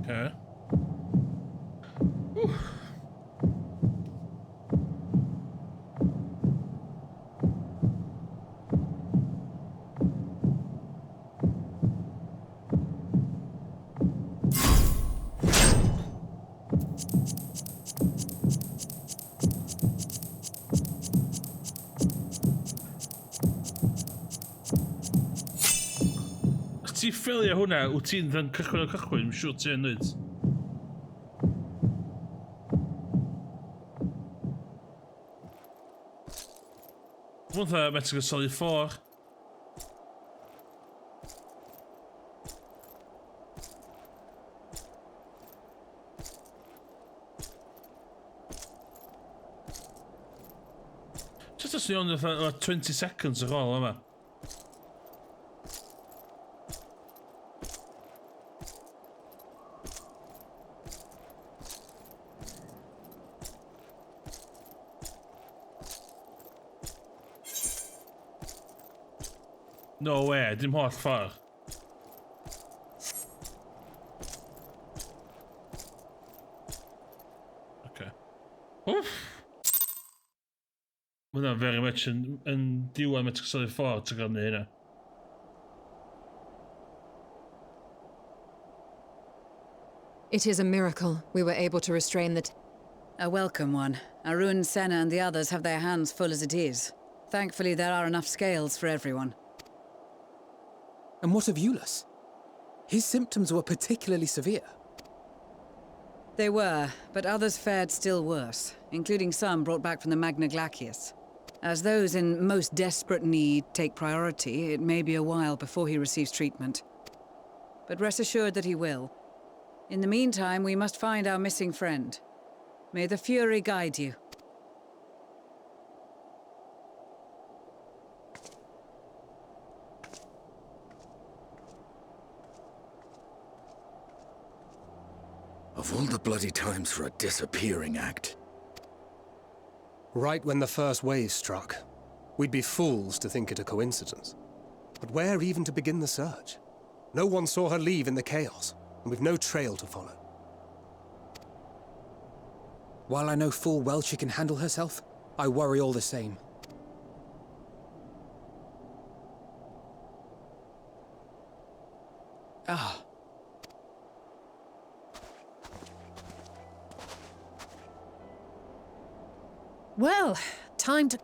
Okay. Whew. Os ti'n ffilio hwnna, wyt ti'n dda'n cychwyn o cychwyn, mae'n siŵr ti'n dweud. Mae'n fatha Metal Gear Solid 4. Just os ni ond fatha 20 seconds ar ôl yma. No way, dim holl ffordd. Okay. Wff! Mae hwnna very much yn, yn diwedd Metal Gear Solid 4, ti'n gwybod hynna. It is a miracle we were able to restrain the A welcome one. Arun, Senna and the others have their hands full as it is. Thankfully, there are enough scales for everyone. And what of Jullus? His symptoms were particularly severe. They were, but others fared still worse, including some brought back from the Magna Glacius. As those in most desperate need take priority, it may be a while before he receives treatment. But rest assured that he will. In the meantime, we must find our missing friend. May the Fury guide you. Of all the bloody times for a disappearing act. Right when the first wave struck. We'd be fools to think it a coincidence. But where even to begin the search? No one saw her leave in the chaos, and we've no trail to follow. While I know full well she can handle herself, I worry all the same. Ah. Well, time to...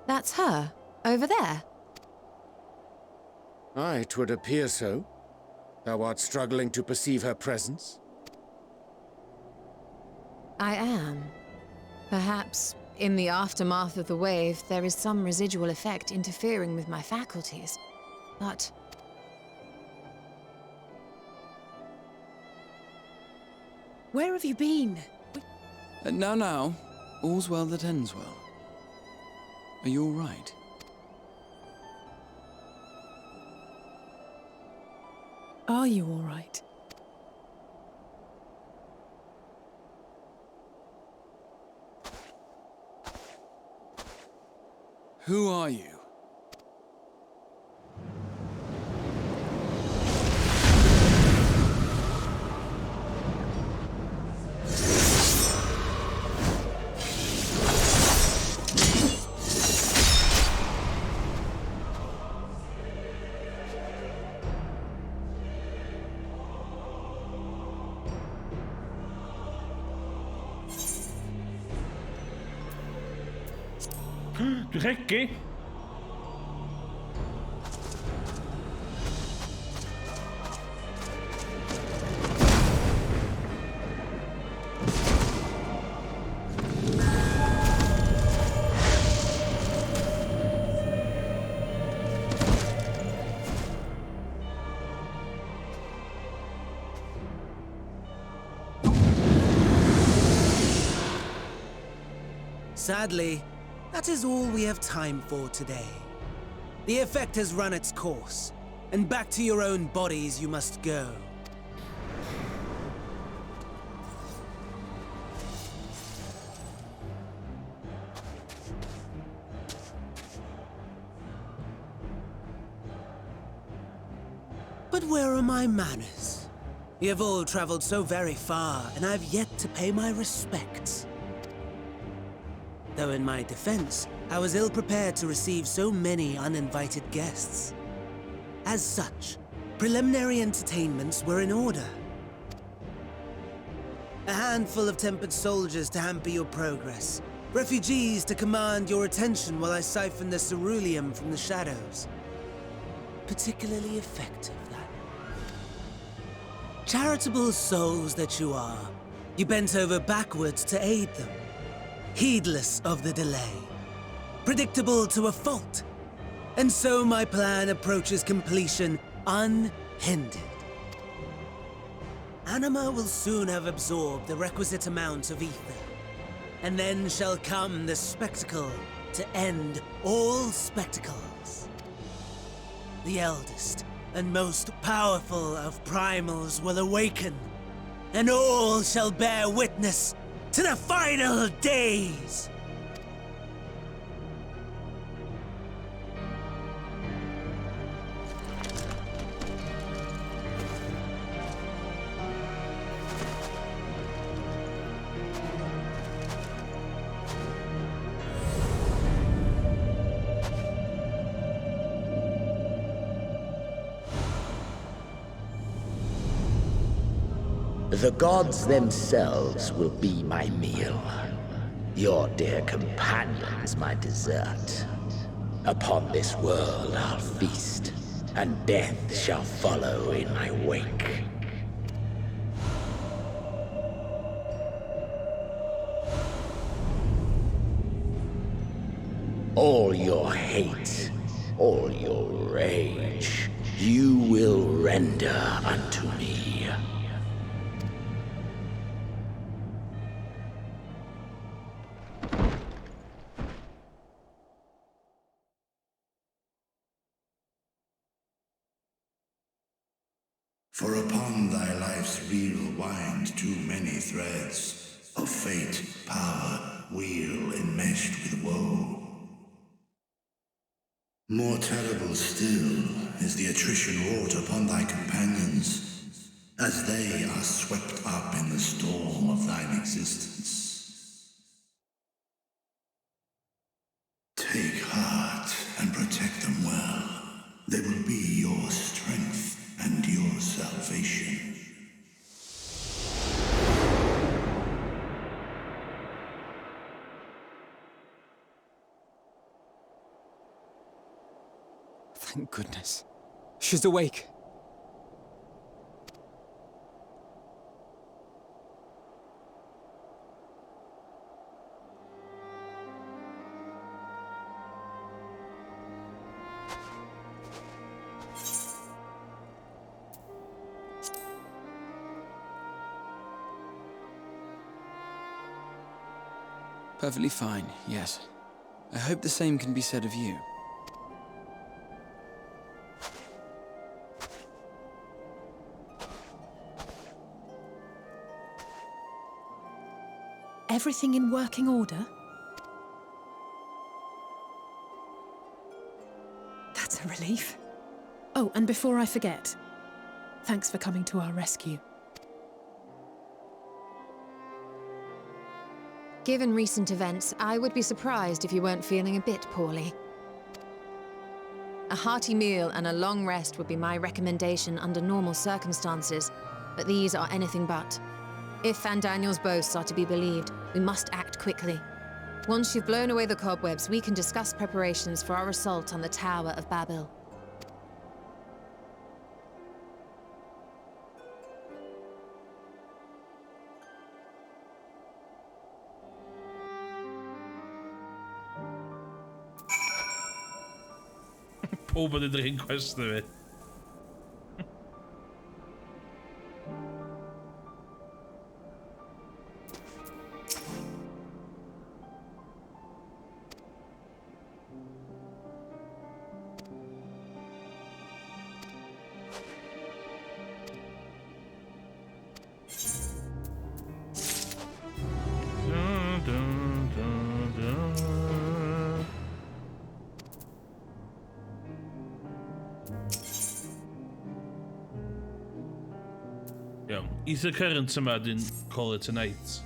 That's her, over there. Aye, 'twould appear so. Thou art struggling to perceive her presence. I am. Perhaps, in the aftermath of the wave, there is some residual effect interfering with my faculties. But... Where have you been? Now, now. All's well that ends well. Are you all right? Are you all right? Who are you? Regi. Sadly, that is all we have time for today. The effect has run its course, and back to your own bodies you must go. But where are my manners? You have all traveled so very far, and I've yet to pay my respects. Though in my defense, I was ill-prepared to receive so many uninvited guests. As such, preliminary entertainments were in order. A handful of tempered soldiers to hamper your progress, refugees to command your attention while I siphon the ceruleum from the shadows. Particularly effective, that. Charitable souls that you are, you bent over backwards to aid them. Heedless of the delay, predictable to a fault, and so my plan approaches completion unhindered. Anima will soon have absorbed the requisite amount of ether, and then shall come the spectacle to end all spectacles. The eldest and most powerful of primals will awaken, and all shall bear witness to the final days! The gods themselves will be my meal. Your dear companions my dessert. Upon this world I'll feast, and death shall follow in my wake. All your hate, all your rage, you will render unto me. For upon thy life's reel wind too many threads of fate, power, wheel enmeshed with woe. More terrible still is the attrition wrought upon thy companions, as they are swept up in the storm of thine existence. Take heart and protect them well. They will be your strength and your salvation. Thank goodness. She's awake. Perfectly fine, yes. I hope the same can be said of you. Everything in working order? That's a relief. Oh, and before I forget, thanks for coming to our rescue. Given recent events, I would be surprised if you weren't feeling a bit poorly. A hearty meal and a long rest would be my recommendation under normal circumstances, but these are anything but. If Fandaniel's boasts are to be believed, we must act quickly. Once you've blown away the cobwebs, we can discuss preparations for our assault on the Tower of Babil. Pawb yn edrych yn cwestiwn fi. Dun, dun, dun, dun. Iawn. Aether Current yma, dwi'n call it a night.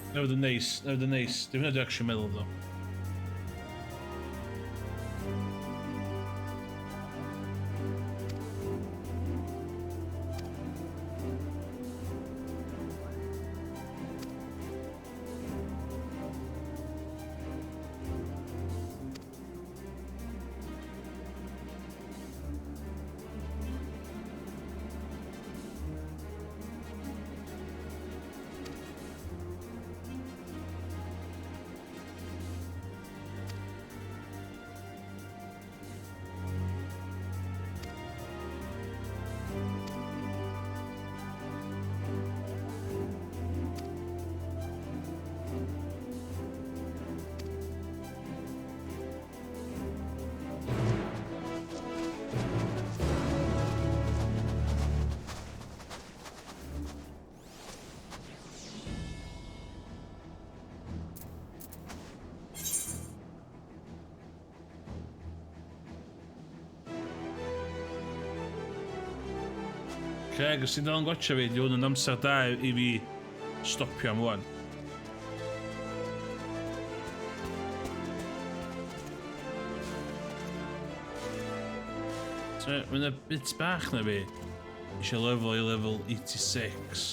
Na fydd yn neis, na fydd yn neis. Dim hynna dwi actually meddwl, ddo. Craig, os ti'n dal yn gwatcha fi, di hwn yn amser da i fi stopio am wan. So, mae'n y bit bach na fi. Eisiau lefel i level 86.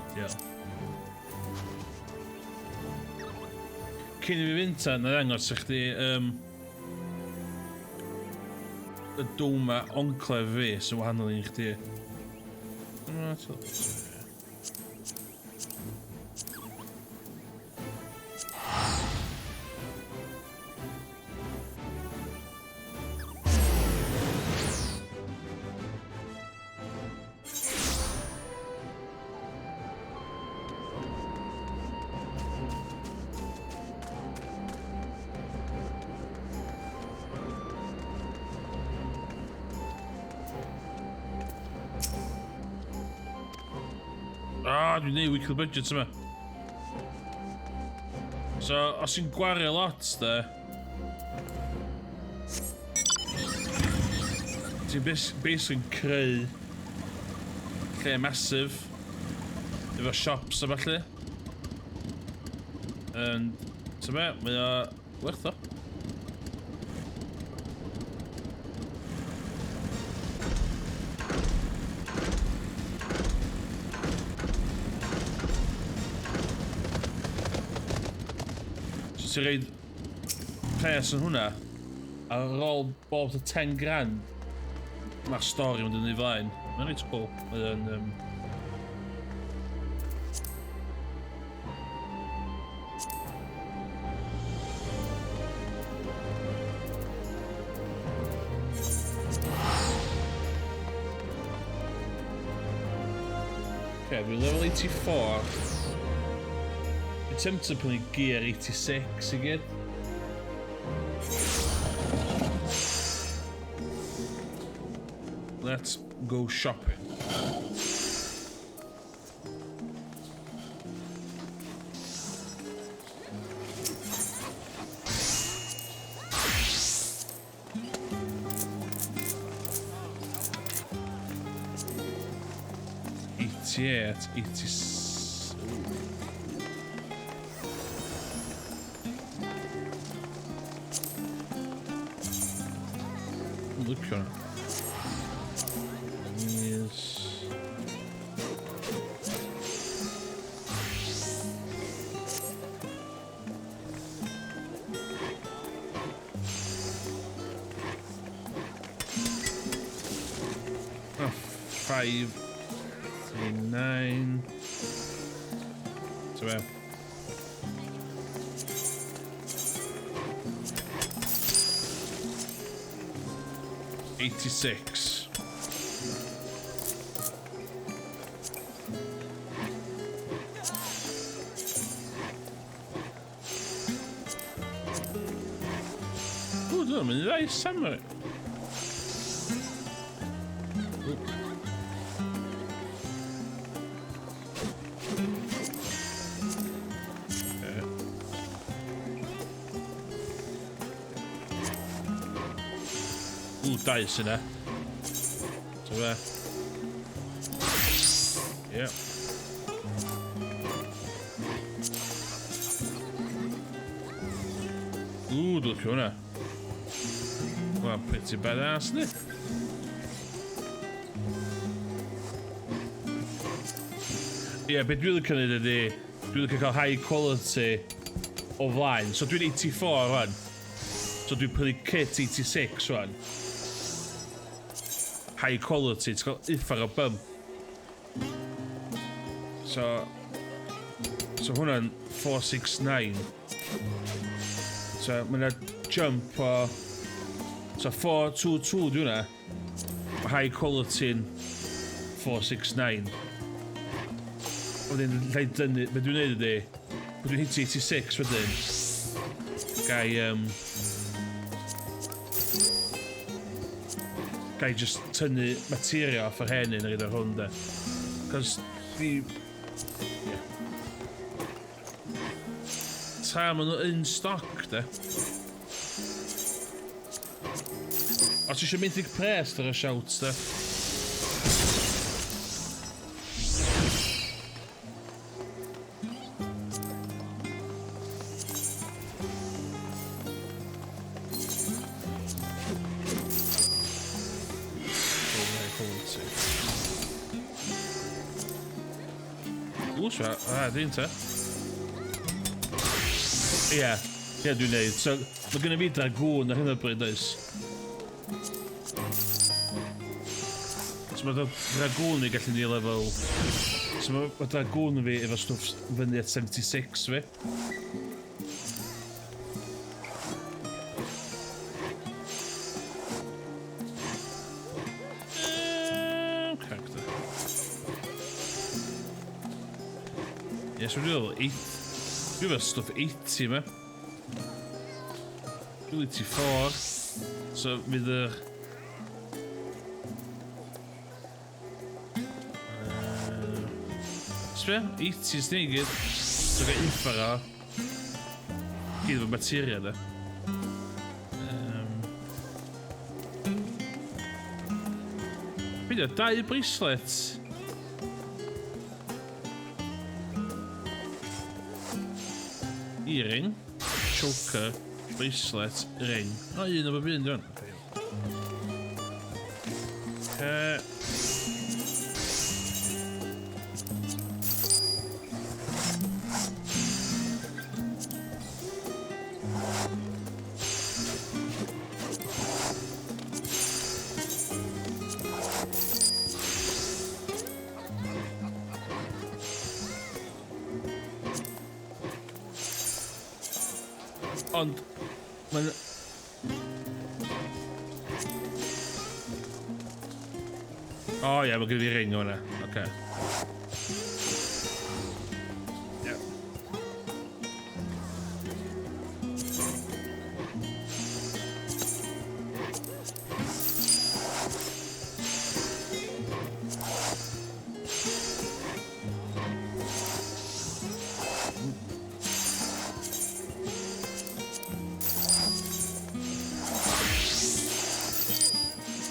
Ideal. Cyn i fi fynd ta, na ddangos i chdi y Doma Enclave fi sy'n wahanol i chdi. Ah, dwi'n neud weekly budget yma. So, os ti'n gwario lot, de... Ti'n basically creu lle massive efo shops a ballu. And, ti'n be, mae o werth o. So ti'n reid pres yn hwnna, ar ôl bob to 10 grand, mae'r stori yn mynd yn ei flaen. Mae'n reit cool. Mae'n Okay, dwi'n level 84. Dwi'n tempted prynu gear 86 i gyd. Let's go shopping. 88, 86. Ooh. Licio hwnna. Yes. Oh, 5, 3, 9. So, 86. Ww, dwi'n mynd i ddau samurai. Okay. Ww, dau sy'n e. So fe. Yeah. Ww, dwi'n licio hwnna. Well, pretty badass, ni. Ie, yeah, beth dwi'n licio neud ydi, dwi'n licio cael high quality o flaen. So dwi'n 84 rwan. So dwi'n prynu kit 86 rwan. High quality, ti'n cael uffar o bump. So, so hwnna'n 469. So mae yna jump o... So 422 di hwnna. Mae high quality yn 469. Wedyn, llai dynnu, be dwi'n neud ydi, bod dwi'n hitio 86 wedyn, gai, um, gai just tynnu materia off yr hen un ar gyda'r hwn de. Cos di... Yeah. Ta, maen nhw in stock de. Os ti eisiau mynd i'r pres, dyna shout de. Ah, dwi'n te. Ie, ie dwi'n neud. So, mae gennym fi dragoon ar hyn o bryd, oes? So mae dragoon fi gallu ni level... So mae ma dragoon fi efo stwff fyny at 76 fi. Character. Ie, so dwi'n level 8... Dwi'n efo stwff 80 ma. Dwi'n 84. So fydd yr... Sbia, 80s ni gyd. So gael uffar o. Gyd efo materia da. Be di o, dau bracelet? Earring, choker, bracelet, ring. O, un o bob un, dwi'n. Okay. Ond, mae'n... O ie, mae gen i fi ring o hwnna. Oce. Ie.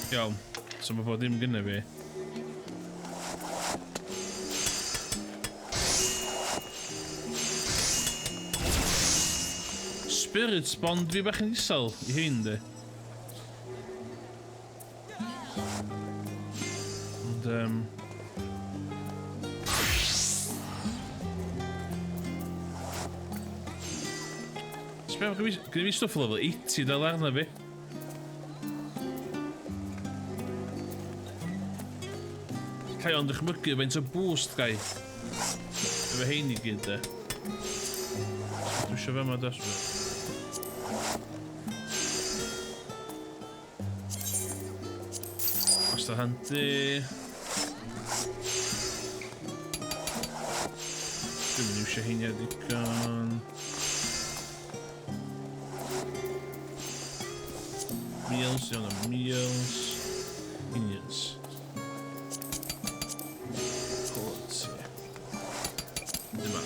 Iawn, so mae bod ddim gynna fi. Spirit Bond fi bach yn isel i hyn, di. Ond, Sbia, mae gen i fi stwff level 80 dal arna fi. Ca i ond dychmygu faint o boost gai. Efo hein i gyd de. Dwi eisiau fe yma dos. Wastad handi. Dwi'n mynd i eisiau heiniau digon. Meals, iawn am meals. Minions. Quality. Dyma.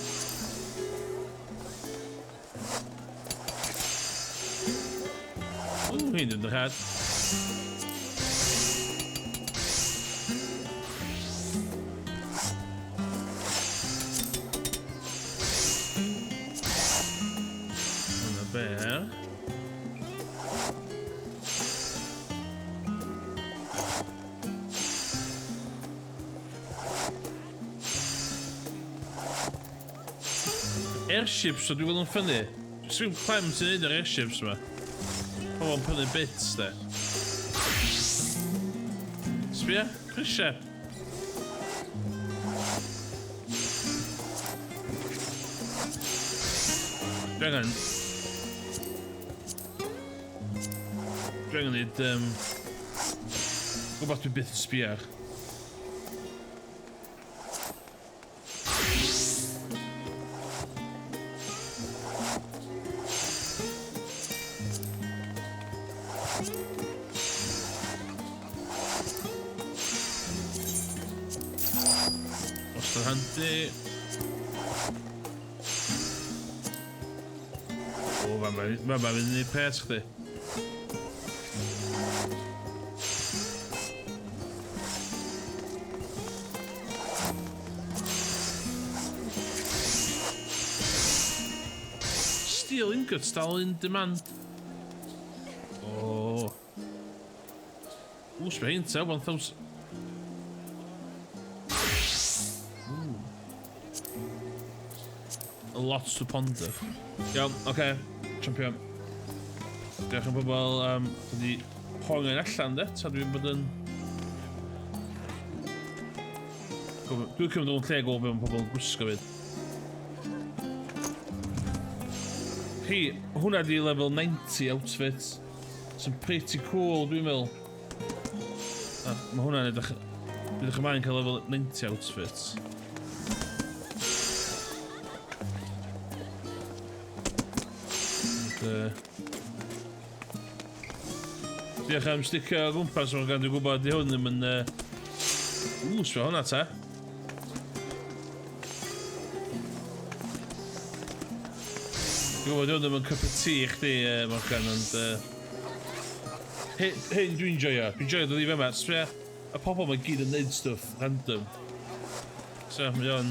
Ww, hyn yn rhad. Airships, so dwi'n gweld yn ffynnu. Dwi'n clem sy'n neud yr airships yma. Pobl yn prynu bits, de. Sbia, prisiau. Dwi angen... Dwi angen neud... Rhywbeth dwi byth yn sbio ar. Os ydyn handi. O, mae'n mynd i pres chdi. Steel ingots dal in demand. O. Ww, sbio hyn ta, 1000. Ooh. A lot to ponder. Iawn, oce, okay. Champion. Diolch yn bobl am wedi hongen allan, de. Ta dwi'n bod yn... Dwi'n cymryd o'n lle gwybod beth mae pobl yn gwisgo fyd. Hi, hwnna di level 90 outfit. Sy'n pretty cool, dwi'n meddwl. Ah, mae hwnna'n edrych... Dwi'n edrych ymlaen cael level 90 outfit. And, diolch am sticio o gwmpas o'n gan, dwi'n gwybod di hwn ddim yn... Ww, sbio hwnna ta. Dwi'n gwybod di hwn ddim yn cup of tea i chdi, Morgan, ond... Hyn dwi'n joio. Dwi'n joio dod i fe yma. Sbio, y pobl mae gyd yn neud stwff random. So, mae o'n...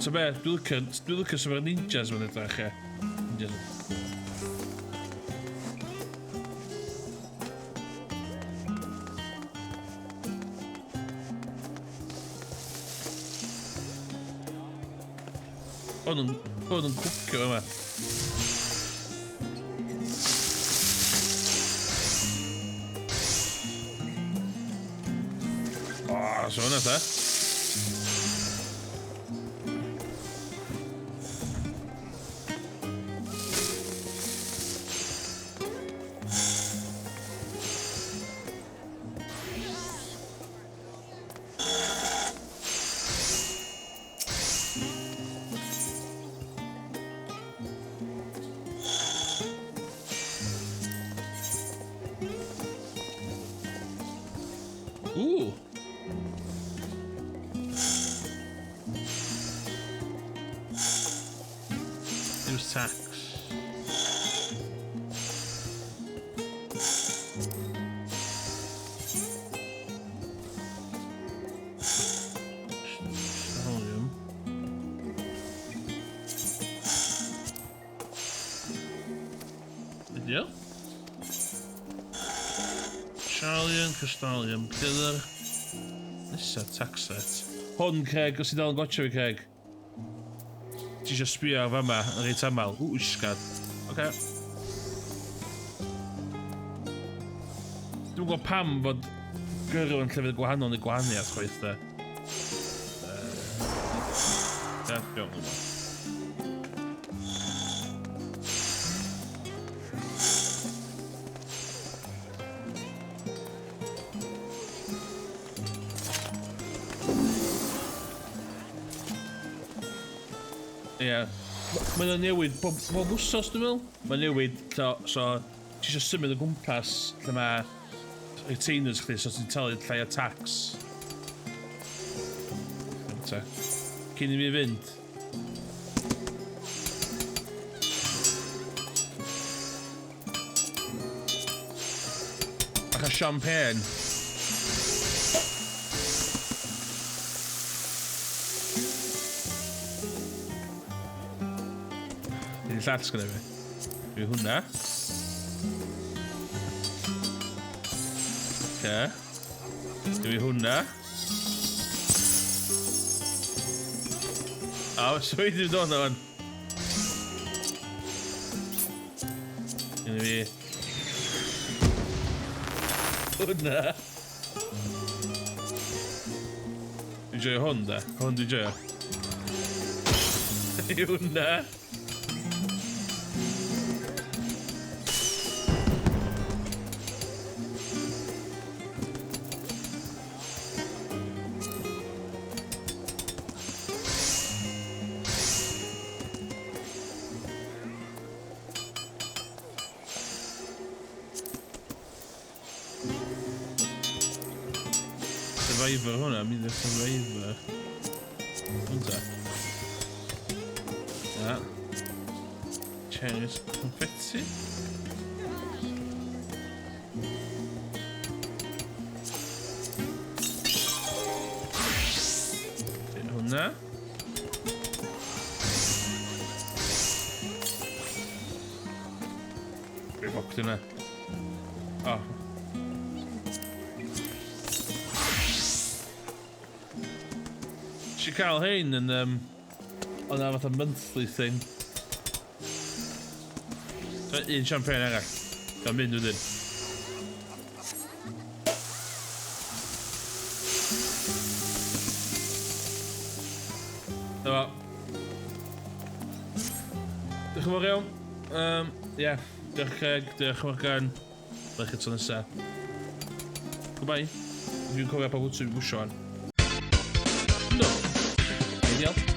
So be, dwi'n licio sef o'r ninjas ma'n edrych, e. Ninjas. Hwn yn cwcio yma. O, so hwnna ta. Ooh. It was tax. Volume. Ydi o? Charlian, Crystalium, Gyda'r nesa tax set. Hwn, Craig, os ti dal yn gwatio fi, Craig. Ti eisiau sbio ar fama yn reit aml. Ww, ysgad. Oce. Dwi'n gwybod pam fod gyrru yn llefydd gwahanol neu gwahaniaeth chwaith, de. Ia, iawn, yma. Ie. Mae'n newid bob wsos, dwi'n meddwl. Mae'n newid, so ti eisiau symud o gwmpas lle mae retainers chdi, so ti'n talu llai o tax. Ta. Cyn i mi fynd. Bach o champagne. Dwi'n llall sgynna fi. Dwi hwnna. Okay. Dwi hwnna. A, so i ddim dod na fan. Gynna fi... Hwnna. Dwi'n joio hwn, da. Hwn dwi'n joio. Hwnna. Survivor hwnna, mynd i'r Survivor. Hwnna. Na. Chinese confetti. Hwnna. Be ffwc dyna? Oh. Nes i cael hein yn... O'na fatha monthly thing. So, un champagne arall. Gael mynd wedyn. Dyma. Diolch yn fawr iawn. Ie, diolch Craig, diolch Morgan. Diolch chi tro nesa. Goodbye. Dwi'n cofio pa bwtwn dwi'n bwysio wan. No. Ideal.